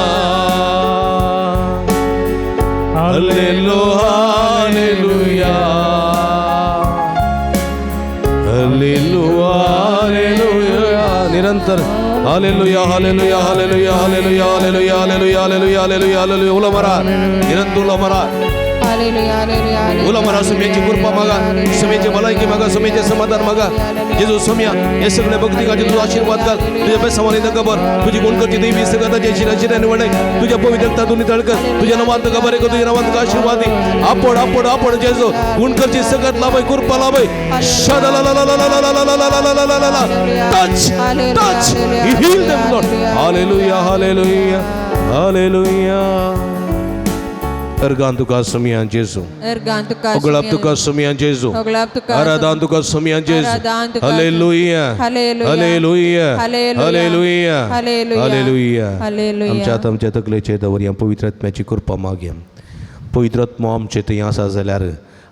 hallelujah hallelujah hallelujah. निरंतर hallelujah hallelujah hallelujah hallelujah hallelujah hallelujah hallelujah hallelujah hallelujah. उलो मारा. निरंतर उलो मारा. उलो मारा सुम्याची कृपा मागा, सुम्याची भलायकी मागा, सुम्याचें समाधान मागा. जेजू सुम्या हे सगळे भक्तिकाचे तुजो आशीर्वाद घाल. तुज्या बेसावानी तांकां भर, तुजी गुणकरची देवी सगळ्याचे शिराशिरांनी वडय, तुज्या पवित्र रक्तांतून नितळ कर, तुज्या नांवान तुका बरें कर, तुज्या नांवान तुका आशीर्वाद दी. आपण आपण आपण जेजू गुणकरची सगळ्यात लाभय, कृपा लाभय. Touch, touch, heal them Lord. Hallelujah, hallelujah, hallelujah. Organ तुका सुमियान जेजू, अर्गान तुका ओगळाप तुका सुमियान जेजू, ओगळाप तुका आराधान तुका सुमियान जेजू. आराधान तुका hallelujah, hallelujah, hallelujah, hallelujah, hallelujah, hallelujah, hallelujah. Hallelujah. आमच्या आमच्या तकलेचेर दवरया पवित्र आत्म्याची कृपा मागया. पवित्र आत्मो आमचे थंय आसा जाल्यार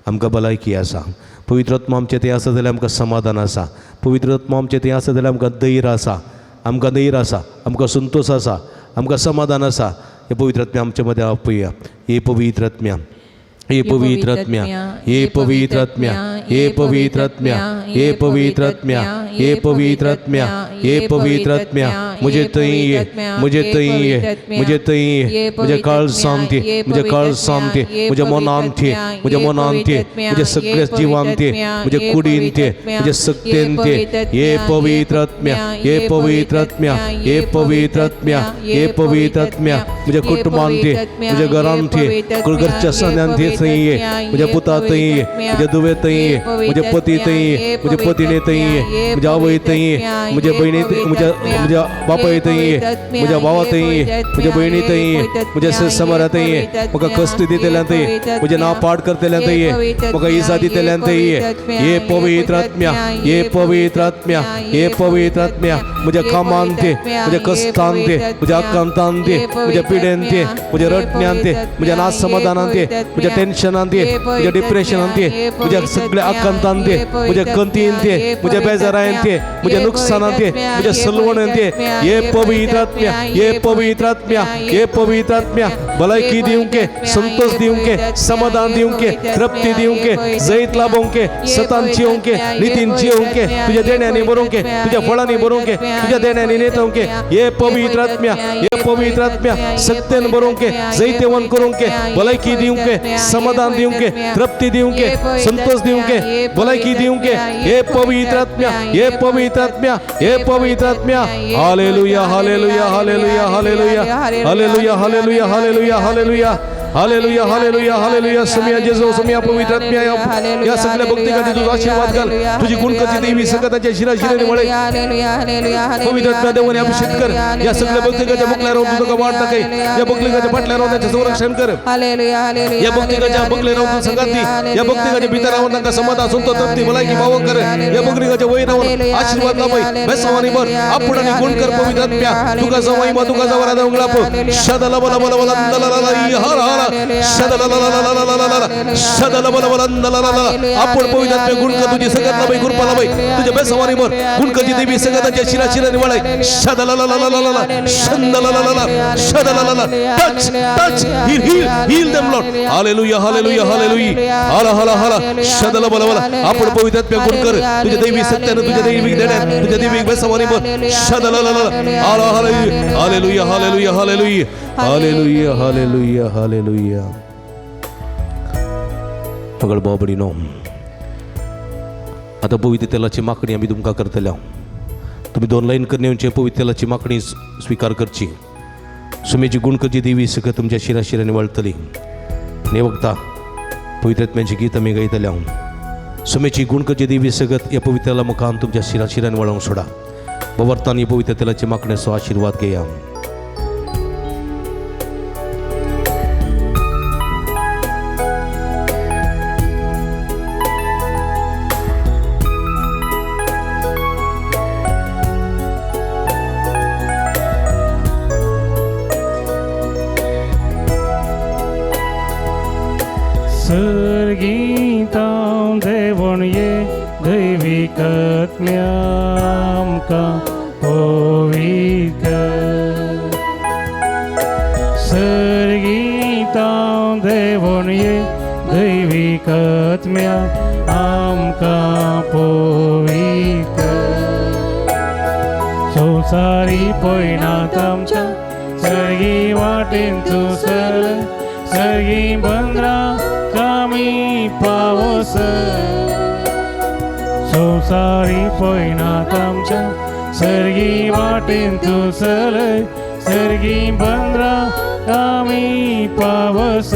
आमकां भलायकी आसा. पवित्र आत्मो आमचे थंय आसा जाल्यार आमकां समाधान आसा. पवित्र आत्मो आमचे थंय आसा जाल्यार आमकां धैर्य आसा, आमकां धैर्य आसा, आमकां संतोश आसा, आमकां समाधान आसा. हे पवित्र आत्म्या आमचे मदें आपया. हे पवित्र आत्म्या, हे पवित्र आत्म्या, हे पवित्र आत्म्या, हे पवित्र आत्म्या, हे पवित्र आत्म्या, हे पवित्र आत्म्या, हे पवित्र आत्म्या, म्हजे थंय ये, म्हजे थंय ये, म्हजे थंय ये, म्हज्या काळ शांती, म्हज्या काळ शांती, म्हज्या मनांत ये, म्हज्या मनांत ये, म्हज्या सगळ्या जिवांत ये, म्हज्या कुडींत ये, म्हज्या शक्तेंत ये. हे पवित्र आत्म्या, हे पवित्र आत्म्या, हे पवित्र आत्म्या, हे पवित्र आत्म्या, म्हज्या कुटुंबांत ये, म्हज्या घरांत ये, घरच्या सन्यांत ये, थंय ये, म्हज्या पुता थंय ये, म्हज्या दुवे थंय ये, म्हज्या पती थंय ये, म्हज्या पतीणे थंय ये, म्हज्या आवय थंय ये, म्हज्या भयणी, म्हज्या म्हज्या बापाय थंय ये, म्हज्या भावा थंय ये, म्हज्या भयणी थंय ये, म्हज्या समारा थंय ये, म्हाका कश्ट दितल्यान थंय ये, म्हजें नांव पाड करतल्यान थंय ये, म्हाका इजा दितल्यान थंय ये. हे पवित्र आत्म्या, हे पवित्र आत्म्या, हे पवित्र आत्म्या, म्हज्या कामांत ये, म्हज्या कश्टांत ये, म्हज्या आकांतांत ये, म्हज्या पिडेंत ये, म्हज्या रडण्यांत ये, म्हज्या नासमाधानांत ये, म्हज्या टेन्शनांत ये, म्हज्या डिप्रेशनांत ये, म्हज्या सगळ्या आकांतांत ये, म्हज्या गंतींत ये, म्हज्या बेजारांत ये, म्हज्या नुकसानांत ये, म्हज्या सलवणांत ये. हे पवित्र आत्म्या, हे पवित्र आत्म्या, हे पवित्र आत्म्या, भलायकी दिवंके, संतोष दिवंके, समाधान दिवंके, तृप्ती दिवंके, जैत लाभोवंके, सतान जिवंके, नितीन जिवंके, तुज्या देण्यांनी बरोवंके, तुज्या फळांनी बरोवंके, तुज्या देण्यांनी नेटोवंके. हे पवित्र आत्म्या, हे पवित्र आत्म्या, सत्यान बरोवंके, जैतेवन करूंके, भलायकी दिवंके, समाधान दिवंके, तृप्ती दिवंके, संतोष दिवंके, भलायकी दिवंके. हे पवित्र आत्म्या, हे पवित्र आत्म्या, हे पवित्र आत्म्या. Hallelujah, hallelujah, hallelujah, hallelujah, hallelujah, hallelujah, hallelujah, hallelujah, hallelujah, hallelujah, hallelujah. सुमिया जेजू, सुमिया पवित्र आत्म्या, या सगळ्या भक्तिकाचे तुझा आशीर्वाद घाल. तुझी गुणकरची देवी सगळ्याच्या शिरा शिराने वळे. पवित्र आत्म्या देवाने अभिषेक कर. या सगळ्या भक्तिकाच्या मुखल्या राहून तुझं वाट दाखय. या भक्तिकाच्या फाटल्या राहून त्यांचे संरक्षण कर. या भक्तिकाच्या बगले राहून संगात दी. या भक्तिकाच्या भितर राहून तांकां समाधान, संतोष, तृप्ती, भलायकी भाव कर. या भक्तिकाच्या वयर राहून आशीर्वाद लाभय, बेसावानी भर. आपण आणि गुण कर पवित्र आत्म्या. तुका जवाई मा तुका जवळ राधा उंगळाप शदला बला बला बला ला ला ला हर हर शदला ला ला ला ला ला ला शदला बला बला ला ला ला. आपण पवित्र आत्म्या गुण कर, तुझी संगत लाभय, कृपा लाभय, तुझ्या बेसावानी भर. गुण करची देवी संगताच्या शिरा शिराने वळाय. शदला ला ला ला ला ला शंदला ला ला ला शदला ला ला. Touch, touch, heal, heal, heal them Lord. Hallelujah, hallelujah, hallelujah. हाला हाला हाला शदला बला बला. आपण पवित्र आत्म्या गुण कर, तुझ्या दैवी सत्यानं, तुझ्या दैविक देण्यात, तुझ्या दैविक बेसावानी भर. शदला ला ला हाला हाला. Hallelujah, hallelujah, hallelujah, hallelujah, hallelujah, hallelujah. पगड बाबडीनो, आतां पवित्र तेलाची मागणी आमी तुमकां करतले. तुमी दोन लायन करून येवचे, पवित्र तेलाची मागणी स्विकार करची. सुमेची गुण करची देवी सगळं तुमच्या शिरा शिरांनी वळतली. आनी वखता पवित्र आत्म्याची गीत आमी गायतले. हांव सुमेची गुण करची देवी सगळं ह्या पवित्राला मुखान तुमच्या शिरा शिरांनी वळोवंक सोडा. बवर्तान पवित्र तेलाची मागणेचो आशिर्वाद घेया. सर्गीतां देवण ये दैवीक आत्म्या पवित्र. सर्गीतां देवण ये दैवीक आत्म्या आमकां पवित्र. संवसारी पयणांत आमच्या सर्गी वाटेन तूं सर, सर्गी बंदरां आमी पावस संवसारी पयनात आमच्या सर्गी वाटेन तूं चलय सर्गी बंद्रा आमी पावस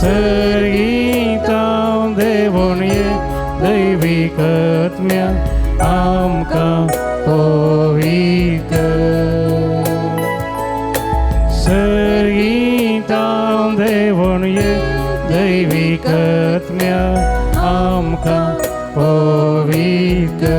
सर्गी तांव देवून ये दैवीक आत्म्या आमकां पवित्र सर्गी तांव देवून ये दैवीक आत्म्या आमकां पवित्र.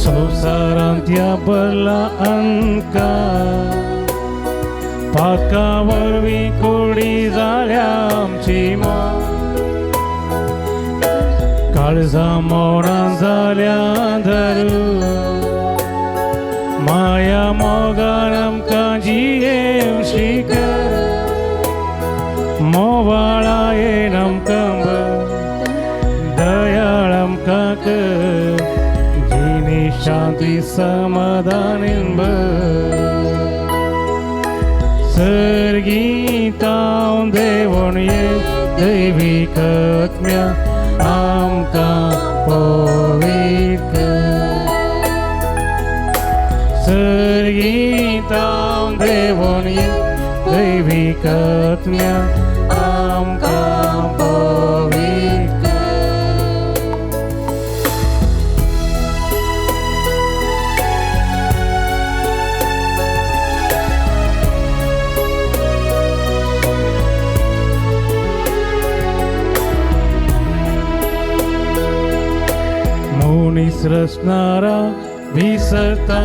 संवसारांत ह्या भरला अंधकार पातका वरवीं कुडी जाल्या आमची मां काळजां मोडां जाल्या धरू माया मोगान आमकां जियेवं शीक मोवाळायेन आमकां दयाळ आमकां कर जिणी शांती समाधान सर्गी तांव देवून ये दैवीक आत्म्या आमकां पवित्र सर्गी तांव देवून ये दैवीक आत्म्या आमकां पवित्र. मनीस रचणारा विसरता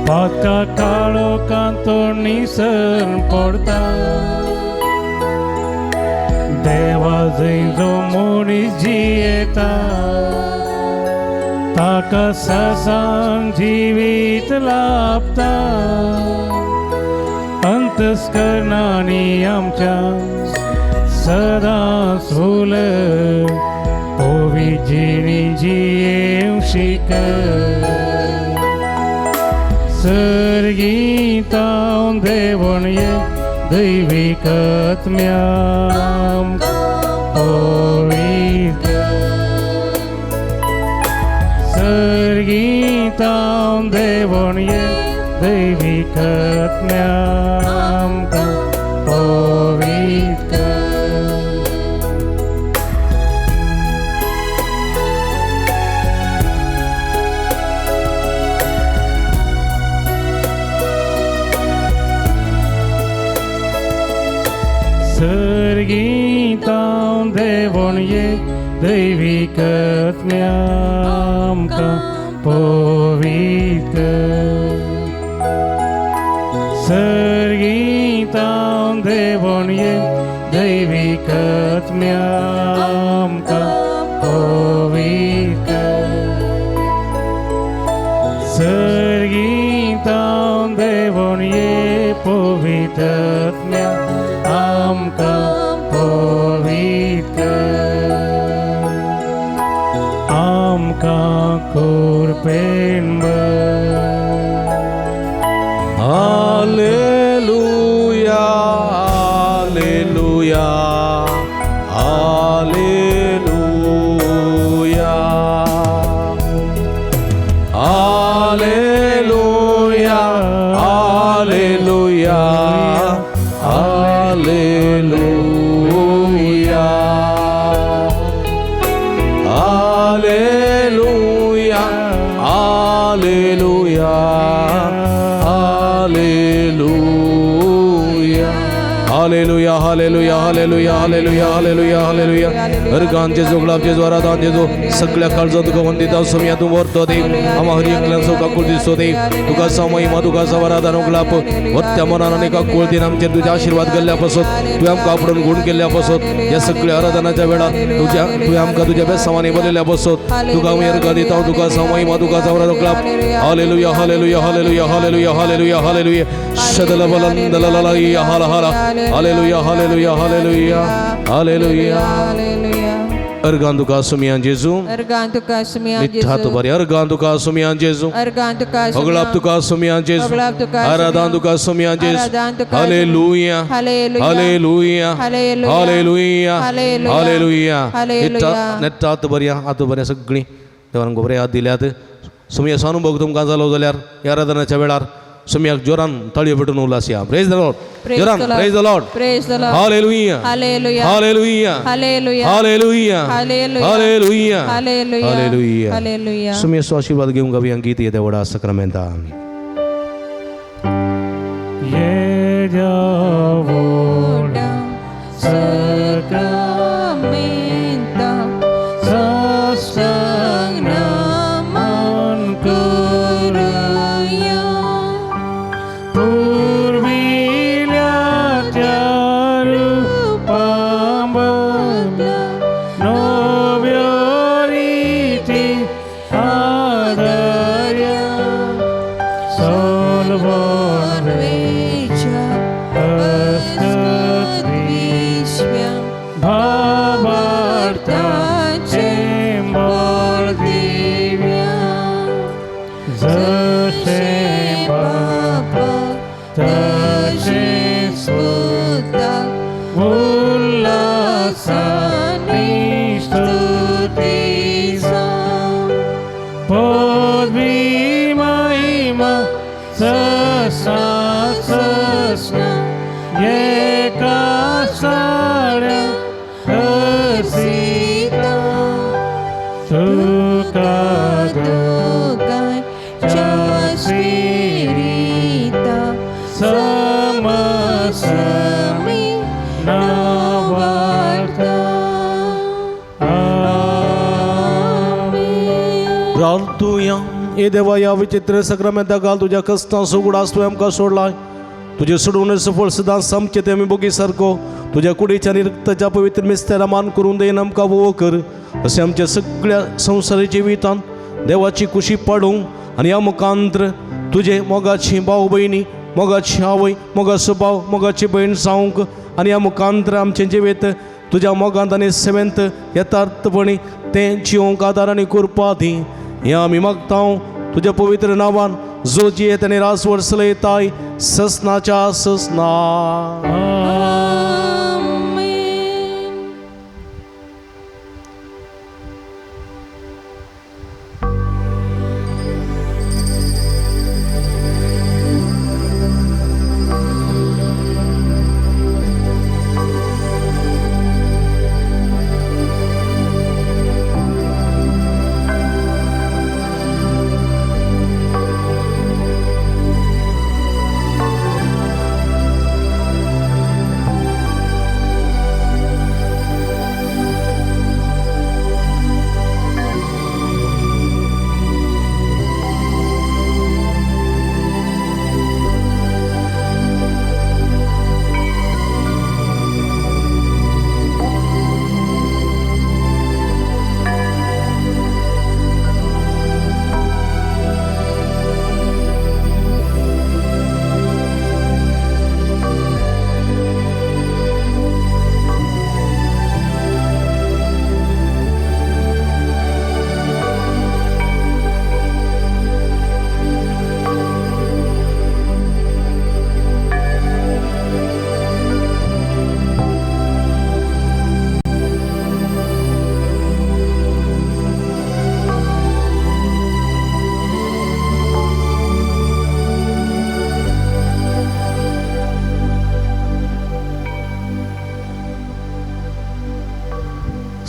पातका काळोखांत निसर पडता देवा जंय जो मनीस जियेता ताका ससान जिवीत लाभता अंतस्करणांनी आमच्या सदां फुल पवित्र जिणी जियेवं शीक सर्गी तांव देवून ये दैवीक आत्म्या पवित्र सर्गी तांव देवून ये दैवीक आत्म्या आमकां पवित्र. सर्गी तांव देवून ये दैवीक आत्म्या आमकां पवित्र सर्गी तांव देवून ये दैवीक आत्म्या आमकां पवित्र सर्गी तांव देवून ये पवित्र आत्म्या आमकां पवित्र आमकां कृपेन hallelujah hallelujah hallelujah hallelujah hallelujah hallelujah hallelujah hallelujah hallelujah hallelujah. Hallelujah hallelujah hallelujah hallelujah hallelujah. अर्गान जेजू, गुलाब जेजू, आराधान जेजू. सगळ्या काळजात तुका वंदिता सुमया, तूं व्हरतो दे आमा हर एकल्यांचो काकुळती सोदे. तुका महिमा, तुका आराधन गुलाब वत्त्या मनान आनी काकुळतीन आमचेर तुझे आशीर्वाद गेल्ल्या पासत, तुवें आमकां आपडून गुण केल्ल्या पासत, ह्या सगळ्या आराधनाच्या वेळार तुज्या तुवें आमकां तुज्या बेसांवांनी बरयल्ल्या पासत तुका आमी अर्गां दिता. तुका महिमा, तुका आराधन गुलाब. Hallelujah hallelujah hallelujah hallelujah hallelujah hallelujah. शदल बलंदलललया हाला हाला. Hallelujah hallelujah hallelujah hallelujah. Hallelujah. अर्गां तुका सुमयान जेजू. अर्गां तुका सुमयान निठ्ठा जेजू. बरी. अर्गां तुका सुमयान जेजू. अर्गां तुका अगलाप तुका सुमयान जेजू. अगलाप तुका आराधान तुका सुमयान जेजू. आराधान तुका. Hallelujah hallelujah. Hallelujah hallelujah. Hallelujah hallelujah. Hallelujah. Hallelujah. नेट्टा आतां बरया, आतां बरया. सगळीं देवान बरें याद दिल्यात. सुमया सानुभोग तुमकां जालो जाल्यार ह्या आराधनाच्या वेळार सुमयाक जोरान ताळयो पेटून उल्लासया. प्रेज the Lord. जोरान praise the Lord. Praise the Lord. Hallelujah hallelujah. Hallelujah hallelujah. Hallelujah hallelujah. Hallelujah hallelujah. Hallelujah. Hallelujah. सुमयेचो आशीर्वाद घेवंक गावया गीत येद्या व्हडा सक्रामेंतान. येद्या व्हडा Sacramenta, साष्टांग नमन करुया. करुया. पुर्विल्या त्या रुपाबदला नव्यो रिती आदर्या. सलवण वेच्या अस्कत विश्व्या भावार्थाचे बळ दिव्या. जशें बापा तशें सुता उल्हासानी स्तुती जावं. पदवी महिमा ससा ससना एका साड्या हसीता. तुका दोगांच्या स्पिरिता समसमी नावार्ता. आमेन. प्रार्थुया. हे देवा, ह्या विचित्र सक्रामेंता घाल तुज्या कश्टां उगडास तुवें आमकां सोडलाय. तुजे सोडून सफळ सदां सामचें तें आमी बोगी सारको तुज्या कुडीच्या आनी रक्ताच्या पवित्र मिस्तेरा मान करून देन आमकां वो कर. अशें आमच्या सगळ्या संवसारी जिवितांत देवाची कुशी पाडूंक आनी ह्या मुखांत्र तुजे मोगाची भाव भयणी, मोगाची आवय, मोगाचो भाव, मोगाची भयण जावंक आनी ह्या मुखांत्र आमचें जिवीत तुज्या मोगांत आनी सेवेंत यथार्थपणी तें जिवंक आदार आनी कृपा दी. हें आमी मागता तुज्या पवित्र नांवान, जो जियेत आनी राजवट चलयताय ससनाच्या ससना. आमेन.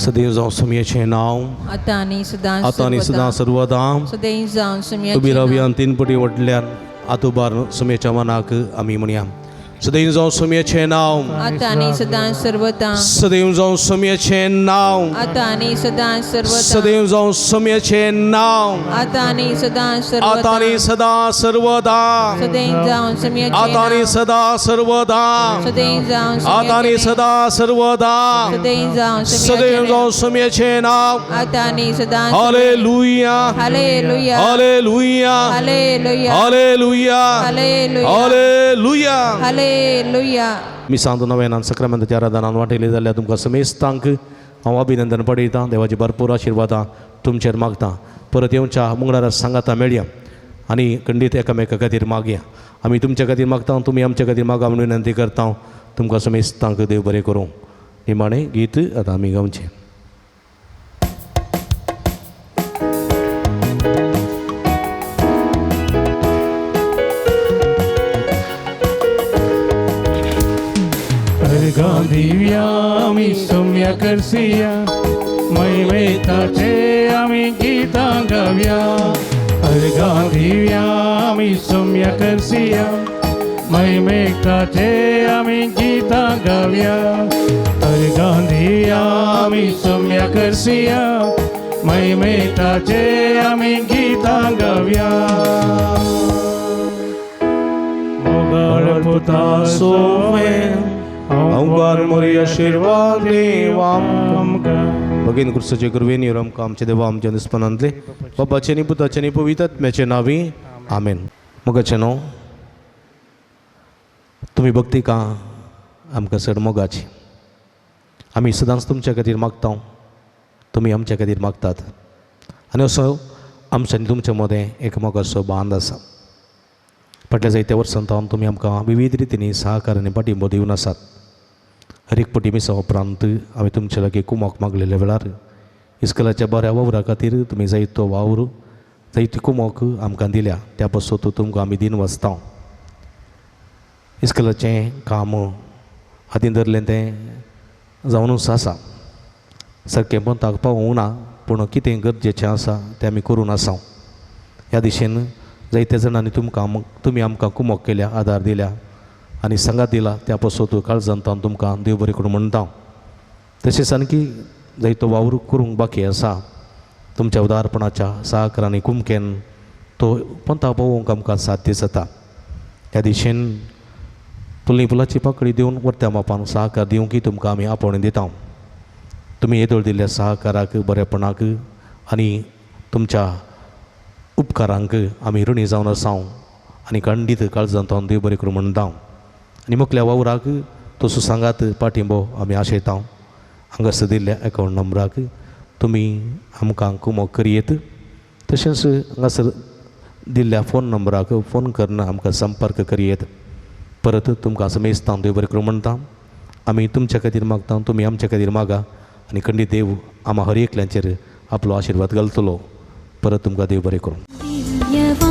सदैव जावं सुमयेचें नांव, आतां आनी सदां आतां आनी सदां सर्वदां. सदैव जावं उबी सुमयाचें रावया. नांव. तीन पटी वटल्यान आतुबार सुमेच्या मनाक आमी म्हणया. सदैव जावं सोमयाचें नांव. आतां आनी सदां सर्वता. सदैव जावं सोमयाचें नांव. आतां आनी सदां सर्वता. सदैव जावं सोमयाचें नांव. आतां आनी सदां आतां आनी सर्वता. सदां सर्वदा. सदैव जावं सोमयाचें आतां आनी नांव. सदां सर्वदा. सदैव जावं आतां आनी सोमयाचें नांव. सदां सर्वदा. सदैव जावं सदैव सोमयाचें जावं नांव. सोमयाचें नांव. आतां आनी सदां. Hallelujah. Hallelujah. Hallelujah. Hallelujah. Hallelujah. Hallelujah. Hallelujah. Hallelujah. मी सांगतो नव्यान सक्रामेंताच्या आराधनान वांटेली जाल्यार तुमकां समेस्तांक हांव अभिनंदन पडयतां. देवाची भरपूर आशिर्वादां तुमचेर मागता. परत येवच्या मंगळारा सांगाता मेळया आनी खंडीत एकामेका खातीर मागया. आमी तुमच्या खातीर मागता, तुमी आमच्या खातीर मागा म्हणून विनंती करता. तुमकां समेस्तांक देव बरें करूं. निमाणें गीत आतां आमी गावचें. अर्घां दिवया आमी सोम्या करसिया, महिमेताचे आमी गितां गावया. अर्घां दिवया आमी सोम्या करसिया, महिमेताचे आमी गितां गावया. अर्घां दिवया आमी सोम्या करसिया, महिमेताचे आमी गितां गावया. मोगाळ पुता सोवे अंगार मोरी आशिर्वाद देवा आमकां. भगीन क्रिस्ताचे कृपेन आमकां आमचे देवा आमच्या दुस्पनांतले बापाचे नी पुताचे नी पवित्र आत्म्याचे नावी आमेन. मोगाचें न्हू तुमी भक्ती का आमकां चड मोगाची. आमी सदांच तुमच्या खातीर मागता, तुमी आमच्या खातीर मागतात आनी असो आमच्या आनी तुमच्या मदें एक मोगाचो बांद आसा. फाटल्या जायत्या वर्सां सावन तुमी आमकां विविध रितींनी सहकार आनी पाठिंबो दिवन आसात. हर एक पटी मिसा उपरांत आमी तुमच्या लागीं कुमोक मागलेल्या वेळार इस्कलाच्या बऱ्या वावरा खातीर तुमी जायतो वावर जायती कुमोक आमकां दिल्या. त्या पासत तुमकां आमी दिन वाचता. इस्कलाचें काम हातीन धरलें तें जावनूच आसा. सारकें पंताक पावूंक ना, पूण कितें गरजेचें आसा तें आमी करून आसा. ह्या दिशेन जायत्या जाणांनी तुमकां तुमी आमकां कुमोक केल्या, आदार दिल्या आनी सांगात दिला. त्या पासत काळजांत हांव तुमकां देव बरें करूं म्हणटा. तशेंच आणकी जायतो वावर करूंक बाकी आसा. तुमच्या उदारपणाच्या सहकार आनी कुमकेन तो पंता पावोवंक आमकां साध्य जाता. ह्या दिशेन फुलनी फुलाची पाकळी दिवन वरत्या मापान सहकार दिवंक तुमकां आमी आपोवणें दिता. तुमी येदोळ दिल्ल्या सहकाराक, बरेपणाक आनी तुमच्या उपकारांक आमी ऋणी जावन आसा आनी खंडीत काळजांत हांव देव बरें करूं म्हणटा. आनी मुखल्या वावराक तसो सांगात पाठिंबो आमी आशयता. हांगासर दिल्ल्या एकावंट नंबराक तुमी आमकां कुमोक करयेत. तशेंच हांगासर दिल्ल्या फोन नंबराक फोन करून आमकां संपर्क करयेत. परत तुमकां समेस्तां देव बरें करूं म्हणटा. आमी तुमच्या खातीर मागता, तुमी आमच्या खातीर मागा आनी खंडीत देव आमा हर एकल्यांचेर आपलो आशिर्वाद घालतलो. परत तुमकां देव बरें करूं. दिव्यवाणी.